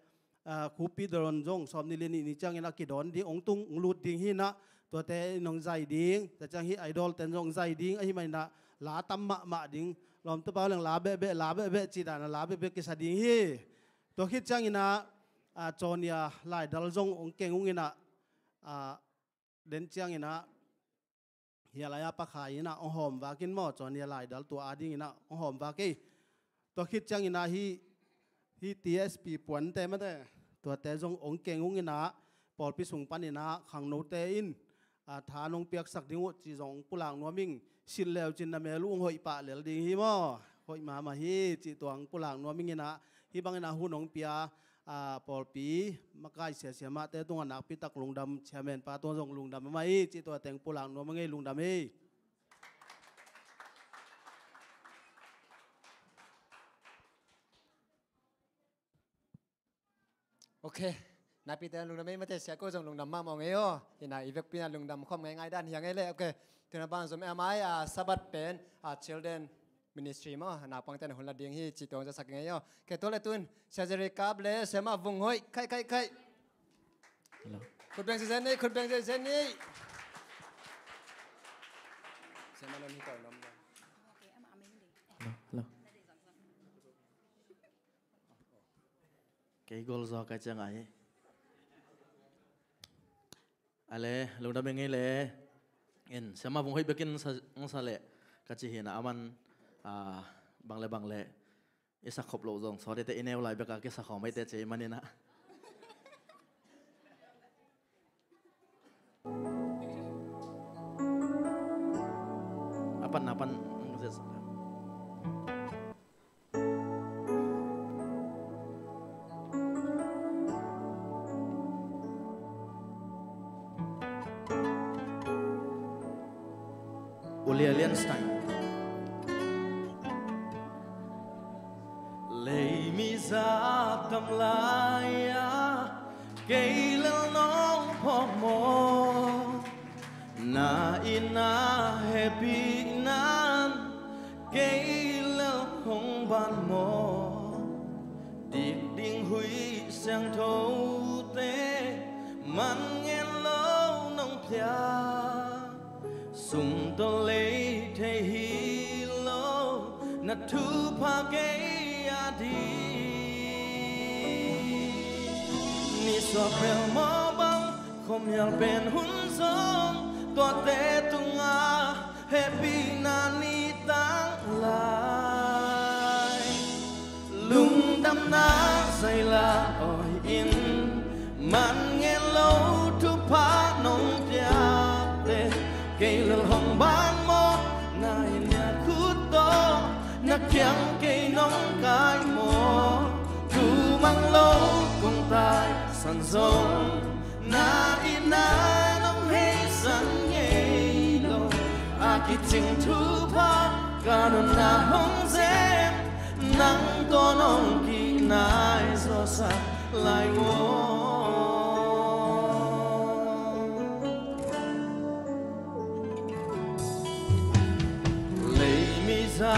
a, Khupi Doron zong sawmnih le nih ni cianginah kidawn ding, hong tung, hong lut ding hi inah, tuate in hong zai ding, tua ciang hih idol ten zong hong zai ding, ahi maninah la tam mahmah ding, lawmte pau leng la behbeh, la behbeh ci dana la behbeh kisa ding hi. Tua khit cianginah, a, Cawnia laidal zong hong keng ung inah, a, den cianginah hia lai-a pakha inah hong hawmvak in maw, Cawnia laidal tua a dinginah hong hawmvak ei. Tua khit cianginah hih, hih T S P puante mate, tuate zong hong keng ung inah, pawlpi sung paninah khangnote in, a, tha nong piaksak ding uh ci zong pulak nuam ing. Silh leu cin na mel uh hong hoih pah lel ding hi maw. Hoih mahmah hi cih tua hong pulak nuam ing inah, hih banginah hun hong pia, a, pawlpi makai sia siamahte tungah nakpi tak lungdam, chairman pa tungah zong lungdam mahmah hi cih tua teng pulak nuam ing ei, lungdam hi. Ok. Nakpite lungdam ei mate, sia ko zong lungdam mahmah ngei aw. Hi inah i vekpi inah lungdam khawm ngeingai dan hi a ngei leh. Ok. Tuna bang zom ei a mai, a, Sabbath pen, a, Children Ministry maw, naupangte na hun la ding hi cih tua hong zasak ngei aw. Ok, tua leh tun Sia Jerry Kap le Siamah Vung Hoih, khai, khai, khai. Hello. Khut beng zenzen ni, khut beng zenzen ni. Siamah non hi tawh nom lo. Hello, hello. Kei gol zaw kai ciang a hi. A le, lungdam ing ei le. In, Siamah Vung Hoih bekin sa, sa leh ka ci hi inah, aman, a, bang le bang le i sak khop loh zong sawtete i neu lai bek a kisa khawm ei teh ci ei maninah. A pan, a pan, mm, zia sa. Ulia Lianstein. Leimi za tam lai-a kei lel nong phawk maw? Na inn ah hehpihna-in kei lel hong ban maw? Dik ding huih siangthote man ngen lo nong piak. Sum tawh lei thei hi lo na thupha kei a ding. Nisuak bel maw bang, khuamial pen hun zong, tuate tungah hehpihna ni tang lai. Lungdamna zaila awi-in man ngen lo thupha nong piakte, kei lel hong ban maw? Na inn ah khut tawh na kiang kei nong kai maw? Thu mang lo kong taisan zong, na inn ah nong heisan ngei lo. A kicing thupha ka nunna hong zem, nang tawh nong kinai zawhsak lai maw? Leimi za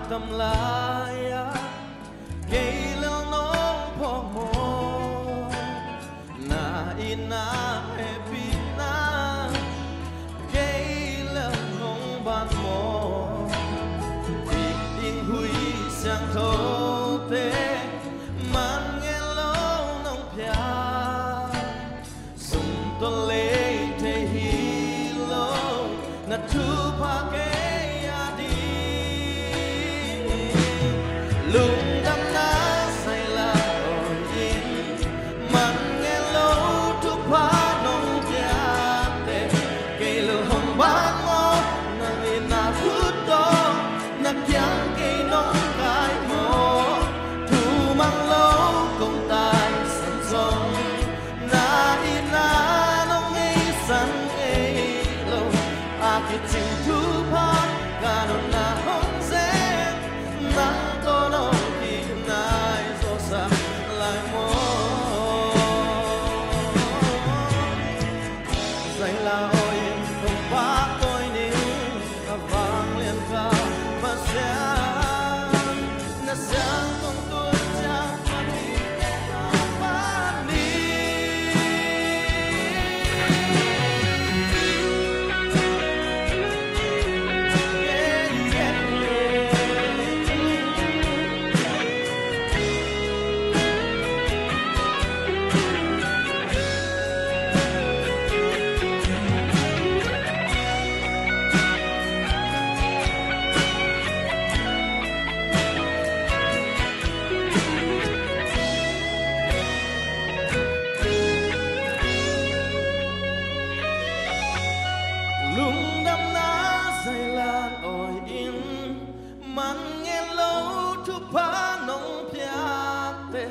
tam lai-a kei lel nong phawk maw? Na inn ah hehpihna-in kei lel hong ban maw? Dik ding huih siangthote man ngen lo nong piak. Sum tawh lei thei hi lo na thupha kei a ding. Lungdamna zaila awi-in man ngen lo thupha nong piakte, kei lel hong ban maw? Na inn ah khut tawh na kiang kei nong kai maw? Thu mang lo kong taisan zong, na inn ah nong heisan ngei lo. A kicing thupha ka nunna hong zem, nang tawh nong kinai zawhsak lai maw? Zaila awi-in hong pahtawi ning, a vanglian ka Pasian, na siangtho tun ciang mah ni. Lungdamna zaila awi-in man ngen lo thupha nong piakte,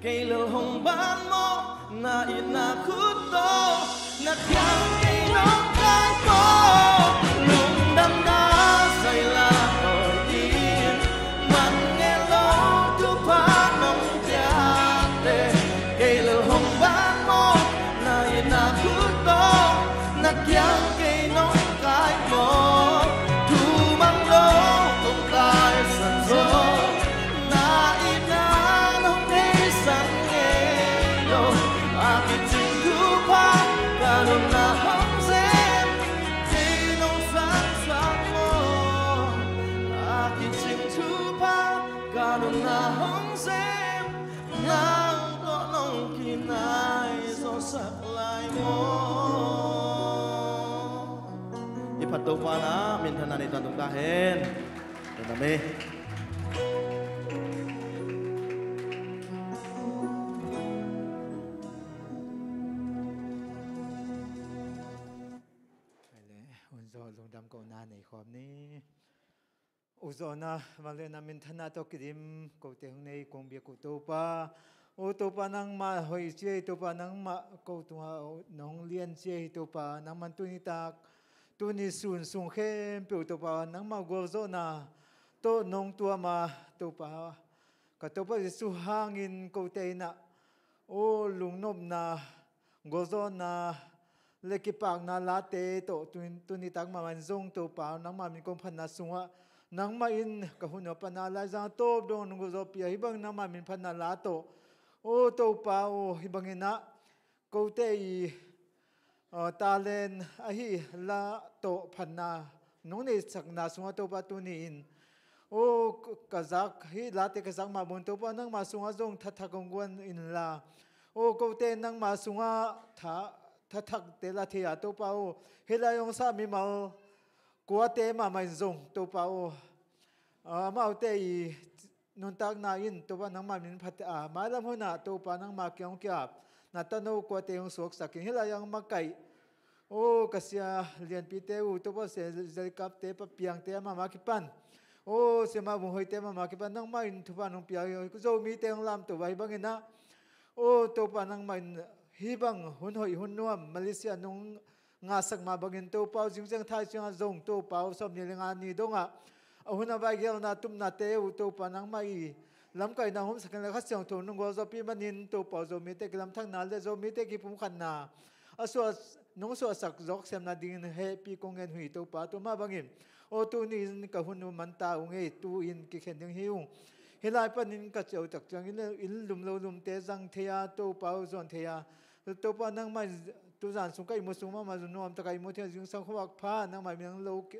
kei lel hong ban maw? Na inn ah khut tawh na kiang kei nong kai maw? Lungdamna zaila awi-in man ngen lo thupha nong piakte, kei lel hong ban maw? Na inn ah khut tawh na kiang kei nong kai maw? Thu mang lo kong taisan zong, na inn ah nong heisan ngei lo. A kicing thupha ka nunna hong zem, kei nong sangsak maw? A kicing thupha ka nunna hong zem, nang tawh nong kinai zawhsak lai maw? I phat Topa in minthanna nei tuan tung ta hen. Lungdam hi. Hun zawh lungdam kohna nei khawm ni. U zawhna, vanglianna minthanna tawh kidim kote hong nei kong biak uh Topa. O Topa, nangmah hoih cia hi Topa, nangmah ko tungah nong lian cia hi Topa, nangman tuni tak tuni sun sung khempeuh Topa nangmah gualzawhna tawh nong tuam a, Topa, ka Topa Jesu hangin kote in ah, aw lungnopna, gualzawhna le kipakna late tawh tuni, tuni tak mahmah in zong Topa nangmah min kong phatna sungah, nangmah in ka hun a pana Laizang tawp dong nong gualzawhpih a, hih bang nangmah min phatna la tawh, aw Topa aw, hih bangin ah kote i, aw, talent ahi la tawh phatna nong neisakna sungah Topa tuni in, aw, ka zak, hih late ka zak mah bangin Topa nangmah sungah zong thathak hong guan inla, aw, kote nangmah sungah tha, thathakte la thei a, Topa aw, hih lai hong sa mimal kuate mahmah in zong Topa aw, amaute i nuntakna in Topa nangmah min phat a, mailam hunah Topa nangmah kiang hong ki-ap, na tano kuate hong suaksak in, hih lai hong makaih, aw, ka sia lianpite uh Topa, sia Zelikapte, Pa Piangte, amah mah kipan, aw, sia Mah Vung Hoihte, amah mah kipan nangmah in thupha nong pia, Zomite hong lamto uh ahi bangin ah, aw Topa nangmah in hih bang hun hoih hun nuam Malaysia nong ngahsak mah bangin Topa aw, zingziang thai ciangah zong Topa aw, sawmnih le nga ni dongah a hun a vaigelna tupnate uh Topa nangmah i lamkaihna humsak in la, Kha Siangtho nong gualzawhpih manin Topa aw, Zomite kilamthakna le Zomite kipumkhatna a suah, nong suahsak zawk sem nadingin hehpih kong ngen uh hi Topa. Tua mah bangin, aw, tuni in ka hun uh manta ung ei, tu-in kikhen ding hi ung. Hih lai panin ka ciautak ciangin inn lum lo lumte zang thei a, Topa aw, zuan thei a, Topa nangmah in tuzan sung ka ihmu sung mahmah zong nuamtak a ihmu thei a, zingsang khuavak pha nangmah min lo ki,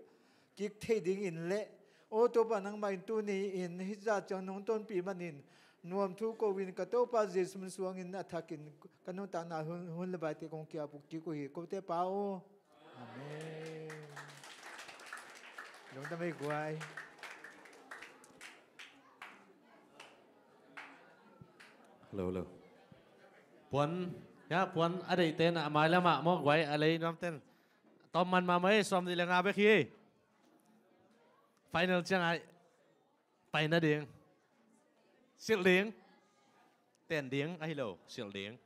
kik thei dingin le, aw Topa nangmah in tuni in hih zah ciang nong tonpih manin nuam thu ko-in ka Topa Jesu min suangin a thakin ka nuntakna hun, hun le vaite kong ki-ap uh kik uh hi, kote Pa aw. Amen. Lungdam ei guai. Hello, hello. Puan, ya, puan a deihte na a mailamah maw guai, a lei nuamten. Tawm man mahmah ei, sawmnih le nga bek hi ei. Final ciang ai. Paina ding. Silh ding. Ten ding, ahi lo, silh ding.